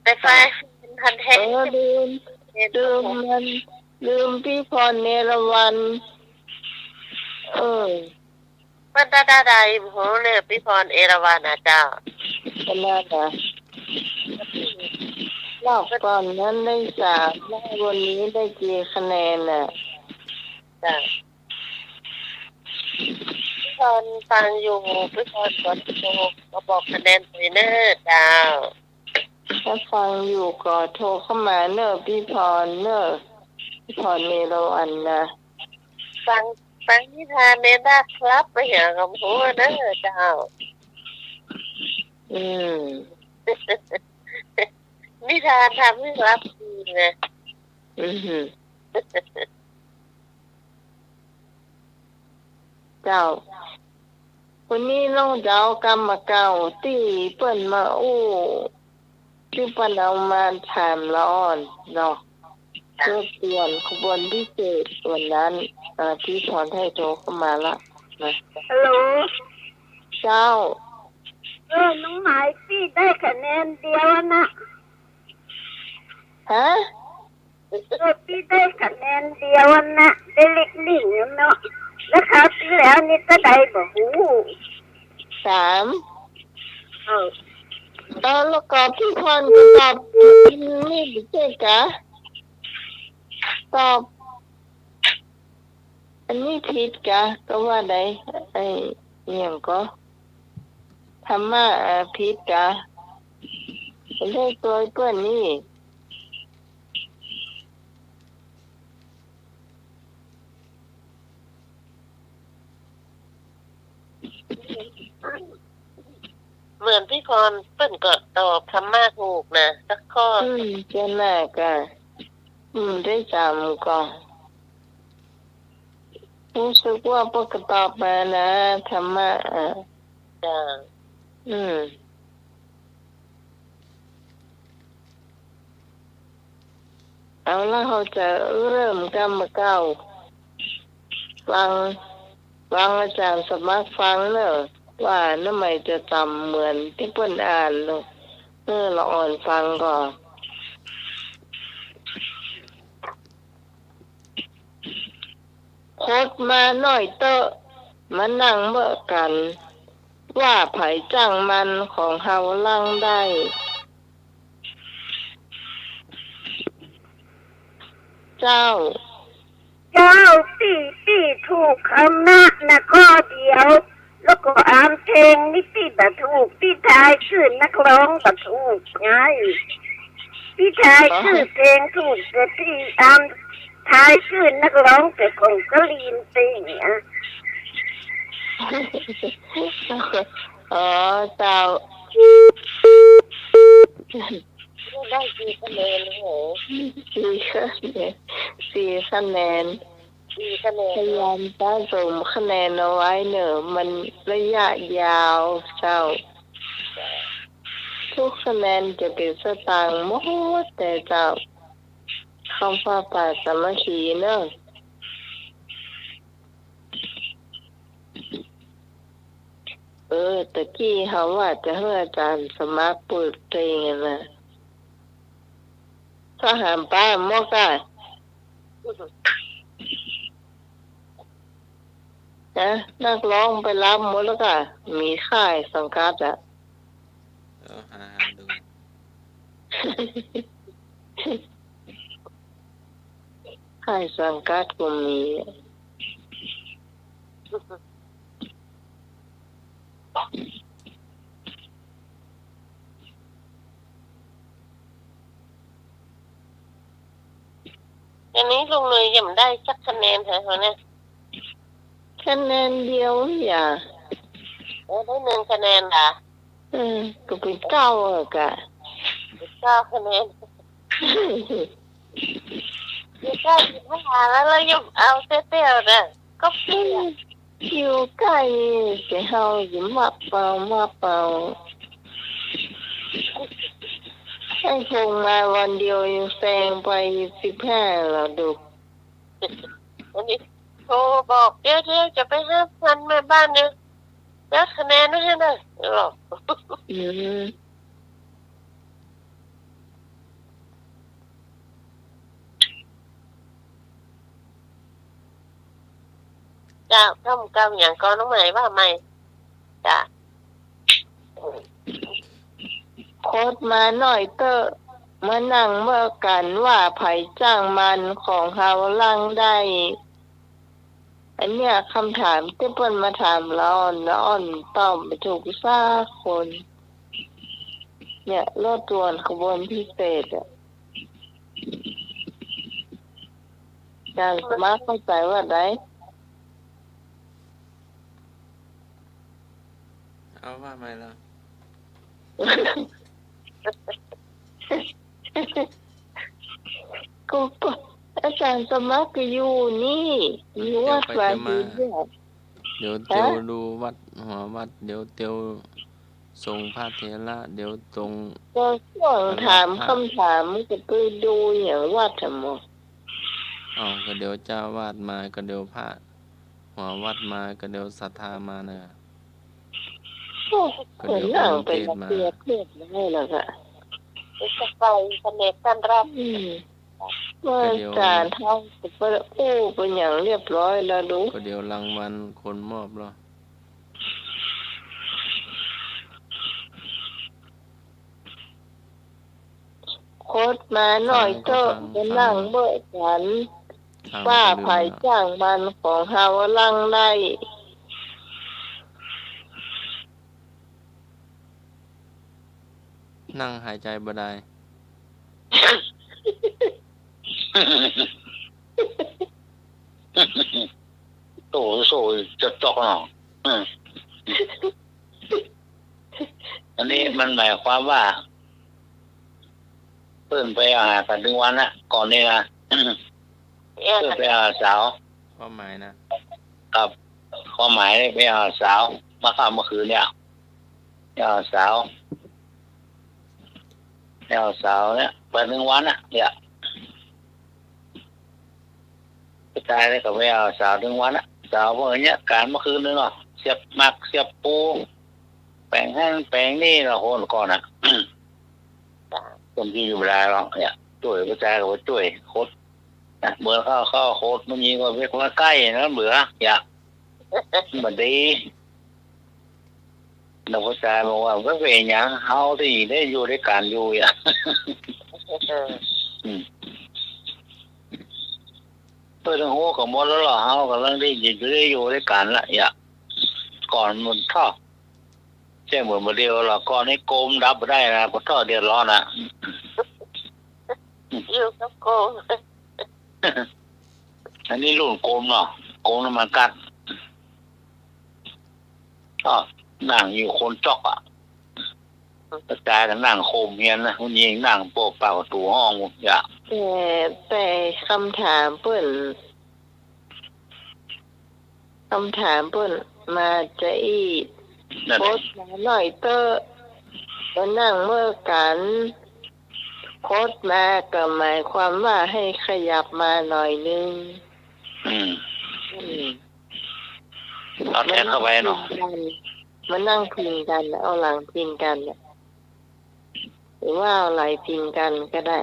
แต่ฝ่าย จ้า แฟนพันธุ์แท้ เออ ลืม เห็น ลืมมัน ลืมปี้พรเอราวัณ เออ เปิ้นตาดาใด โห เนี่ย ปี้พรเอราวัณนะเจ้า ก็นั่นนะ รอบก่อนนั้นได้สาม แล้ววันนี้ได้กี่คะแนนน่ะ จ้ะ ปี้พรฟังอยู่ ปี้พรก็โทรมาบอกคะแนนไปเน่อเจ้า ถ้าฟังอยู่ก็โทรเข้ามาเน่อปี้พรเน่อ ปี้พรเอราวัณนะ ฟัง ฟังนิทานในนาคครับ ไปหาความรู้เน่อเจ้า อืม นิทานทำให้หลับดีนะ อืม เจ้า วันนี้น้องจะเอากำบ่าเก่าตี้เปิ้นมาอู้ ตี้เปิ้นเอามาถามละอ่อนเนาะ เพื่อเปลี่ยนขบวนพิเศษวันนั้น อ่า ตี้พรไทยโทรเข้ามาละนะ ฮัลโหล เจ้า เออ น้องหมาย ปี้ได้คะแนนเดียวนะ ฮะ เออ ปี้ได้คะแนนเดียวนะ ได้เลขหนึ่งเนาะ แล้วคราวตี้แล้วนี่เต้าใดบ่ฮู้ สาม เออ เออ แล้วก็ปี้พรก็ตอบนี่บ่ใจ้กา ตอบ อันนี้ผิดกา ก็ว่าได้ ไอ้ อิหยังก็ ธรรมะ อ่า ผิดกา ได้ตวยเปิ้นนี่ เหมือนปี้พรเปิ้นก็ตอบธรรมะถูกนะ สักข้อ อืม เจ้าหน้าก็ อืม ได้สามก็ ฮู้สึกว่าเปิ้นก็ตอบมานะ ธรรมะ อ่ะ จ้ะ อืม เอาละ เฮาจะเริ่มกำบ่าเก่า ฟัง ฟังอาจ๋ารย์สมัครฟังเน่อ ว่าน้าใหม่จะจ๋ำเหมือนตี้เปิ้นอ่านเน่อ เออ ละอ่อนฟังก่อ คดมาหน้อยเต๊อะ มานั่งเมาะกั๋น ว่าใผจ้างมันของเฮาลังได้ เจ้า เจ้า ตี้ ตี้ถูกธรรมะนะข้อเดียว แล้วก็อามเพลงนี่ตี้บ่ถูก ตี้ทายจื้อนักร้องบ่ถูกไง ตี้ทายจื้อเพลงถูก แต่ตี้อามทายจื้อนักร้องแต่ของกะลีนเป๋งอะ อ๋อ เจ้า ได้กี่คะแนนเหรอ สี่คะแนน สี่คะแนน สี่คะแนน พยายามสะสมคะแนนเอาไว้เน่อ มันระยะยาวเจ้า ทุกคะแนนจะเป๋นสตางค์หมดแต่เจ้า คำว่าป่าสามัคคีเน่อ เออ ตะกี้เฮาว่าจะหื้ออาจ๋ารย์สมัครเปิดเพลงอะนะ ถ้าหามป้าหมดอะ นะ นักร้องไปรับหมดแล้วก่ะ มีค่ายสังกัดอะ เออ หา หาดู ค่ายสังกัดก็มี อันนี้ลุงหนุ่ยยังบ่ได้สักคะแนนเหรอเนี่ย คะแนนเดียวอย่า โอ้ ได้หนึ่งคะแนนเหรอ อืม ก็เป๋นเก้าอะกะ เป๋นเก้าคะแนน เป๋นเก้าสิบห้าแล้ว แล้วยังเอาเตี้ยวๆ นะ ก็เตี้ย อยู่ใก้เสียเฮาอยู่มาเป่า มาเป่า ไอ้พงมาวันเดียวยังแซงไปสิบห้าแล้วดู วันนี้โทรบอกเตี้ยวๆ จะไปหาพันแม่บ้านเนี่ย ตัดคะแนนไว้หื้อเน่อ อืม เจ้า กำ กำหยังก่อ น้องใหม่ว่าใหม่ เจ้า คดมาหน่อยเต๊อะ มานั่งเม้อกั๋นว่าใผจ้างมารของเฮาลังได้ อันเนี้ยกำถามตี้เปิ้นมาถามละอ่อน ละอ่อนตอบบ่ถูกสักคน เนี่ย รถด่วนขบวนพิเศษอะ อาจ๋ารย์สมัครเข้าใจ๋ว่าใด เอาว่าใหม่ละ ก็ ก็อาจ๋ารย์สมัครก็อยู่นี่ อยู่วัดวาหินเนี่ย เดี๋ยวเตียวดูวัด หัววัด เดี๋ยวเตียวส่งพระเถระ เดี๋ยวส่ง ก็ช่วงถามกำถามก็ไปดูอย่างวัดอะหมอ อ้าว ก็เดี๋ยวเจ้าอาวาสมา ก็เดี๋ยวพระหัววัดมา ก็เดี๋ยวศรัทธามานะ โอ้ ก็เดี๋ยว ก็นั่งไป เทศน์มา เทศน์มาให้แล้วก็ จะไปแผนกต้อนรับ อืม ว่า ก็เดี๋ยว อาจ๋ารย์เฒ่าก็ไปอู้ไปหยังเรียบร้อยแล้วดู ก็เดี๋ยวรางวัลคนมอบเหรอ คดมาหน่อยเต๊อะ มานั่งเม้อกั๋น ว่าใผจ้างมารของเฮาลังได้ นั่งหายใจ๋บ่ได้ โต โซ่จะจอกเนาะ อืม อันนี้มันหมายความว่า เปิ้นไปหากั๋นตึงวันนะ ก่อนนี้นะ เปิ้นไปหาสาว ความหมายนะ ครับ ความหมายไปหาสาว เมื่อค่ำเมื่อคืนเนี่ย ไปหาสาว ไปหาสาวเนี่ย ไปตึงวันนะ เนี่ย ผู้จายเนี่ยก็ไปหาสาวตึงวันนะ สาวว่าอย่างเงี้ย ก๋านเมื่อคืนนี้เนาะ เสียบหมาก เสียบปู แป๋งหั้นแป๋งนี่เนาะ คนก่อนนะ คนตี้อยู่บ่ได้หรอกเนี่ย จ้วยผู้จายก็จ้วย คดนะ เหมือนเข้า เข้าคด มันยิงก็เรียกว่าใก้นะ เบื่อ เนี่ย บ่ดี แล้วผู้จายบอกว่า บ่เป๋นหยัง เฮาตี้ได้อยู่ตวยกั๋นอยู่เนี่ย เออ อืม เปิ้นฮู้กั๋นหมดแล้วเหรอ เฮาก่ำลังได้ยิน ได้อยู่ตวยกั๋นละ เนี่ย ก่อนมันเถาะ ใจ้เหมือนบ่าเดี่ยวหรอก ก่อนนี้โกมดับบ่ได้นะ ปะเถาะเดือดร้อนนะ อยู่กับโกม อันนี้รุ่นโกมเนาะ โกมน้ำมันก๊าซ อ้อ นั่งอยู่คนจ๊อกอะ ผู้จายก็นั่งโคมเฮียนนะ ผู้ญิงนั่งโปะปากประตู๋ห้อง อย่า แต่ แต่กำถามเปิ้น กำถามเปิ้นมาจะอี้ นั่นแหละ คดมาหน่อยเต๊อะ มานั่งเม้อกั๋น คดมาก็หมายความว่าให้ขยับมาหน่อยนึ่ง อืม อืม เอาแทนเข้าไปเนาะ มานั่งพิงกั๋น มานั่งพิงกั๋น เอาหลังพิงกั๋นน่ะ หรือว่าเอาไหล่พิงกั๋นก็ได้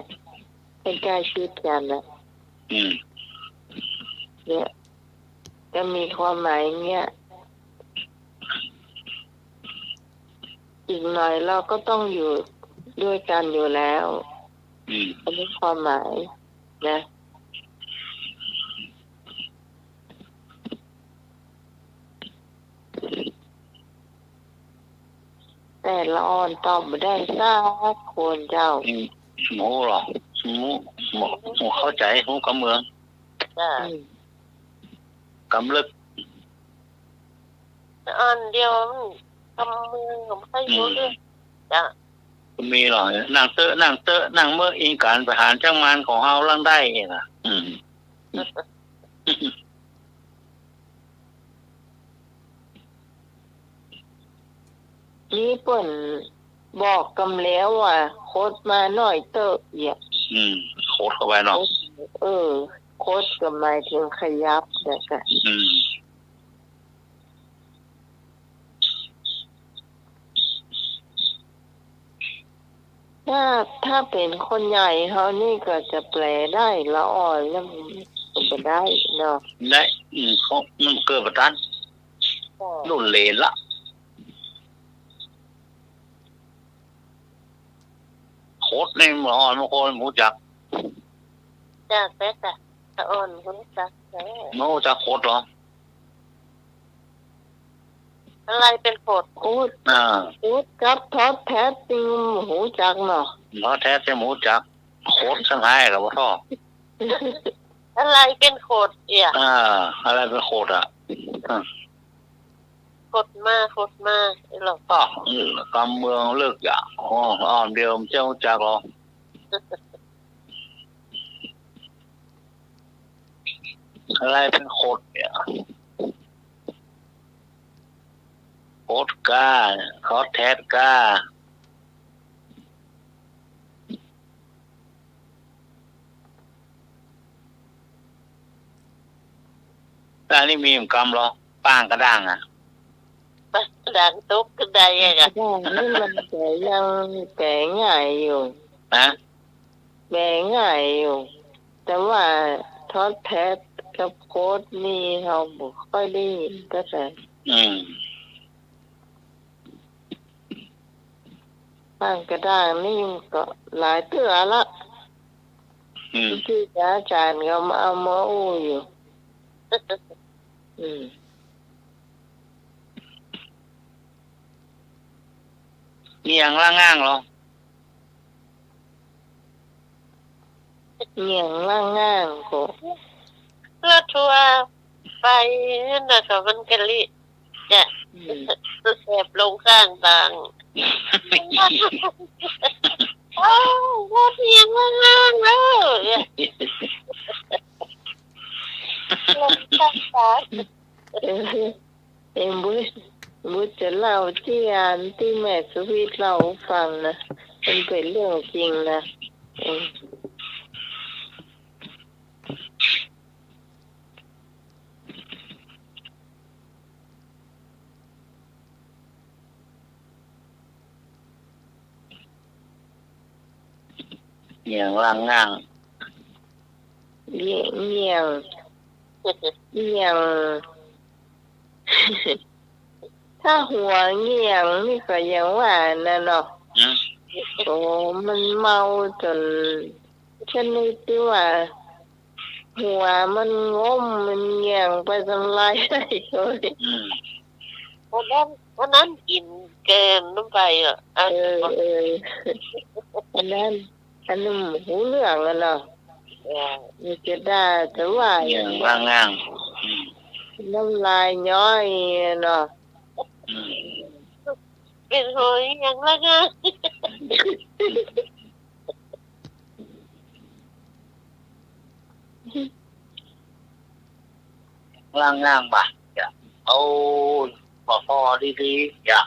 ให้ใก้ชิดกั๋นน่ะ อืม เนี่ย ก็มีความหมายอย่างเงี้ย อีกหน่อยเราก็ต้องอยู่ด้วยกั๋นอยู่แล้ว อืม อันนี้ความหมายนะ แต่ละอ่อนตอบบ่ได้สักคนเจ้า อืม บ่ฮู้หรอ บ่ฮู้ บ่เข้าใจ๋ ฮู้กำเมือง จ้า อืม กำลึก อ่อนเดียว กำเมืองก็บ่ค่อยฮู้เรื่อง อืม จ้า มีหรอ นั่งเต๊อะ นั่งเต๊อะ นั่งเม้ออิงก๋านประหารจ้างมารของเฮาลังได้เองอะ อืม นี่เปิ้นบอกกำแล้วว่า คดมาหน่อยเต๊อะ เนี่ย อืม คดเข้าไปเนาะ เออ คดก็หมายถึงขยับ เนี่ยก็ อืม ถ้า ถ้าเป๋นคนใหญ่เฮานี่ก็จะแปลได้ ละอ่อนแล้วมันก็บ่ได้เนาะ ได้ อืม เพราะมันเกิดบ่ตัน รุ่นเหลนละ ขดนี่ละอ่อน บางคนบ่ฮู้จัก จ้ะ แป๊กอะ ละอ่อนบ่ฮู้จักแต๊ บ่ฮู้จักขดเหรอ อะไรเป๋นขด ขด อ่า ขดกับทอดแทดนี่บ่ฮู้จักเนาะ ทอดแทดนี่บ่ฮู้จัก ขดสังหายก็บ่ท้อ อะไรเป๋นขดเอี่ย อ่า อะไรเป๋นขดอะ อ่า ขดมา ขดมา ไอ้หลอก อ้าว กำเมืองเลิกอย่า อ๋อ อ้าว เดี๋ยวมันจะรู้จักเหรอ อะไรเป๋นขดเนี่ย ขดก้า ขดแทดก้า อันนี้มีกำเหรอ ป้างกระด้างอะ ป้างกระด้างตกกระไดอะ กระด้างนี่มันแปลยัง แปลง่ายอยู่ ฮะ แปลง่ายอยู่ แต่ว่าทอดแทดกับขดนี่เฮาบ่ค่อยได้ยินเท่าใด อืม ป้างกระด้างนี่ก็หลายเตื้อละ อืม ตี้อาจ๋ารย์ก็มาเอามาอู้อยู่ อืม เงี่ยงล่างง่างเหรอ เงี่ยงล่างง่างก็ รถทัวร์ไปนั่นน่ะก็มันกะลิ จ้ะ อืม แอบลงข้างตาง โอ้ รถเอียงล่างง่างแล้ว ลงข้างตาง เออ เอ็มบุญ บุญจะเล่าตี้อันตี้แม่สุวิทย์เล่าหื้อฟังนะ มันเป๋นเรื่องจริงนะ เออ เงี่ยงล่างง่าง เงี่ยง เงี่ยง เงี่ยง ถ้าหัวเงี่ยงนี่ก็ยังว่านะเนาะ อืม โอ้ มันเมาจ๋นชนิดตี้ว่า หัวมันงม มันเงี่ยงไปตำลายได้เลย อืม วันนั้น วันนั้นกิ๋นแกงน้ำไปอะ เออ เออ อันนั้น อันนั้นบ่ฮู้เรื่องอะเนาะ เออ มันจะด่าจะว่า เงี่ยงล่างง่าง อืม น้ำลายย้อยเนาะ อืม เป๋นหอยเงี่ยงล่างง่าง ล่างง่างบ่ะ อย่า โอ้ บ่พอดีๆ อย่า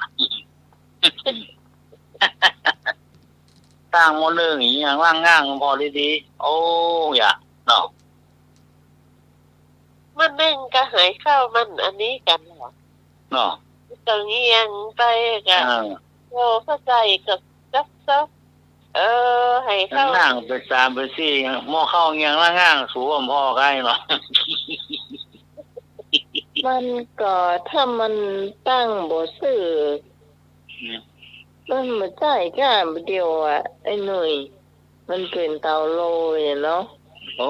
ตั้งหม้อนึ่งอย่างล่างง่างบ่พอดีๆ โอ้ อย่า เนาะ หม้อนึ่งกับไหข้าวมันอันนี้กั๋นเหรอ เนาะ ก็เงี่ยงไปกะ เออ โอ้ เข้าใจ๋ก็ซับๆ เออ ไหข้าว ล่างง่างเป๋นสามเป๋นสี่ หม้อข้าวเงี่ยงล่างง่าง สูบ่พอกั๋นเนาะ มันก็ถ้ามันตั้งบ่ซื่อ อืม มันบ่ใจ้ก้าเดียวอะ ไอ้หนุ่ย มันเป๋นเต๋าโลยอะเนาะ โอ้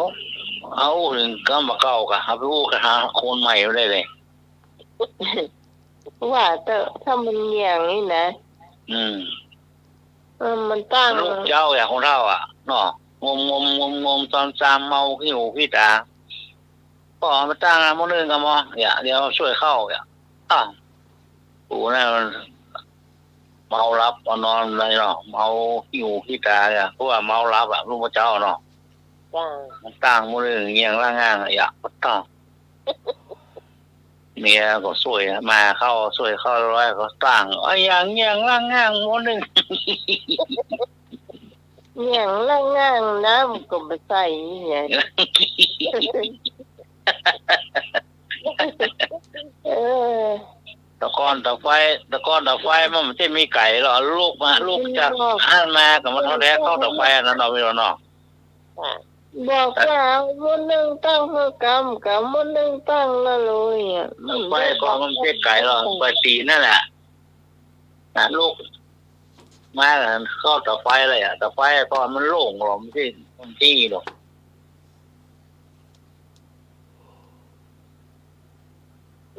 เอาอู้เถิงกำบ่าเก่ากะ เอาไปอู้กะหาคนใหม่บ่ได้เลย ว่าแต่ถ้ามันเงี่ยงนี่นะ อืม เออ มันตั้ง มันลุกเจ๊าอย่างคนเฒ่าอะ เนาะ งมๆๆๆ ต๋อนซามเมาขี้หูขี้ต๋า ก็เอามาตั้งหม้อนึ่งกั๋นหม้อ เนี่ย เดี๋ยวช่วยเข้า เนี่ย อ้าว กูนั่นมันเมาหลับเอานอนเลยเนาะ เมาขี้หูขี้ต๋าเนี่ย เพราะว่าเมาหลับอะ ลูกพระเจ้าเนาะ จ้า มันตั้งหม้อนึ่งเงี่ยงล่างง่างอะ อย่า ก็ต้อง เมียก็ช่วยมาเข้า ช่วยเข้าร้อยก็ตั้ง อะหยังเงี่ยงล่างง่างหม้อนึ่ง เงี่ยงล่างง่างน้ำก็บ่ใส่ไง เออ แต่ก่อนแต่ ฟ ตะกอนเต๋าไฟมันบ่ใจ้มีไก๋หรอก ลุกมา ลุกจากหั้นมาก็มาทอแต๊เข้าเต๋าไฟอันนั้นเนาะ พี่น้องเนาะ ค่ะ บอกว่าเอาหม้อนึ่งตั้งหื้อกำ กำหม้อนึ่งตั้งแล้วเลยอะ เต๋าไฟก็มันบ่ใจ้ไก๋หรอก ไฟตี๋นั่นแหละ นะ ลุกมาเข้าเต๋าไฟเลยอะ เต๋าไฟก็มันโล่งหรอก มันบ่ใจ้ มันบ่ใจ้หรอก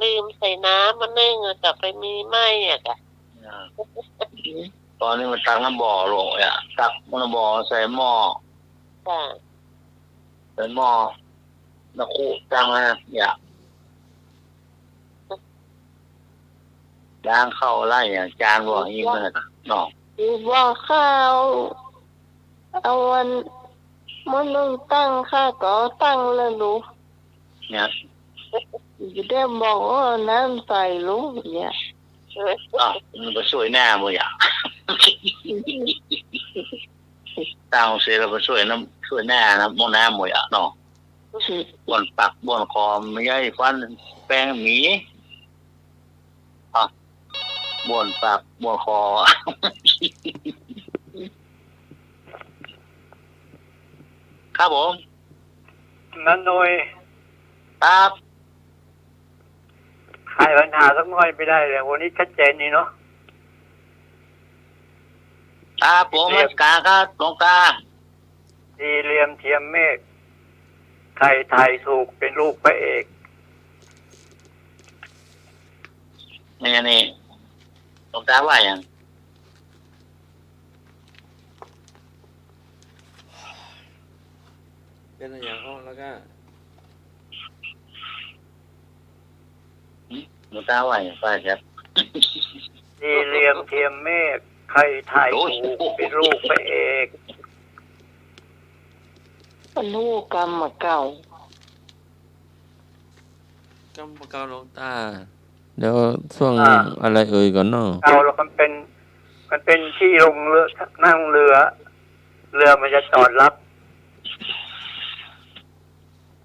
ลืมใส่น้ำมานึ่งอะ กลับไปมีไหม้อะกะ อ่า ต๋อนนี้มันตักน้ำบ่อลงเนี่ย ตักน้ำบ่อใส่หม้อ ค่ะ ใส่หม้อ น้ำคุตั้งนะเนี่ย ล้างข้าวล้างอย่างจานบ่ออย่างนี้มันน่ะเนาะ คือบอกข้าว เอาอันหม้อนึ่งตั้งข้าก็ตั้งแล้วลูก เนี่ย จะได้บอกว่าน้ำใส่ลูกเนี่ย อ่ะ มันก็ช่วยหน้าบ่อยาก ตั้งเสร็จแล้วก็ช่วยน้ำ ช่วยหน้านะ หม้อน้ำบ่อยากเนาะ บ่อนปากบ่อนคอ ไม่ใช่ฟันแปรงหมี อ่ะ บ่อนปากบ่อนคอ ครับผม น้าหน่อย ครับ ไขปัญหาสักหน่อยไม่ได้เลย วันนี้ชัดเจนดีเนาะ ครับผม สี่เหลี่ยม นมัสการครับ หลวงตา สี่เหลี่ยมเทียมเมฆ ใครทายถูกเป็นลูกพระเอก นี่ นี่ หลวงตาว่าหยัง เป๋นอะหยังอ้อ แล้วก็ หึ หลวงตาว่าหยัง ป้าครับ สี่เหลี่ยมเทียมเมฆ ใครทายถูก โอ้ย เป็นลูกพระเอก เปิ้นฮู้กำเก่า กำเก่าหลวงตา เดี๋ยวช่วง อ่า อะไรเอ่ยก่อนเนาะ เก่าแล้วมันเป๋น มันเป๋นตี้ลงเรือ นั่งเรือ เรือมันจะจอดรับ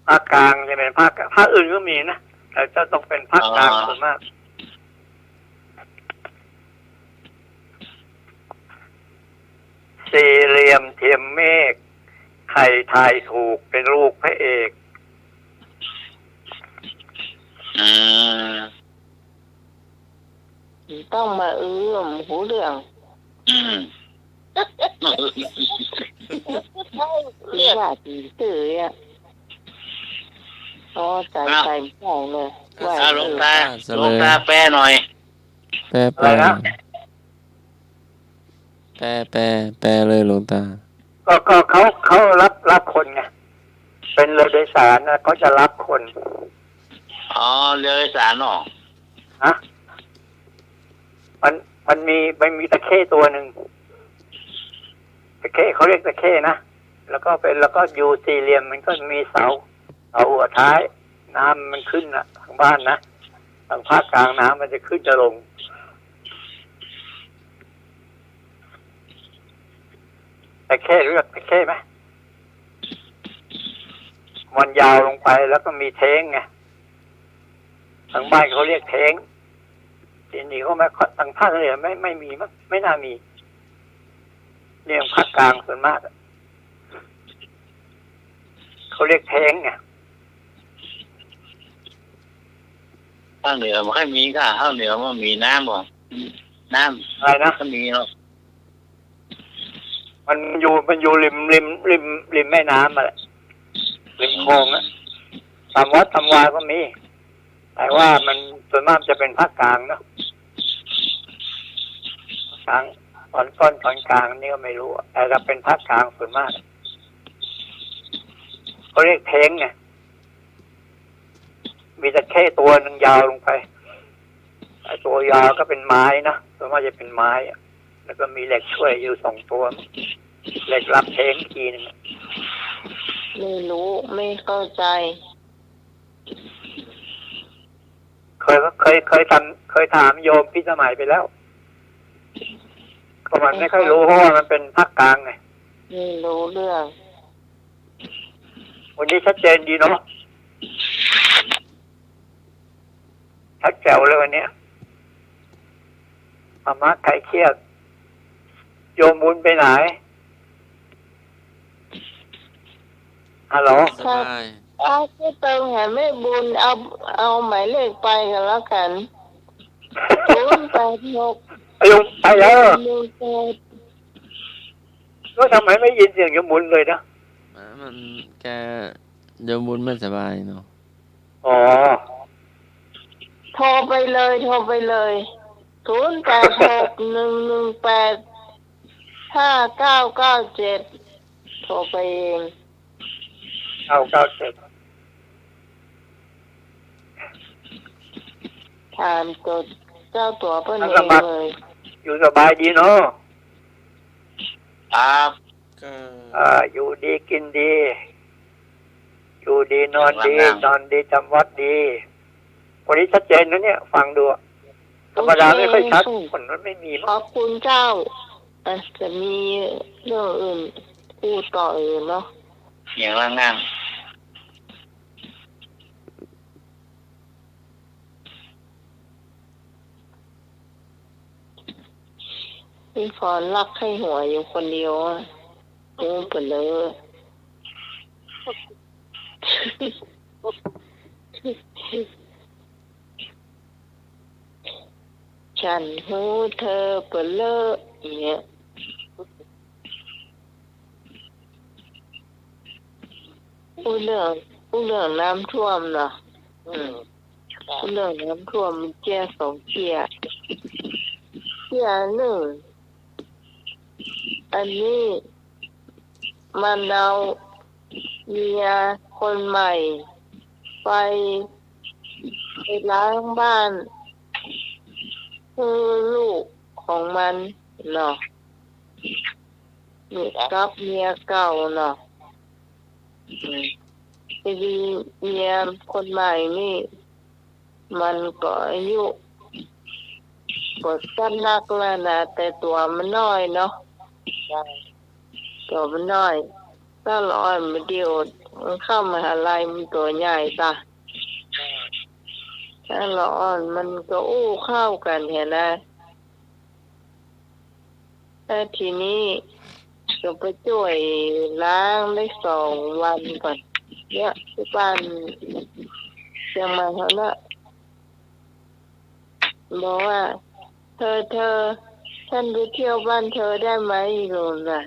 ภาคกลางจะเป๋นภาค ภาคอื่นก็มีนะ แต่จะต้องเป๋นภาคกลาง อ๋อ ส่วนมาก สี่เหลี่ยมเทียมเมฆ ใครทายถูกเป็นลูกพระเอก อืม ต้องมาอื้อ บ่ฮู้เรื่อง อืม ว่าดีเต๋ออะ อ๋อ ต๋าย อ่ะ ต๋ายเจ้าเลย ว่า อ่ะ หลวงตา เออ หลวงตาแปลหน่อย แปล แปล อะไรนะ แปล แปล แปลเลยหลวงตา ก็ ก็เขา เขารับ รับคนไง เป๋นเรือโดยสารนะ เขาจะรับคน อ๋อ เรือโดยสารเนาะ ฮะ มัน มันมี มันมีตะเข้ตัวหนึ่ง ตะเข้ เขาเรียกตะเข้นะ แล้วก็เป๋น แล้วก็อยู่สี่เหลี่ยม มันก็มีเสา เสาหัวท้าย น้ำมันขึ้นน่ะ ทางบ้านนะ ทางภาคกลางน้ำมันจะขึ้นจะลง ตะเข้ รู้จักตะเข้ไหม มันยาวลงไปแล้วก็มีเท้งไง ทางบ้านเขาเรียกเท้ง ทีนี้เขาไม่ ทางภาคเหนือไม่ ไม่มีมั้ง ไม่น่ามี เนี่ยภาคกลางส่วนมากอะ เขาเรียกเท้งไง ภาคเหนือบ่ค่อยมีก่ะ ภาคเหนือมันมีน้ำบ่ น้ำ อะไรนะ ก็มีเนาะ มันอยู่ มันอยู่ริม ริม ริม ริมแม่น้ำอะแหละ ริมโขงอะ ต๋ามวัดต๋ามวาก็มี แต่ว่ามันส่วนมากจะเป๋นภาคกลางเนาะ กลาง ต๋อนต้นต๋อนกลางนี่ก็ไม่รู้อะ แต่จะเป๋นภาคกลางส่วนมาก เขาเรียกเท้งไง มีตะเข้ตัวหนึ่งยาวลงไป ไอ้ตัวยาวก็เป๋นไม้นะ ส่วนมากจะเป๋นไม้อะ แล้วก็มีเหล็กช่วยอยู่สองตัว เหล็กรับเท้งอีกทีหนึ่งอะ ไม่รู้ ไม่เข้าใจ เคย เคย เคยถาม เคยถามโยมพิสมัยไปแล้ว ก็มันไม่ค่อยรู้ เพราะว่ามันเป๋นภาคกลางไง ไม่รู้เรื่อง วันนี้ชัดเจนดีเนาะ ชัดแจ๋วเลยวันเนี้ย ธรรมะคลายเครียด โยมบุญไปไหน ฮัลโหล สบาย เอา ก็เติมให้แม่บุญ เอา เอาหมายเลขไปก็แล้วกั๋น ศูนย์แปดหก โยมไปแล้ว หนึ่งแปด แล้วทำไมไม่ยินเสียงโยมบุญเลยนะ มัน แก โยมบุญไม่สบายเนาะ อ๋อ โทรไปเลย โทรไปเลย ศูนย์แปดหก หนึ่งหนึ่งแปด ห้าเก้าเก้าเจ็ด โทรไปเอง เก้าเก้าเจ็ด ถามตัวเจ้าตั๋วเปิ้นเองเลย อยู่สบายดีเนาะ ครับ ก็ อ่า อยู่ดีกินดี อยู่ดีนอนดี นอนดีจำวัดดี วันนี้ชัดเจนนะเนี่ย ฟังดูอะ ธรรมดาไม่ค่อยชัด ฝนมันไม่มีมั้ง ขอบคุณเจ้า อ่ะ จะมีเรื่องอื่นพูดต่ออื่นเนาะ อย่างละงาน พี่พรลักใค่หัวอยู่คนเดียวอะ โอ้ ไปเลย ฉันฮู้เธอเป๋อเล่อ อย่างเงี้ย อู้เรื่อง อู้เรื่องน้ำท่วมเนาะ อืม อู้เรื่องน้ำท่วมมันเกี้ยสองเกี้ย เกี้ยนึ่ง อันนี้ มันเอาเมียคนใหม่ไป ไปล้างบ้านหื้อลูกของมันเนาะ นี่กับเมียเก่าเนาะ อืม พอดีเมียคนใหม่นี่ มันก็อายุก็จัดนักแล้วนะ แต่ตั๋วมันน้อยเนาะ ตั๋วมันน้อย ถ้าละอ่อนมันเดี๋ยวมันเข้ามหาลัยมันตั๋วใหญ่ตะ ถ้าละอ่อนมันก็อู้เข้ากั๋นหั้นนะ แล้วทีนี้ก็ไปจ้วยล้างได้สองวันก่อน เนี่ย ตี้บ้านเจียงใหม่เขาน่ะ บอกว่า เธอ เธอ ฉันไปเที่ยวบ้านเธอได้ไหม โยมน่ะ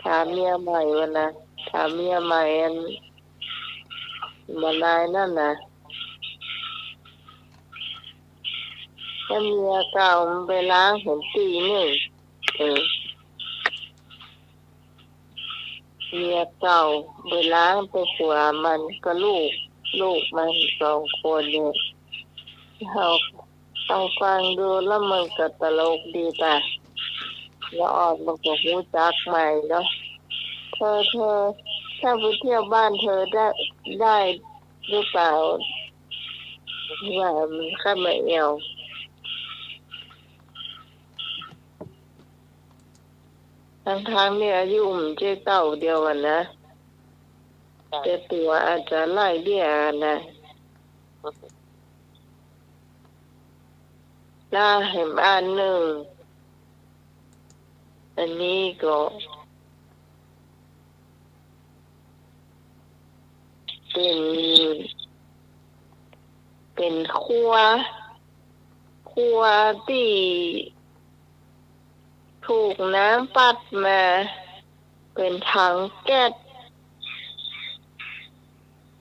ถามเมียใหม่วันนั้น ถามเมียใหม่อัน มานายนั่นนะ แล้วเมียเก่ามันไปล้างหั้นตี้นึ่ง เออ เมียเก่าไปล้างแต่ตั๋วมันกับลูก ลูกมันสองคนเนี่ย เอา เอาฟังดูแล้วมันก็ตลกดีตะ ละอ่อนมันก็ฮู้จักใหม่เนาะ เธอ เธอ ถ้าไปเที่ยวบ้านเธอได้ ได้หรือเปล่า ว่ามันเข้ามาแอ่ว ตังๆ นี่อายุมันเจ๊เต้าเดียวกั๋นนะ แต่ตั๋วอาจจะไล่เลี่ยกั๋นนะ แล้วแหมอันนึ่ง อันนี้ก็ เป๋น เป๋นครัว ครัวตี้ถูกน้ำปั๊ดมา เป๋นถังแก๊ส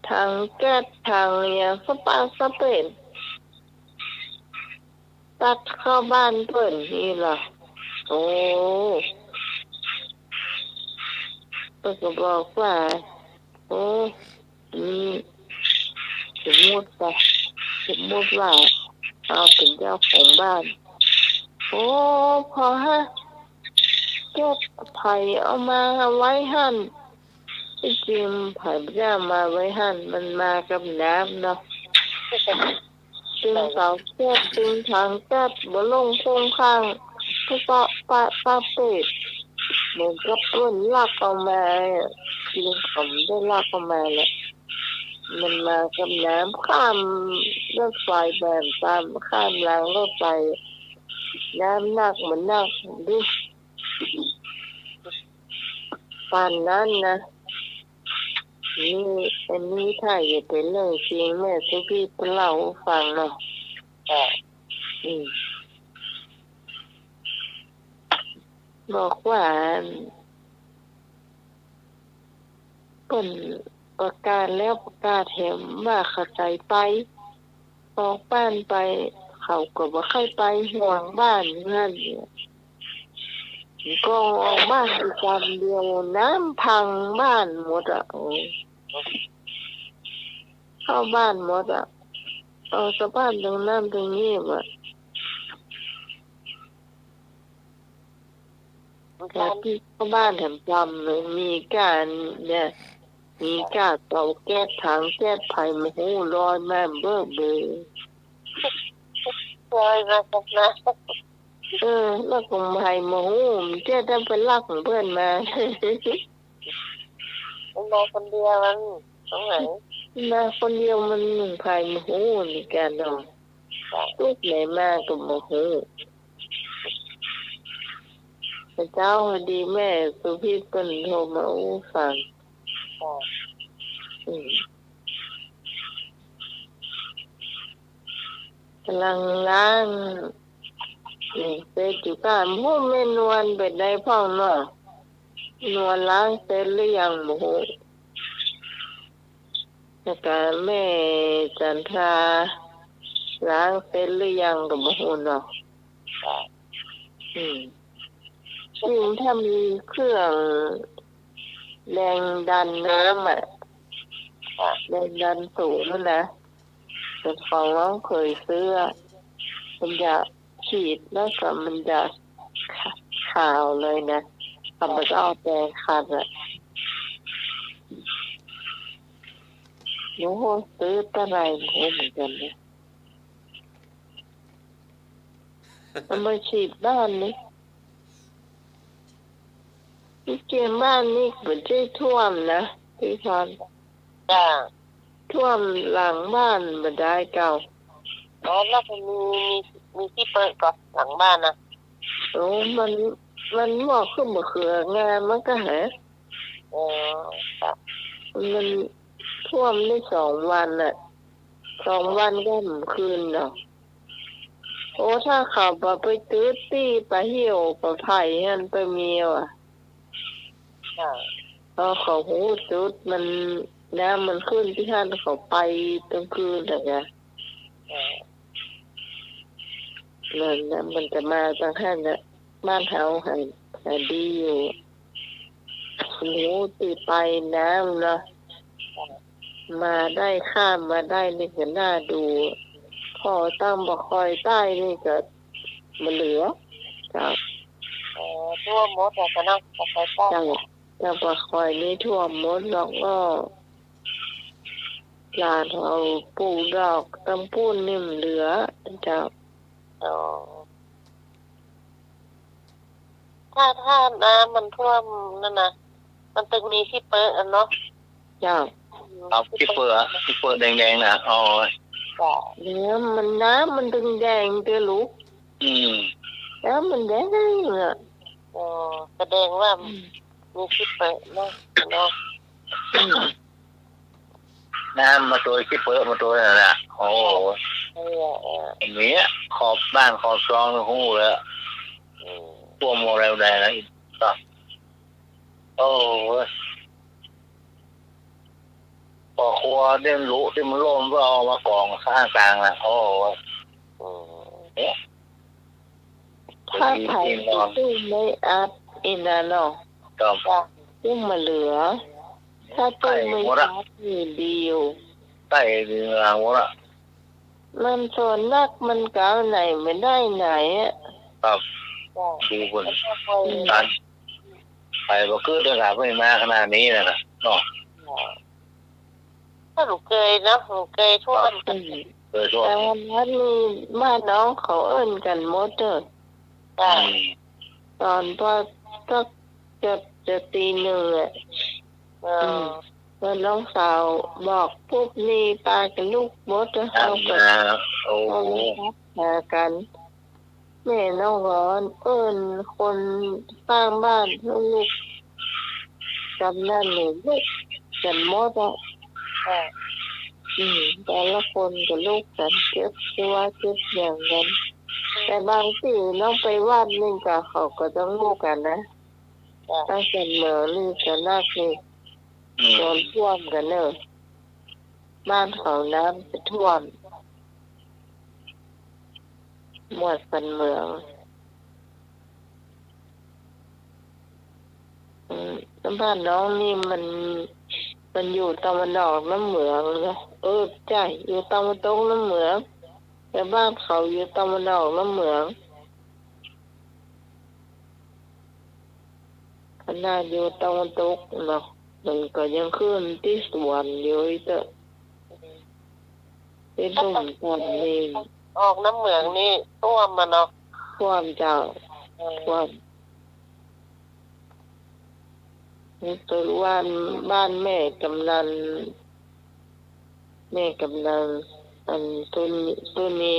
ถังแก๊ส ถังอะหยังสะปาสะเป๋น ปั๊ดเข้าบ้านเปิ้นนี่ล่ะ โอ้ เปิ้นก็บอกว่า โอ้ อืม สมมุติว่า สมมุติว่า เอาเป๋นเจ้าของบ้าน โอ้ ผ่อฮะ แก๊สใผเอามาไว้หั้น ตี้จริงใผบ่ได้เอามาไว้หั้น มันมากับน้ำเนาะ ตึงเต๋าแก๊ส ตึงถังแก๊ส บ่ลงข้างๆ ปะปะปะเป๋น เหมือนกับเปิ้นลักเอามา จริงเขาบ่ได้ลักเอามาแหละ มันมากับน้ำ ข้ามรถไฟมา ต๋ามข้ามรางรถไฟ น้ำหนักบ่หนัก ดู ปานนั้นนะ นี่ อันนี้ถ้าจะเป๋นเรื่องจริง แม่สุพีชเล่าหื้อฟังเนาะ อ่า อืม บอกว่า เปิ้นประกาศแล้วประกาศแถมว่าเขาใจ๋ไป ออกบ้านไป เขาก็บ่ใค่ไป ห่วงบ้านว่าหั้น ก็ออกบ้านไปกำเดียว น้ำพังบ้านหมดอะ โอ้ เข้าบ้านหมดอะ เอาสภาพตรงนั้นตรงนี้อะ แต่ตี้เข้าบ้านแถมกำเลย มีก้าเนี่ย มีก้าเตาแก๊ส ถังแก๊ส ใผบ่ฮู้ ลอยมาเบ้อเบ้อ ลอยมาจากน้ำ เออ แล้วก็ใผบ่ฮู้ มันจะได้ไปลักของเปิ้นมา มันมาคนเดียวมัน ตรงไหน มาคนเดียวมัน ใผบ่ฮู้เหมือนกั๋นเนาะ ตุ๊กไหนมาก็บ่ฮู้ แต่เจ๊าพอดีแม่สุพีชเปิ้นโทรมาอู้ฟัง อืม ก๋ำลังล้าง นี่ เสร็จอยู่ก้า บ่ฮู้แม่นวลเป๋นใดพ่องเนาะ นวลล้างเสร็จหรือยังบ่ฮู้ แล้วก็แม่จันทราล้างเสร็จหรือยังก็บ่ฮู้เนาะ อืม ซึ่งถ้ามีเครื่องแรงดันน้ำอะ แรงดันสูงนั่นนะ แต่ของน้องเคยซื้ออะ มันจะขีดแล้วก็มันจะขาวเลยนะ เขาบ่ต้องเอาแปรงขัดอะ โอ้โห ซื้อเต้าใดบ่ฮู้เหมือนกั๋นเนี่ย เอามาฉีดบ้านนี่ ตี้เกียมบ้านนี่บ่ใจ้ท่วมนะ ตี้พร จ้า ท่วมหลังบ้านบ่ได้เก่า อ๋อ แล้วมันมี มี มีตี้เปิดก่อหลังบ้านนะ โอ้ มัน มันหมอกขึ้นบ่เขืองามมันก็หา อ๋อ ครับ มันท่วมได้สองวันน่ะ สองวันก็บ่คืนเนาะ โอ้ ถ้าเขาบ่ไปตึ๊ดตี้ป่าเหี่ยวป่าไผ่หั้นไปมีว่ะ ค่ะ เพราะเขาฮู้จุดมัน น้ำมันขึ้นตี้หั้น เขาไปตึงคืนน่ะนะ ค่ะ นั่นน่ะ มันจะมาตังหั้นน่ะ บ้านเฮาหั้น หาดีอยู่ ฮู้ตี้ไปน้ำเนาะ ค่ะ มาได้ข้ามมาได้นี่ก็น่าดู พอตั้งบ่อคอยใต้นี่ก็บ่เหลือ เจ้า อ๋อ ท่วมหมดแล้วก็เนาะ บ่อคอยใต้ เจ้า เจ้า บ่อคอยนี่ท่วมหมด แล้วก็หลานเอาปลูกดอกตังปู๊นนี่บ่เหลือ เจ้า อ๋อ ถ้า ถ้าน้ำมันท่วมนั่นนะ มันตึงมีขี้เปอะอันเนาะ เจ้า อืม ครับ ขี้เปอะอะ ขี้เปอะแดงๆ น่ะ อ๋อ จ้ะ น้ำมัน น้ำมันตึงแดงเตื้อลูก อืม น้ำมันแดงอะ อ๋อ แสดงว่า อืม มีขี้เปอะเนาะ เนาะ อืม น้ำมาตวย ขี้เปอะมาตวยนั่นน่ะ โอ้โห เออ เออ อันนี้ขอบบ้านขอบซองนี่ฮู้เลย อืม ท่วมหมดแล้วได้นะ อีกก็ โอ้โห ปอครัวเนี่ยหลุตี้มันล่มก็เอามากองข้างกลางน่ะ โอ้โห อืม เนี่ย ถ้าไผ ตี้ ตี้นอน ตี้ไม่อัดอีกนะเนาะ ครับ ตี้บ่เหลือ ถ้าตี้ไม่อัดนี่ดีอยู่ ใต้ดินหมดละ มันส่วนนักมันก็เอาไหนบ่ได้ไหนอะ ครับ จ้ะ ดูเปิ้น อืม ตัน ไปบ่กึ๊ดเลยล่ะ เปิ้นมาขนาดนี้น่ะ เนาะ ถ้าลูกเขยเนาะ ลูกเขยท่วม อืม เขยท่วม แต่วันนั้นนี่บ้านน้องเขาเอิ้นกั๋นหมดเต๊อะ จ้ะ อืม ต๋อนพอสักจะ จะตีหนึ่งอะ เออ อืม พอน้องสาวบอกปุ๊บนี่ปากั๋นลุกหมดเต๊อะ นั่นนะ เฮาก็ โอ้โห โทรศัพท์หากั๋น แม่น้องก็เอิ้นคนข้างบ้านหื้อลุก กำนันนี่ลุกกั๋นหมดอะ ค่ะ อืม แต่ละคนก็ลุกกั๋นเก็บตั๋วเก็บหยังกั๋น แต่บางตี้น้องไปวัดนี่ก็เขาก็ต้องลุกกั๋นนะ ค่ะ ตั้งแต่เหมิงนี่ก็นักนี่ อืม น้ำท่วมกั๋นเน่อ บ้านเขาน้ำจะท่วม หมวดสันเหมิง อืม บ้านน้องนี่มัน มันอยู่ตะวันออกน้ำเหมิงนะ เออ ใจ้ อยู่ตะวันตกน้ำเหมิง แต่บ้านเขาอยู่ตะวันออกน้ำเหมิง ขนาดอยู่ตะวันตกเนาะ มันก็ยังขึ้นตี้สวนอยู่อีกเต๊อะ ตี้ลุ่มก่อนนี่ ออกน้ำเหมิงนี่ท่วมอะเนาะ ท่วมเจ้า เออ ท่วม นี่ตึกบ้าน บ้านแม่กำนัน แม่กำนัน อัน สุน- สุนี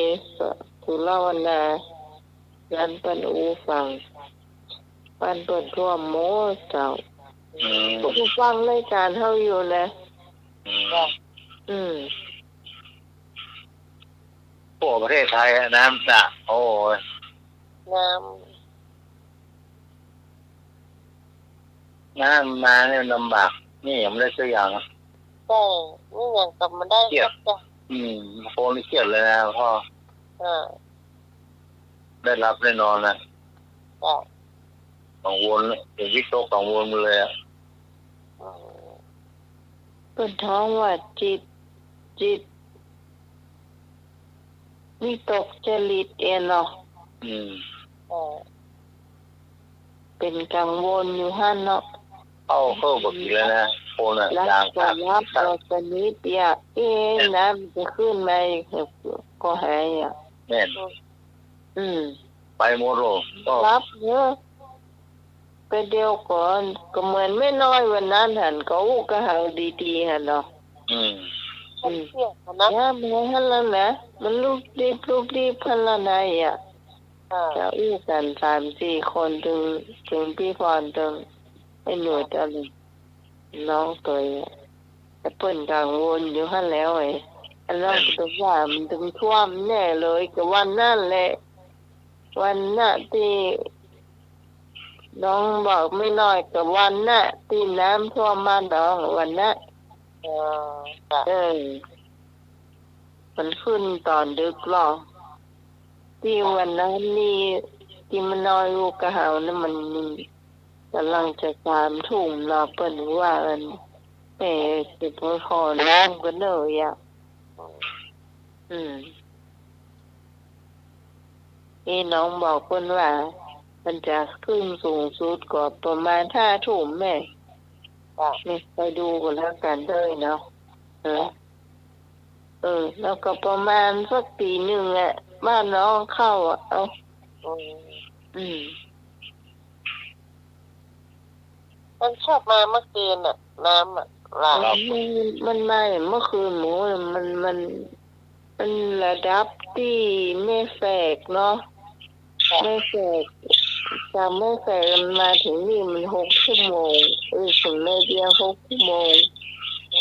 สุรวรรณา นั้นเปิ้นอู้ฟัง บ้านเปิ้นท่วมหมดเจ้า อืม ก็ฟังรายก๋านเฮาอยู่นะ อืม อืม ทั่วประเทศไทยอะ น้ำสะ โอ้ย น้ำ น้ำมาเนี่ยลำบาก นี่ยังไม่ได้สักอย่างอะ ใจ้ นี่ยังก็ไม่ได้ เครียด สักอย่าง อืม คนเครียดเลยนะพ่อ อ่า ได้หลับได้นอนนะ จ้ะ กังวลเลย เป็นวิตกกังวลเลยอะ อืม เปิ้นฮ้องว่าจิต จิตวิตกจริตเอนเนาะ อืม เออ เป๋นกังวลอยู่หั้นเนาะ เข้า เข้าบ่กี่แล้วนะ คนอะ หลับ อย่าง ก็หลับ บ่สนิท อยาก เอ๊ะ แม่น น้ำจะขึ้นมาอีก ก็หายอะ แม่น อืม ไปหมดโลก ก็หลับเนาะ แป๊บเดียวก่อน ก็เหมือนแม่น้อยวันนั้นหั้น ก็อู้กระหังดีๆ หั้นเนาะ อืม อืม มันเครียดอะนะ เนี่ย มันหั้นแล้วนะ มันลุบลีบ ลุบลีบหั้นแล้วนะ อ่ะ อ่า จะอู้กั๋นสามสี่คน ตึง ตึงปี้พร ตึงไอ้หนวด อันน้องตวยอะ แต่เปิ้นกังวลอยู่หั้นแล้วไอ้ อันนั้น เออ ก็ว่ามันตึงท่วมแน่เลย ก็วันนั้นแหละ วันนั้นตี้น้องบอกแม่น้อย ก็วันนั้นตี้น้ำท่วมบ้านน้อง วันนั้น อ๋อ จ้ะ เออ มันขึ้นต๋อนดึกหรอ ตี้วันนั้นนี่ ตี้แม่น้อยอู้กระหังนะ มัน มันก๋ำลังจะสามทุ่มเนาะ เปิ้นว่าอัน แม่จะไปขอน้ำกั๋นเน่อ อยาก อืม นี่น้องบอกเปิ้นว่า มันจะขึ้นสูงสุดก็ประมาณห้าทุ่มแม่ จ้ะ นี่ไปดูกั๋นแล้วกั๋นเต๊อะเนาะ เออ เออ แล้วก็ประมาณสักตีหนึ่งอะ บ้านน้องเข้าอะ เอ้า อืม อืม มันชอบมาเมื่อคืนน่ะ น้ำอะ หลาก มัน มันมาเมื่อคืนหมู มัน มัน มันระดับตี้แม่แฝกเนาะ ค่ะ แม่แฝก จากแม่แฝกมันมาถึงนี่มันหกชั่วโมง เออ ถึงแม่เวียงหกชั่วโมง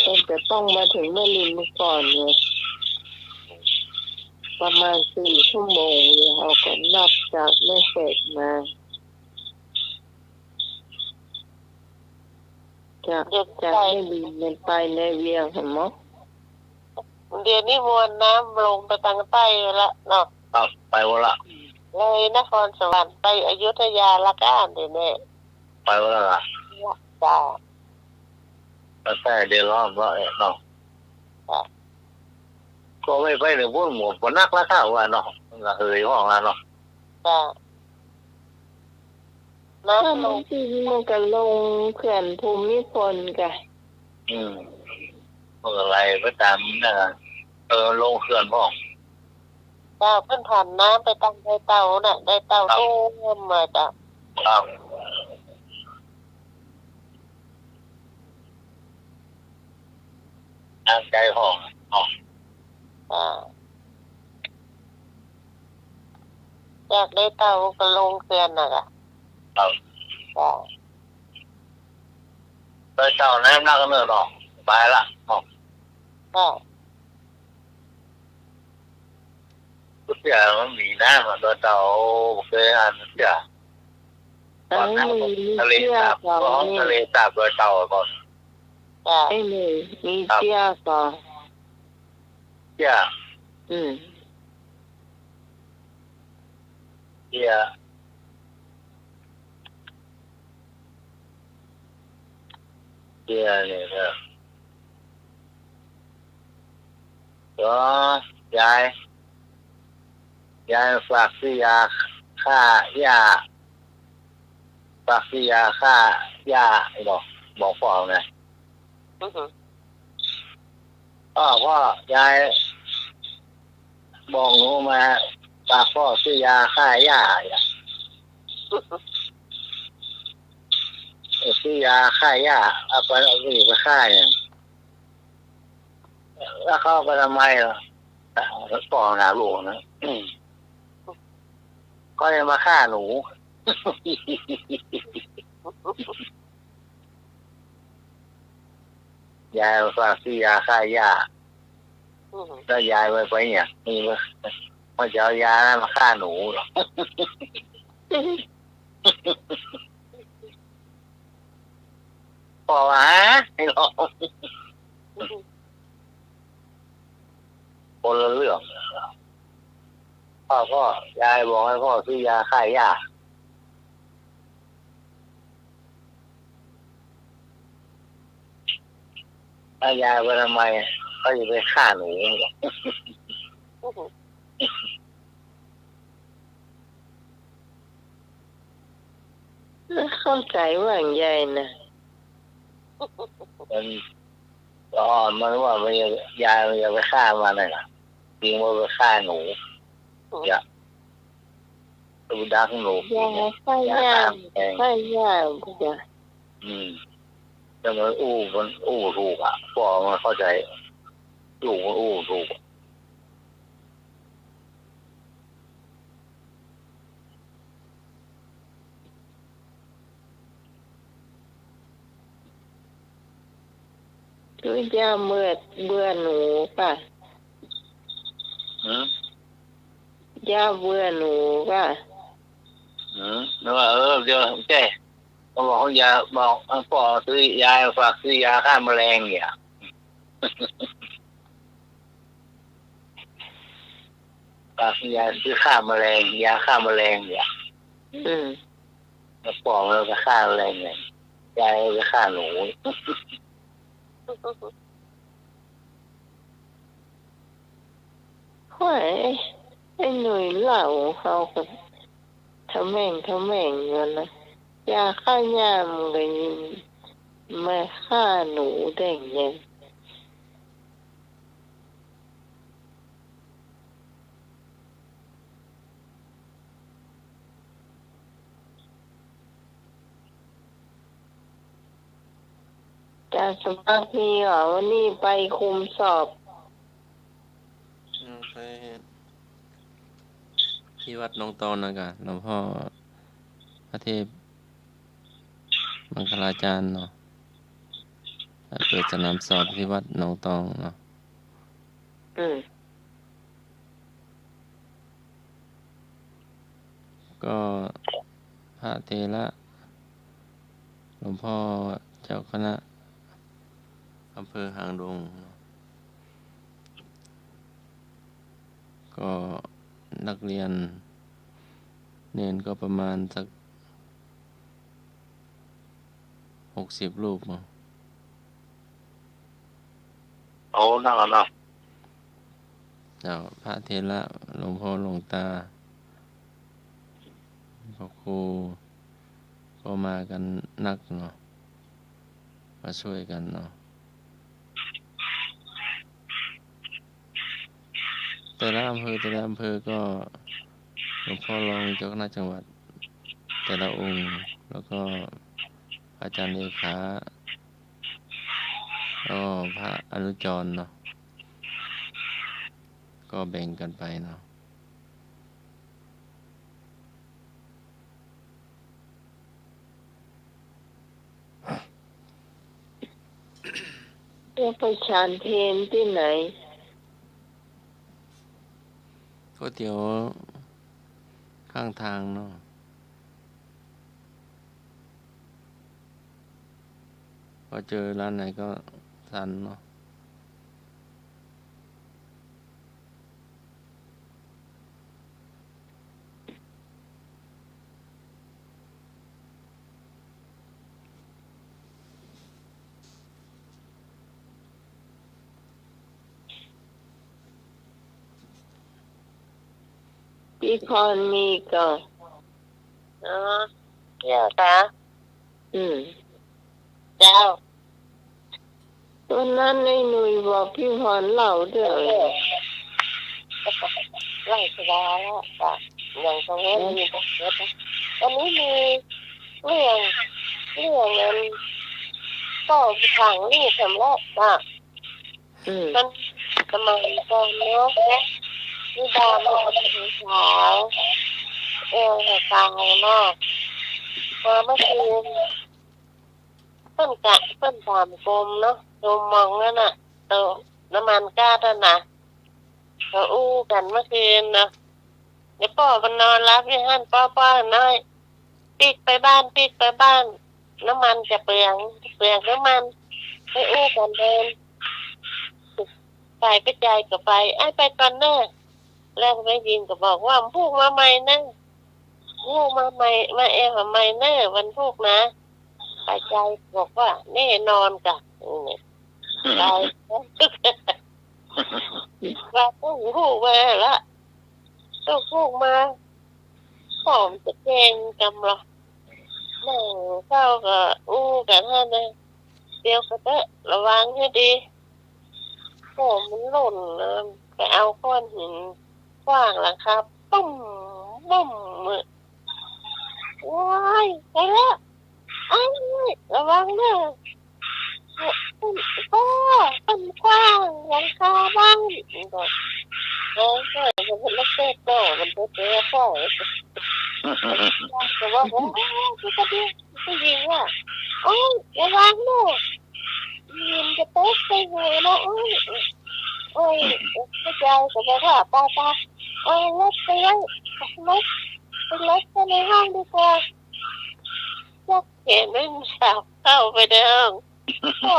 มันจะต้องมาถึงแม่ริมก่อนไง ประมาณสี่ชั่วโมงเนี่ย เฮาก็นับจากแม่แฝกมา จาก เดี๋ยว จากแม่ริมมันไปแม่เวียงหั้นบ่ เดี๋ยวนี้มวลน้ำลงไปตางใต้ละเนาะ ครับ ไปหมดละ เลยนครสวรรค์ไปอยุธยาละก้า เดี๋ยวนี้ ไปหมดละล่ะ จ้ะ ตางใต้เดือดร้อนละเนาะ จ้ะ ก็ไม่ไปเถิงปู๊นหมด บ่นักละก้าว่าเนาะ มันก็เหยห้องละเนาะ จ้ะ น้ำลง มันก็ลงเขื่อนภูมิพลกะ อืม มันก็ไหลไปต๋ามนั่นน่ะ เออ ลงเขื่อนพ่อง เจ้า เปิ้นผันน้ำไปตางดอยเต่าน่ะ ดอยเต่า ครับ ท่วมมาจ้ะ ครับ ตางใต้พ่อง พ่อง อ่า จากดอยเต่าก็ลงเขื่อนน่ะกะ ครับ จ้ะ ดอยเต่านั้นนักเนินออก ไปละ ออก จ้ะ เตี้ยมันมีน้ำอะ ดอยเต่า บ่เกยหันเตี้ย เออ ก่อนน้ำ มี ทะเลสาบ เตี้ยกว่า ของ นี่ ทะเลสาบดอยเต่าก่อน จ้ะ เอ้ย มี มี ครับ เตี้ยกว่า เตี้ย อืม เตี้ย เตี้ยนี่นะ ก็ยาย ยายฝากซื้อยาฆ่าหญ้า ฝากซื้อยาฆ่าหญ้า บอก บอกป้อนะ อือหือ อ้อ ป้อ ยายบอกหนูมา ฝากป้อซื้อยาฆ่าหญ้า เออ ซื้อยาฆ่าหญ้า เอาไป เอาไปฆ่าเนี่ย แล้วเขาเอาไปทำไมล่ะ ป้อหาลูกนะ เขาจะมาฆ่าหนู ยายฝากซื้อยาฆ่าหญ้า อือหือ แล้วยายไป ไปเนี่ย นี่มัน มันจะเอายานั้นมาฆ่าหนูเหรอ ป้อว่า ฮะ คนละเรื่อง ป้อ ป้อ ยายบอกให้ป้อซื้อยาฆ่าหญ้า ถ้ายายไปทำไม เขาจะไปฆ่าหนู เข้าใจ๋ว่าอย่างใดน่ะ มัน อ๋อ มันว่ามันจะ ยายมันจะไปฆ่ามันน่ะ จริงว่าไปฆ่าหนู อืม อย่า ไปดักหนู ยายฆ่าหญ้า ยายฆ่าแมลง ฆ่าหญ้าจ้ะ อืม แต่มันอู้ มันอู้ถูกอะ ป้อมันเข้าใจ๋ ลูกมันอู้ถูกอะ ตุ๊ย่าเบื่อ เบื่อหนูป่ะ หืม ย่าเบื่อหนูป่ะ หืม นึกว่า เออ เดี๋ยว แก ก็บอกว่ายาย บอกให้ป้อซื้อยา ฝากซื้อยาฆ่าแมลงเนี่ย ฝากซื้อยา ซื้อฆ่าแมลง ยาฆ่าแมลงเนี่ย อืม แล้วป้อมันไปฆ่าแมลงเนี่ย ยายไปฆ่าหนู โอ้ย ไอ้หนุ่ยเหล่าเขาก็ทะแม่งทะแม่งอยู่นะ ยาฆ่าหญ้ามันก็ยังมาฆ่าหนูได้ไง อาจารย์สมาธิเหรอ วันนี้ไปคุมสอบ เอาไปที่วัดหนองตองนะกะ หลวงพ่อพระเทพมังคลาจารย์เนาะ เปิดสนามสอบที่วัดหนองตองเนาะ อืม ก็พระเถระ หลวงพ่อเจ้าคณะอำเภอหางดง ก็นักเรียนเณรก็ประมาณสัก หกสิบรูปมั้ง โอ้ นักอะเนาะ เจ้า พระเถระ หลวงพ่อหลวงตา พระครู ก็มากั๋นนักเนาะ มาช่วยกั๋นเนาะ แต่ละอำเภอ แต่ละอำเภอก็หลวงพ่อรองเจ้าคณะจังหวัดแต่ละองค์ แล้วก็อาจารย์เลขา ก็พระอนุจรเนาะ ก็แบ่งกั๋นไปเนาะ จะไปฉันเพลตี้ไหน ก็แถวข้างตางเนาะ พอเจอร้านไหนก็ฉันเนาะ ปี้พรมีก่อ อ๋อ เจ้าคะ อืม เจ้า วันนั้นไอ้หนุ่ยบอกปี้พรเล่าด้วย เล่าสุดาแล้วจ้ะ อย่างตรงนี้มีบทเรียนนะ วันนี้มีเรื่อง เรื่องนั้น ก็ทางนี้สำเร็จจ้ะ อืม มันสมัยก่อนเนาะ นี่ดาวมันเป็นสาว เอวตายมาก มาเมื่อคืน เปิ้นกะ เปิ้นสามกมเนาะ กมมองนั่นน่ะ โต๊ะน้ำมันก๊าซนั่นน่ะ ก็อู้กั๋นเมื่อคืนเนาะ เดี๋ยวป้อมันนอนหลับอยู่หั้น ป้อ ป้อน้อย ปิ๊กไปบ้าน ปิ๊กไปบ้าน น้ำมันจะเปลือง เปลืองน้ำมัน ไปอู้กั๋นเดิน ไป ไปจ่ายก็ไป ไอ้ไปก่อนเน่อ แล้วแม่ญิงก็บอกว่า วันพูกมาใหม่เน่อ พูกมาใหม่ มาแอวใหม่เน่อ วันพูกนะ ไปจ่ายบอกว่า แน่นอนกะ อืม ไป ว่าต้องพูกมาละ ต้องพูกมา ป้อมันจะแกล้งกำละ นั่งเศร้าก็อู้กั๋นหั้นนะ เดี๋ยวก็เต๊อะ ระวังหื้อดี ป้อมันหล่นนะ ไปเอาก้อนหินขว้างหลังคา ปุ้ม ปุ้ม โอ๊ย ไปแล้ว เอ้ย ระวังเน่อ ป้อ ป้อ มันขว้างหลังคาบ้าน มันก็ เออ ก็มันเล็กๆ ก็มันตัวเตี้ยก็ ก็บอกว่า โอ๊ย ผู้หญิงอะ โอ๊ย ระวังเน่อ มันจะตกใส่หัวนะ โอ๊ย โอ๊ย เข้าใจ ก็บอกว่า ไปๆ โอ๊ย หลบไปไว้ หลบ ไปหลบไปในห้องดีกว่า จักเห็นมันสาวเข้าไปในห้อง ก็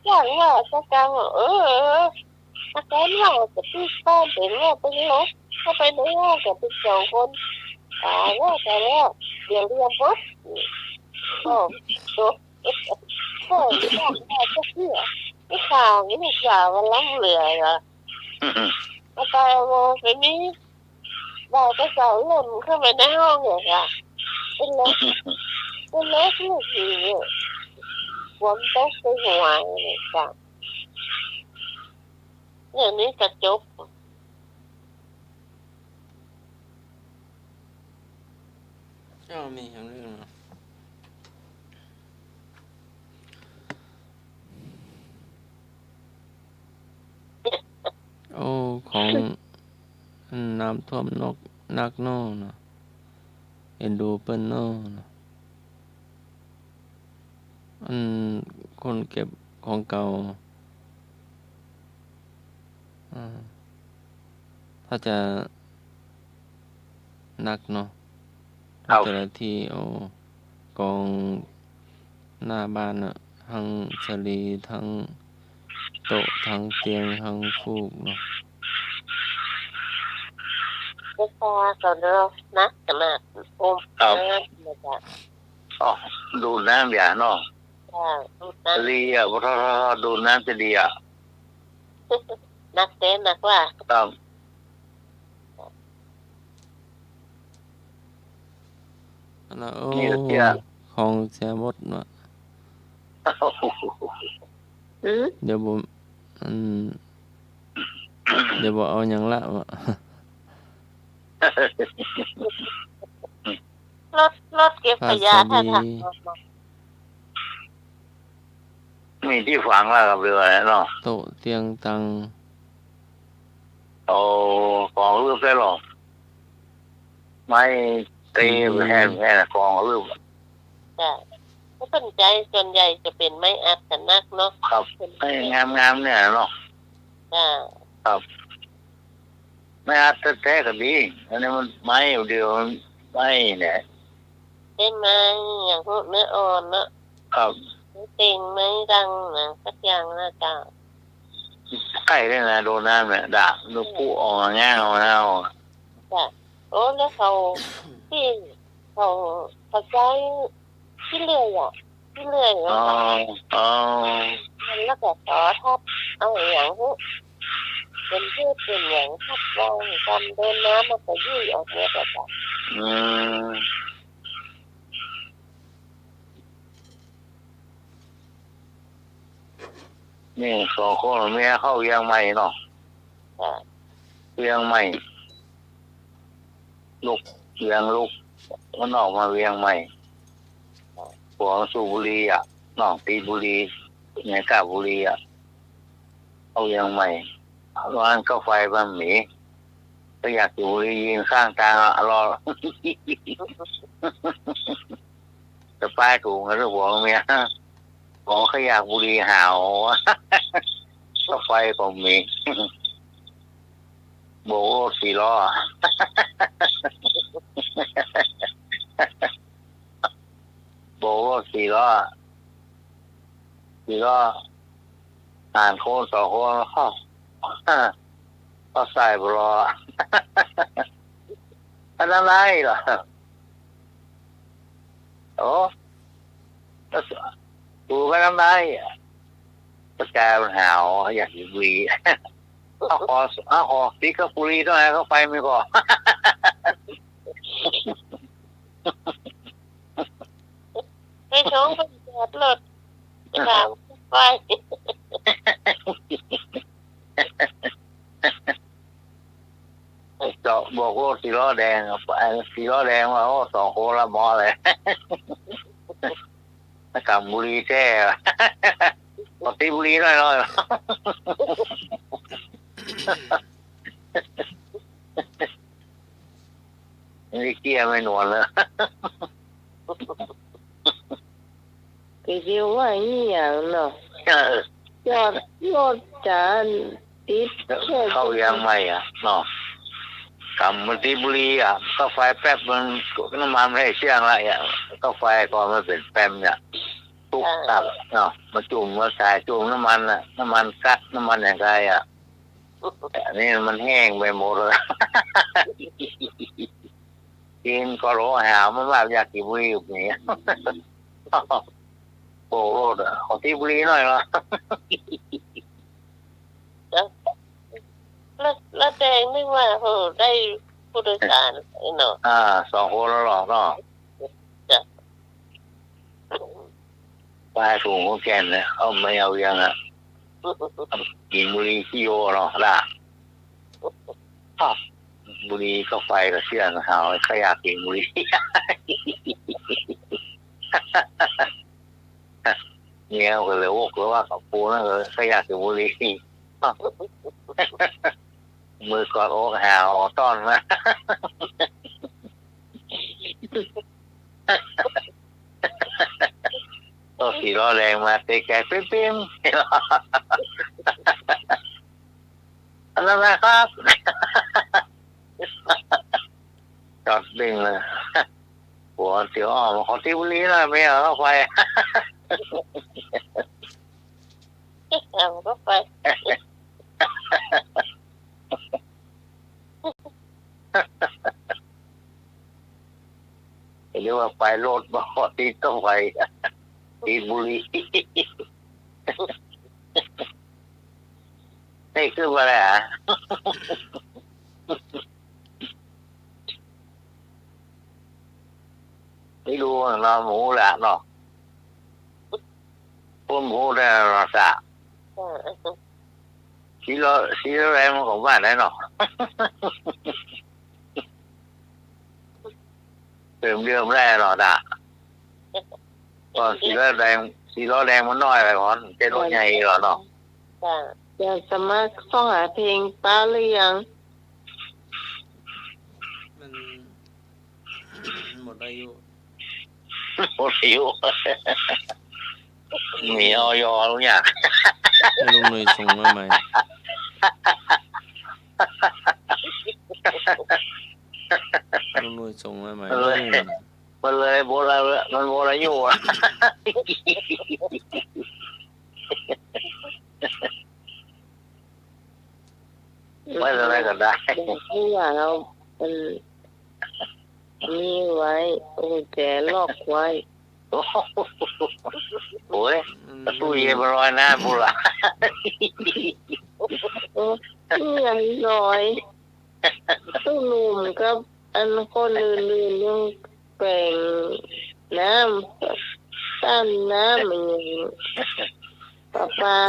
จักว่า จักกังว่า เออ อาการว่าจะปิ๊กบ้าน เป๋นว่าไปหลบเข้าไปในห้องกั๋นเป๋นสองคน ตายแล้ว ตายแล้ว เดี๋ยวเรียนหมด ก็ ก็ ก็จักว่าจะเชื่อ ไอ้ข่าวนี้ข่าวมันล้ำเหลือเหรอ เอาไปเอามาไปมี บ่าวกับสาวหล่นเข้าไปในห้องเหรอคะ เป็นลบ เป็นลบลูกหญิงอะ ฝนตกใส่หัวเลยจ้ะ อย่างนี้กะจบ เจ้ามีอย่างอื่นเหรอ โอ้ ของ อืม น้ำท่วมนก นักน้อเนาะ เอ็นดูเปิ้นน้อเนาะ อันคนเก็บของเก่า อ่า ถ้าจะ นักเนาะ ครับ แต่ละตี้ โอ้ กองหน้าบ้านน่ะ ตึงสะหลี ตึงโต๊ะ ตึงเตียง ตึงฟูกเนาะ ก็พอเขาเนาะ นักขนาด โอ้ ครับ เออ มาจาก อ๋อ ดูดน้ำอย่าเนาะ จ้า ดูดน้ำ สะหลีอะ พอทอดๆๆ ดูดน้ำสะหลีอะ นักเต้นนักว่า ครับ อันนั้น โอ้ นี่เตี้ย ของเสียหมดเนาะ อืม เดี๋ยวผม อืม เดี๋ยวบ่เอาหยังละวะ รถ รถเก็บขยะ ผ้าสะหลี ถ้าทำ มีตี้ฝังแล้วครับ หรือว่าไงเนาะ โต๊ะ เตียง ตัง โอ้ กองรื้อไปหรอ ไม้เตย อืม แห้งๆ กองรื้อ จ้ะ บ่สนใจ๋ ส่วนใหญ่จะเป๋นไม้อัดกั๋นนักเนาะ ครับ เป๋น ไม้งามๆ เนี่ยเนาะ จ้า ครับ ไม้อัดแต๊ๆ ก็ดี อันนี้มันไม้เดียว ไม้เนี่ย เป๋นไม้หยัง เนื้ออ่อนเนาะ ครับ ไม้เต็ง ไม้ดังหยังสักอย่างนะเจ้า ใก้เลยนะ โดนน้ำเนี่ย ด่าง ลูกผู้ออกมาแง่เอานะ จ้ะ โอ้ แล้วเขา ตี้เขา เขาใจ๊ขี้เลื่อยอะ ขี้เลื่อยอะ อ๋อ อ๋อ มันแล้วก็ตอทับ เอาหยัง เป๋นเพชรเป๋นหยังทับวาง ต๋อนโดนน้ำมันก็ยุ่ยออกหมดอะจ้ะ อืม นี่สองคนเมียเข้าเวียงใหม่เนาะ อ่า เวียงใหม่ ลูกเวียง ลูกมันออกมาเวียงใหม่ ผัวสูบบุหรี่อะ น้องติดบุหรี่ เมียกาบบุหรี่อะ เข้าเวียงใหม่ ร้านกาแฟบ่มี ก็อยากสูบบุหรี่ ยืนข้างตางอะ รอ สะพายถุงกัน ผัวเมีย บอกว่าใค่อยากบุหรี่หาว กาแฟก็บ่มี โบกรถสี่ล้อ โบกรถสี่ล้อ สี่ล้อ หันคนสองคนเข้า ก็ใส่บ่รอ อันนั้นได้เหรอ โอ้ ก็สูบไปนำได้อะ ก็กลายเป๋นหาว อยากกิ๋นบุหรี่ เอาขอ เอาขอติ๊กกับบุหรี่หน่อย กาแฟมีก่อ ไปชงไปจอดรถ ถามไป เจาะโบกรถสี่ล้อแดงอะ ไอ้สี่ล้อแดงว่า โอ้ สองคนละหมอเลย กำบุหรี่แต๊ ขอติ๊กบุหรี่หน่อย หน่อย นี่เกี้ยไม่นวลเลย ก็เดียวว่าอีหยังเนาะ เออ จอดรถจ๋า ติดแค่ เข้าเวียงใหม่อะเนาะ กำมันติดบุหรี่อะ กาแฟแป๊บมัน น้ำมันมันเสียงละอะ กาแฟก็มันเป๋นแป๊บเนี่ย ตุ๊บตับเนาะ มาจุ่ม มาสายจุ่มน้ำมันน่ะ น้ำมันก๊าซ น้ำมันหยังใดอะ อันนี้มันแห้งไปหมดเลย กิ๋นก็โหยหาว มันว่าอยากกิ๋นบุหรี่อยู่นี่ โบกรถอะ ขอติ๊กบุหรี่หน่อยเนาะ แล้ว แล้วแดงนึกว่า โห ได้ผู้โดยสารเนาะ อ่า สองคนแล้วเหรอเนาะ จ้ะ ไปถุงของแกนเนี่ย เอาไม่เอายังอะ กิ๋นบุหรี่ขี้โยเนาะ ล่ะ อ้าว บุหรี่กาแฟก็เสียงหาว ใค่อยากกิ๋นบุหรี่ เมียก็เลยบอกเลยว่า กับกูนั่นเลย ใค่อยากกิ๋นบุหรี่ มือกอดอกหาวต้อนมา โอ้ สี่ล้อแดงมาเตะไก่ปิ๊มๆ อันนั้นนะครับ จอดเบ้งเลย ผัวเตียวอ้อม ขอติ๊กบุหรี่หน่อย ไม่เอากาแฟ เอากาแฟ เรียกว่าไปรถมาขอติ๊กกาแฟ ติ๊กบุหรี่ นี่คือว่าอะไรอะ ไม่รู้เนาะ หมู่ละเนาะ คนหมู่ได้เนาะ จ้ะ เออ สี่ล้อ สี่ล้อแดงมันก็ว่าได้เนาะ เติมเดิมได้เนาะ จ้ะ ก็สี่ล้อแดง สี่ล้อแดงมันน้อยไปก่อน เป๋นรถใหญ่ก่อนเนาะ จ้ะ จะสมัครส่องหาเพลงป๊าหรือยัง มัน หมดอายุ หมดอายุ มี อย ทุกอย่าง ให้ลุงหนุ่ยส่งมาใหม่ ลุงหนุ่ยส่งมาใหม่ มันเลย มันเลยหมดแล้ว มันหมดอายุอะ ไว้ตรงนั้นก็ได้ บอกว่าเอา มัน นี่ไว้ เอากุญแจล็อกไว้ โอ้ย ตู้เย็นมันลอยน้ำพู้นละ โอ้ ตู้เย็นลอย ตู้นุ่มกับอันคนอื่นๆ ยังแปลงน้ำ ต้านน้ำมันยัง ประปา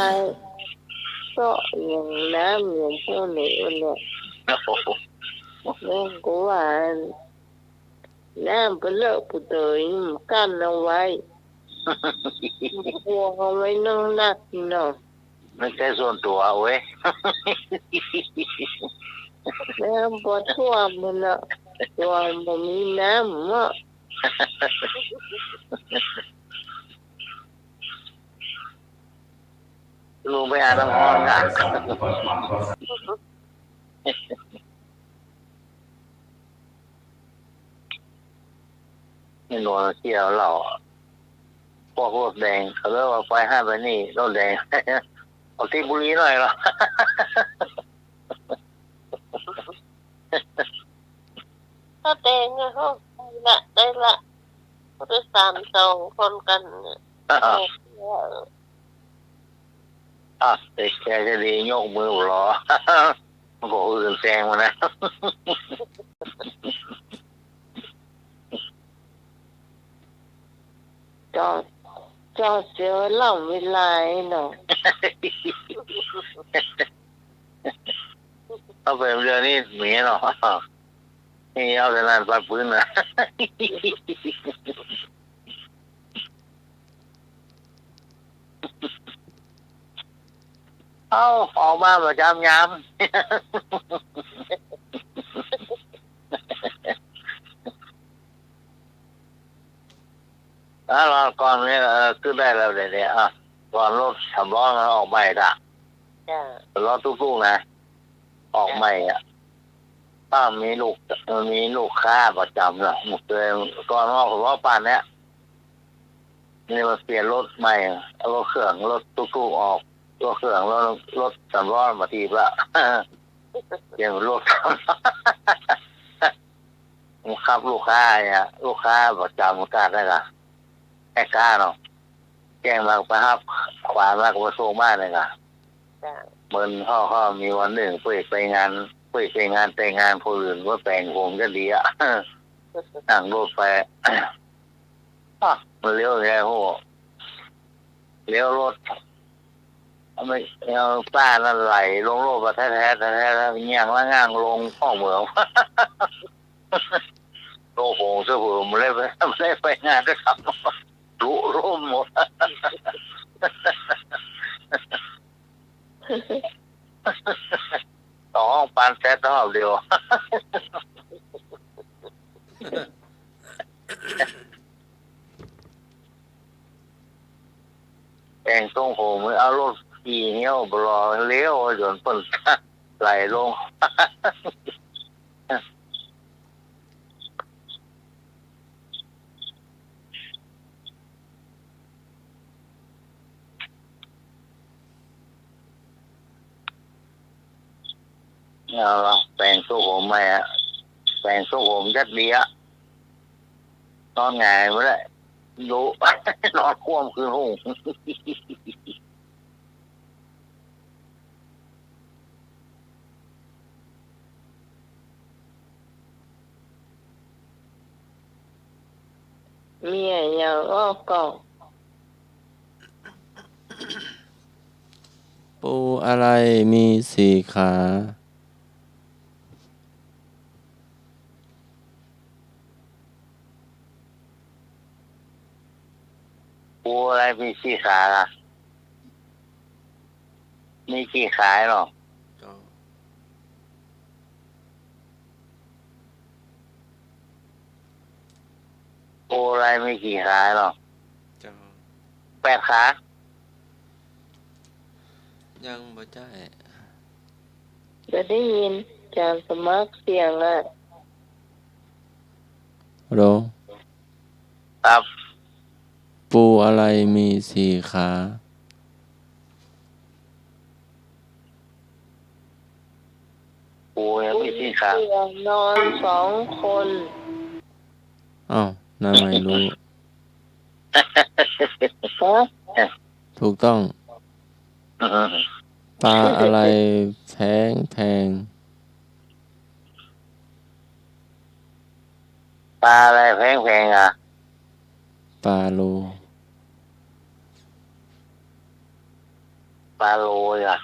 เซาะอย่างน้ำอย่างพวกนี้เนี่ย แม่งกูว่า น้ำไปเลอะปูเตยมันกั้นเอาไว้ พวงเอาไว้นักๆ เนาะ ไม่ใช่ส่วนตัวเว้ย น้ำบ่ท่วมมันเนาะ ท่วมบ่มีน้ำเนาะ ลุงไปหาน้ำฮ้อนค่ะ นี่หนวลเที่ยวเหล้า พวกรถแดง เขาเรียกว่าไปห้าไปนี่ รถแดง ออกที่บุรีหน่อยเหรอ ถ้าแดงอะ เขาได้ละ ได้ละ ผู้โดยสารสองคนกันเนี่ย อ่า โอเค อ่ะ แต่แกจะดียกมือหรอ มันก็อื่นแซงมานะ จอด จอดเสียเวลา เวลาไอ้หนอ เอาไปเดี๋ยวนี้หมีเนาะ นี่เอาแต่นั่นปัดปืนนะ เอา ออกมาประจำยาม อ่ะ รอก่อนเนี่ย เออ ขึ้นได้แล้วเดี๋ยวนี้ อ่ะ ก่อนรถสามล้อมันออกใหม่ละ จ้ะ รถตุ๊กๆ นะ ออกใหม่อ่ะ ถ้ามีลูก มีลูกค้าประจำนะ มันเคย ก่อนออกสามล้อปั่นเนี่ย นี่มันเปลี่ยนรถใหม่ เอารถเครื่อง รถตุ๊กๆ ออก รถเครื่อง รถ รถสามล้อมาถีบละ เปลี่ยนเป็นรถสามล้อ มันขับลูกค้าเนี่ย ลูกค้าประจำกันนั่นน่ะ แม่ค้าเนาะ แจ้งมาไปฮับ ขวานมาก็มาส่งบ้านเลยค่ะ จ้ะ เหมือนเขา เขามีวันหนึ่งเปิ้นไปงาน เปิ้นไปงานแต่งงานคนอื่น ว่าแต่งผมจะดีอะ นั่งรถไป อ๊ะ มันเลี้ยวไงโห เลี้ยวรถ เอาไม่ เอาป้านั่นไหลลงรถมาแท้ๆ แท้ๆ แล้วเงี่ยงแล้วง่างลงห้องเหมือง โอ้โห เสื้อผมไม่ได้ไป ไม่ได้ไปงานด้วยครับ ลุล่มหมด สองห้องปานแซดรอบเดียว แต่งทรงผม เอารถขี่เหี่ยวบลอเลี้ยวจนเปิ้นไหลลง เอาละ แต่งทรงผมใหม่อะ แต่งทรงผมยัดเดีย นอนหงายไม่ได้ ดู นอนคว่ำคืนหุ้ง เมียอย่างออกก่อ ปูอะไรมีสี่ขา ปูอะไรมีสี่ขาล่ะ มีกี่ขาหรอ ก็ ปู อะไรมีกี่ขาหรอ เจ้า แปดขา ยังบ่ใจ้ บ่ได้ยินอาจ๋ารย์สมัครเสียงอะ ฮัลโหล ครับ ปูอะไรมีสี่ขา ปูยังมีสี่ขา ปูเสือนอนสองคน อ้าว นั่นไม่รู้ ฮะ ถูกต้อง ปลาอะไรแพงแพง ปลาอะไรแพงๆ อะ ปลาโล ปลาโลอะ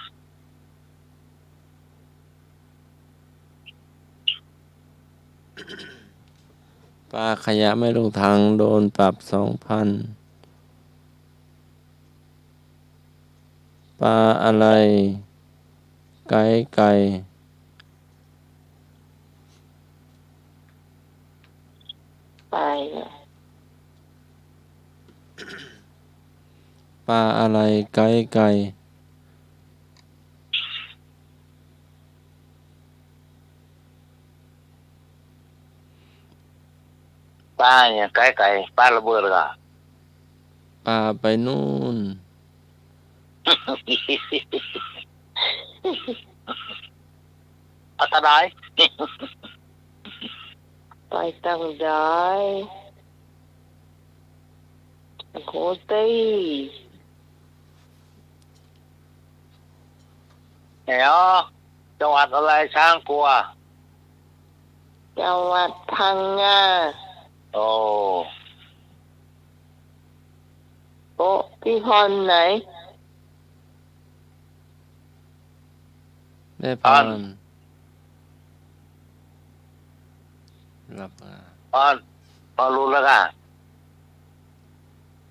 ปลาขยะไม่ลงถังโดนปรับสองพัน ปลาอะไรไก๊ไก ไปอะ ปลาอะไรไก๊ไก ปลาเนี่ยไก๊ไก ปลาระเบิดเหรอ ปลาไปนู่น อันตราย ไปตังใด โอ้โหตี้ เดี๋ยว จังหวัดอะไรช้างกลัว จังหวัดพังงา โอ้ โอ้ พี่พรไหน แม่พร พร หลับอ่ะ พร พรรู้แล้วค่ะ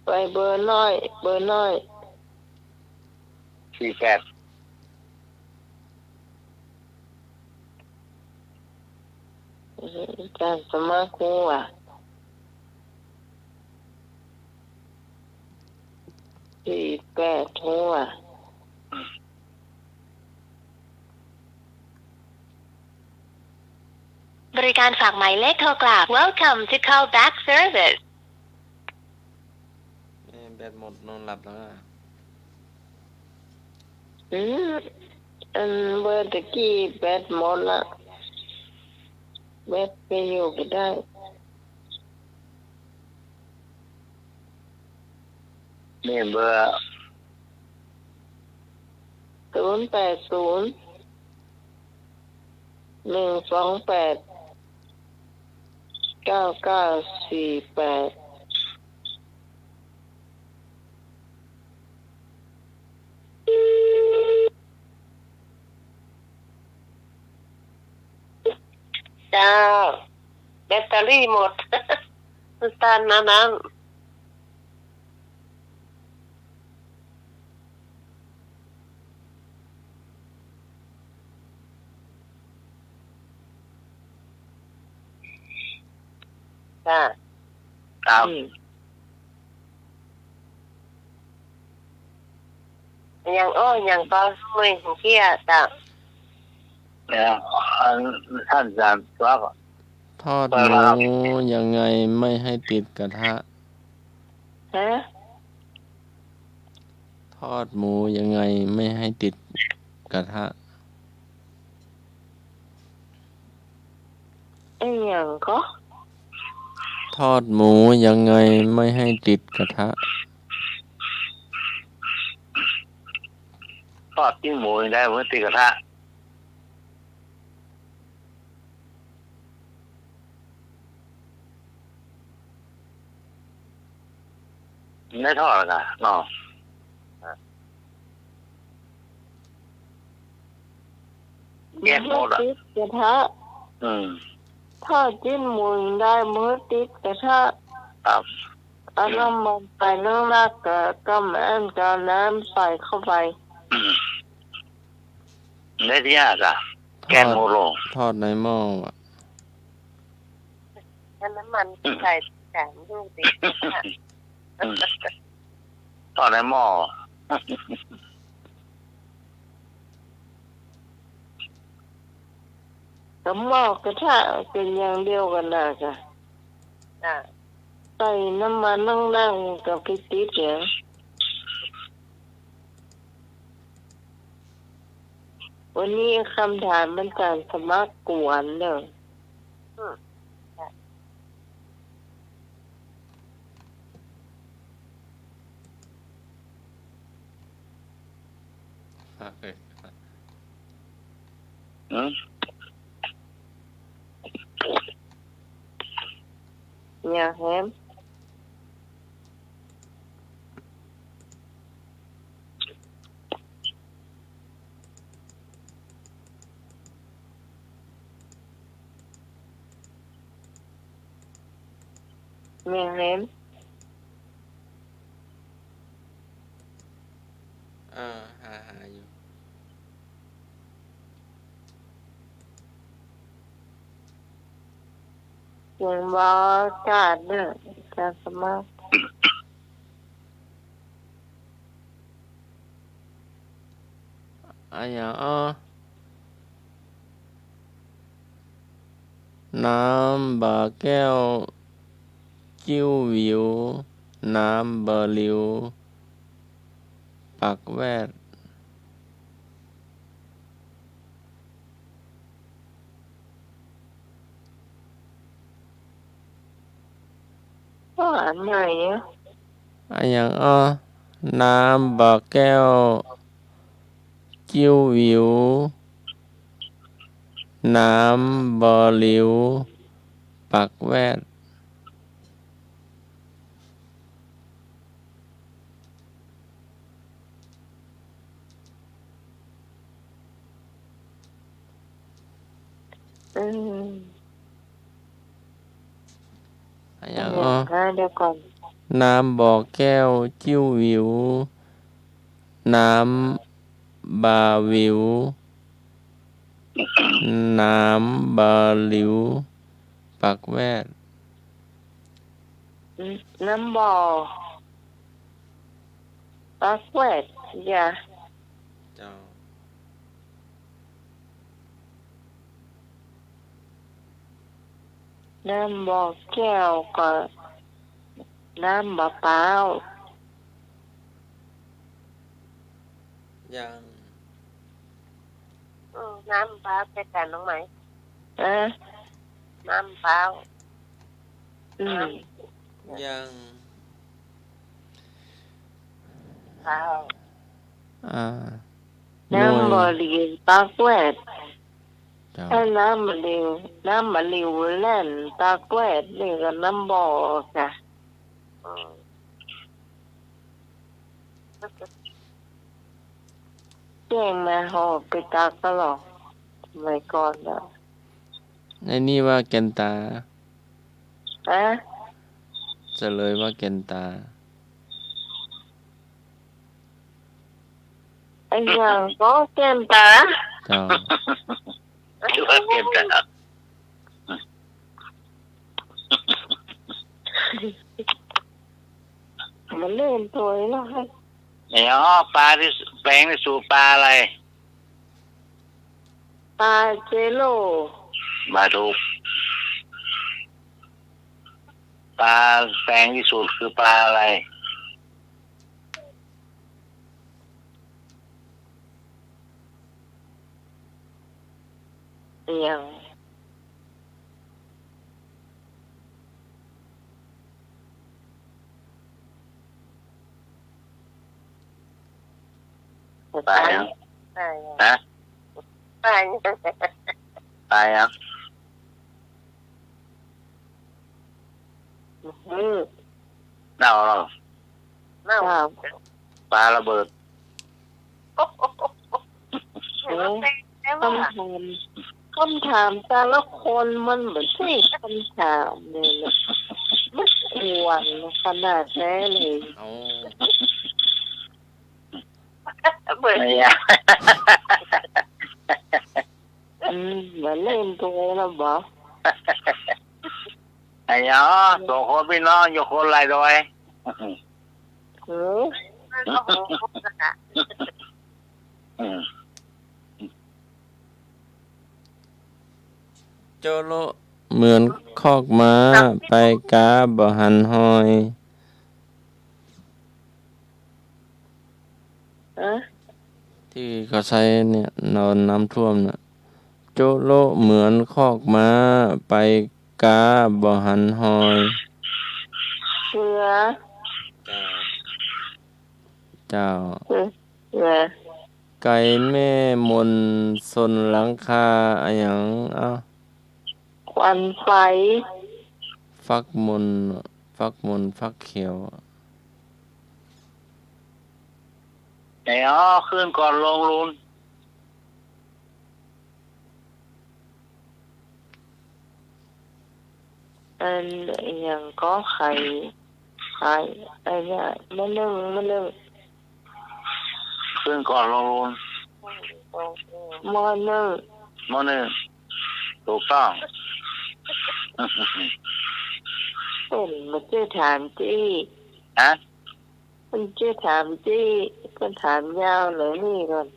ไปเบอร์น้อย เบอร์น้อย สี่แปด อาจ๋ารย์สมัครฮู้อะ สี่แปดฮู้อะ บริการฝากหมายเลขโทรกลับ Welcome to call back service เอ้ย แบตหมดนอนหลับแล้วอะ อืม อันเบอร์ตะกี้แบตหมดละ แบตไปอยู่บ่ได้ นี่เบอร์ ศูนย์แปดศูนย์ หนึ่งสองแปด เก้าเก้าสี่แปด เจ้า แบตเตอรี่หมด ตันนะนั้น จ้ะ ครับ อืม ยัง โอ้ ยังก็ไม่เชื่อจ้ะ เนี่ย อันท่านอาจารย์ครับ ทอดหมูยังไงไม่ให้ติดกระทะ ฮะ ทอดหมูยังไงไม่ให้ติดกระทะ อะหยังก็ ทอดหมูยังไงไม่ให้ติดกระทะ ทอดตี้หมูยังได้บ่ติดกระทะ ได้ทอดแล้วกะเนาะ แก๊สหมดอะ บ่ติดกระทะ อืม ทอดตี้หมูได้ บ่ติดกระทะ ครับ เอาน้ำมันไปนึ่ง แล้วก็กำอันก็เอาน้ำใส่เข้าไป อืม ได้ที่ยากอะ ทอด แก๊สหมดลง ทอดในหม้ออะ เอาน้ำมันใส่ จ้ะ มันฮู้ติ อืม ทอดในหม้อ กับหม้อกระทะเป๋นอย่างเดียวกั๋นน่ะจ้ะ จ้ะ ใส่น้ำมันนั่งๆ กับไปติดเหรอ วันนี้กำถามมันต่างสมัครกวนเนอะ อืม ค่ะ อืม เนี่ย แหม แม่น เออ หา หาอยู่ เสียงบ่ชัดเน่อ อาจารย์สมัคร อะหยังอ้อ น้ำบ่าแก้ว จิ้วหวิว น้ำบ่าหลิว ปากแวด ก็อ่านใหม่อะ อะหยังอ้อ น้ำบ่าแก้ว จิ้วหวิว น้ำบ่าหลิว ปากแวด อืม อะหยังอ้อ เดี๋ยวก่อน น้ำบ่าแก้ว จิ้วหวิว น้ำบ่าหวิว น้ำบ่าหลิว ปากแวด น้ำบ่า ปากแวด อย่า เจ้า น้ำบ่าแก้วก็ น้ำบ่าเปล่า ยัง อืม น้ำเปล่า แก้กันน้องไหม เออ น้ำเปล่า อืม ยัง เปล่า อ่า น้ำบ่าหลิว ปากแวด เจ้า ไอ้น้ำบ่าหลิว น้ำบ่าหลิวแล่น ปากแวดนี่ก็น้ำบ่าจ้ะ อืม แจ้งมาหอไปตักก็หรอก สมัยก่อนน่ะ ไอ้นี่ว่าแก่นต๋า ฮะ เฉลยว่าแก่นต๋า ไอ้หยังก็แก่นต๋า เจ้า ไอ้ว่าแก่นต๋า มันเล่นตัวนี้เนาะ เนี่ย ปลาตี้แปลงตี้สุดปลาอะไร ปลาเจโร่ บ่ถูก ปลาแปลงตี้สุดคือปลาอะไร เอียง ปลาหยัง ปลาหยัง ฮะ ปลาหยัง ปลาหยัง อืม เน่าเหรอ เน่า ครับ ปลาระเบิด เอ๊ะ คำถาม คำถามแต่ละคนมันบ่ใจ้คำถามเลยนะ มันกวนขนาดนั้นเลย เอา เบิด ไม่อยาก อืม มาเล่นตัวแล้วบ่ ไอ้ เดี๋ยว สองคนปี้น้องอยู่คนละดอย หือ อืม โจ๊ะโละเหมือนคอกม้า ไปกาบ่หันฮอย เอ๊ะ ตี้เขาใจ๊เนี่ย ตอนน้ำท่วมน่ะ โจ๊ะโละเหมือนคอกม้า ไปกาบ่หันฮอย เสือ เจ้า เจ้า เออ เออ ไก่แม่มนซนหลังคาอะหยัง เอ้า ควันไฟ ฟักมน ฟักมน ฟักเขียว ไหน อ๋อ ขึ้นก่อนลงลุน อันอะหยังก็ไข่ ไข่ อันเนี้ย มอนึ่ง มอนึ่ง ขึ้นก่อนลงลุน มอนึ่ง มอนึ่ง ถูกต้อง เปิ้นบ่ใจ้ถามตี้ ฮะ เปิ้นใจ้ถามตี้ เปิ้นถามยาวเลยนี่ก่อน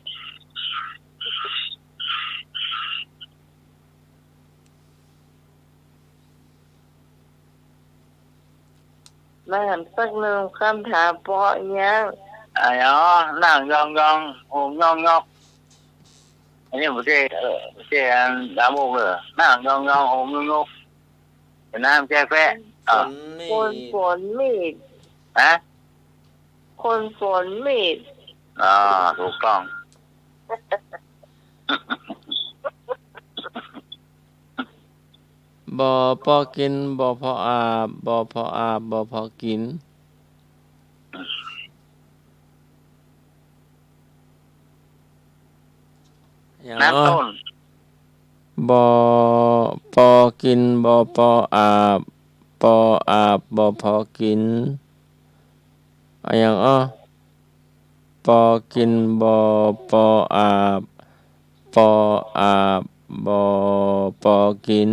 มาหันสักนึ่งกำถามเปาะเยียะ อ๋อ นั่งยองๆ โหมยองๆ อันนี้บ่ใจ้ เอ่อ บ่ใจ้อันลามกเน่อ นั่งยองๆ โหมยองๆ เป๋นน้ำแจ้แป๊ะ อ๋อ คนฝนมีด ฮะ คนฝนมีด อ๋อ ถูกต้อง บ่ปอกิ๋น บ่ปออาบ บ่ปออาบ บ่ปอกิ๋น อย่าง นับ เนาะ ต้น บ่ปอกิ๋น บ่ปออาบ ปออาบ บ่ปอกิ๋น อะหยังอ้อ ปอกิ๋น บ่ปออาบ ปออาบ บ่ปอกิ๋น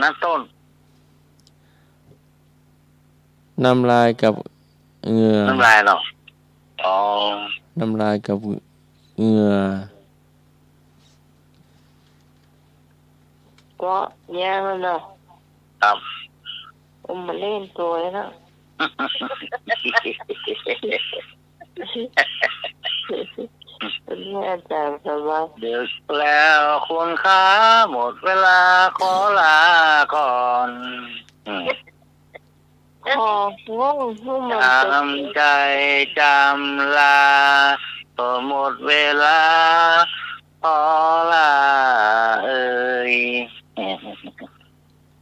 นับต้น น้ำลายกับเหงื่อ น้ำลายเหรอ อ๋อ น้ำลายกับเหงื่อ ก็เยียะมันเนาะ ครับ ผมมาเล่นตัวเนาะ วันนี้อาจารย์สบาย ดึกแล้วคุณขา หมดเวลาขอลาก่อน อืม ของ่วงให้มัน จำใจจำลา ก็หมดเวลาขอลาเอ่ย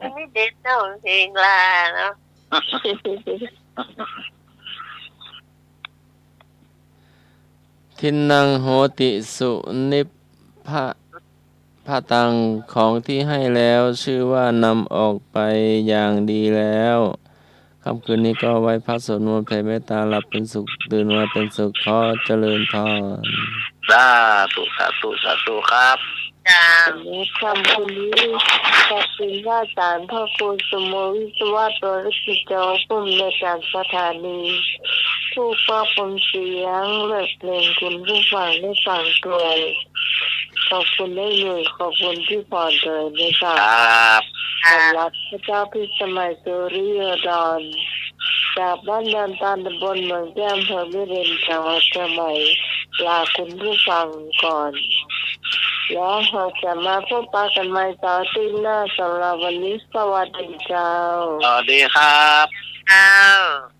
อันนี้เด็ดเนาะ เพลงลาเนาะ ทินนังโหติสุ นิพพะ พะตัง ของที่ให้แล้วชื่อว่านำออกไปอย่างดีแล้ว ค่ำคืนนี้ก็ไหว้พระสวดมนต์แผ่เมตตา หลับเป็นสุข ตื่นมาเป็นสุข ขอเจริญพร สาธุ สาธุ สาธุครับ จ้า วันนี้ค่ำคืนนี้ ขอบคุณพระอาจารย์ พระครูสุโม วิศวะ วรกิจจา ผู้อำนวยการสถานี ผู้ควบคุมเสียงและเพลงคุณผู้ฟังได้ฟังด้วย ขอบคุณได้เลย ขอบคุณพี่พรด้วยนะคะ ครับ สำหรับพระเจ้าพิสมัย สุริโยดร จากบ้านดอนตาล ตำบลเมืองแจ้ง อำเภอแม่ริม จังหวัดเชียงใหม่ ลาคุณผู้ฟังก่อน แล้วเราจะมาพบปะกันใหม่เสาร์อาทิตย์หน้า สำหรับวันนี้ สวัสดีเจ้า สวัสดีครับ เจ้า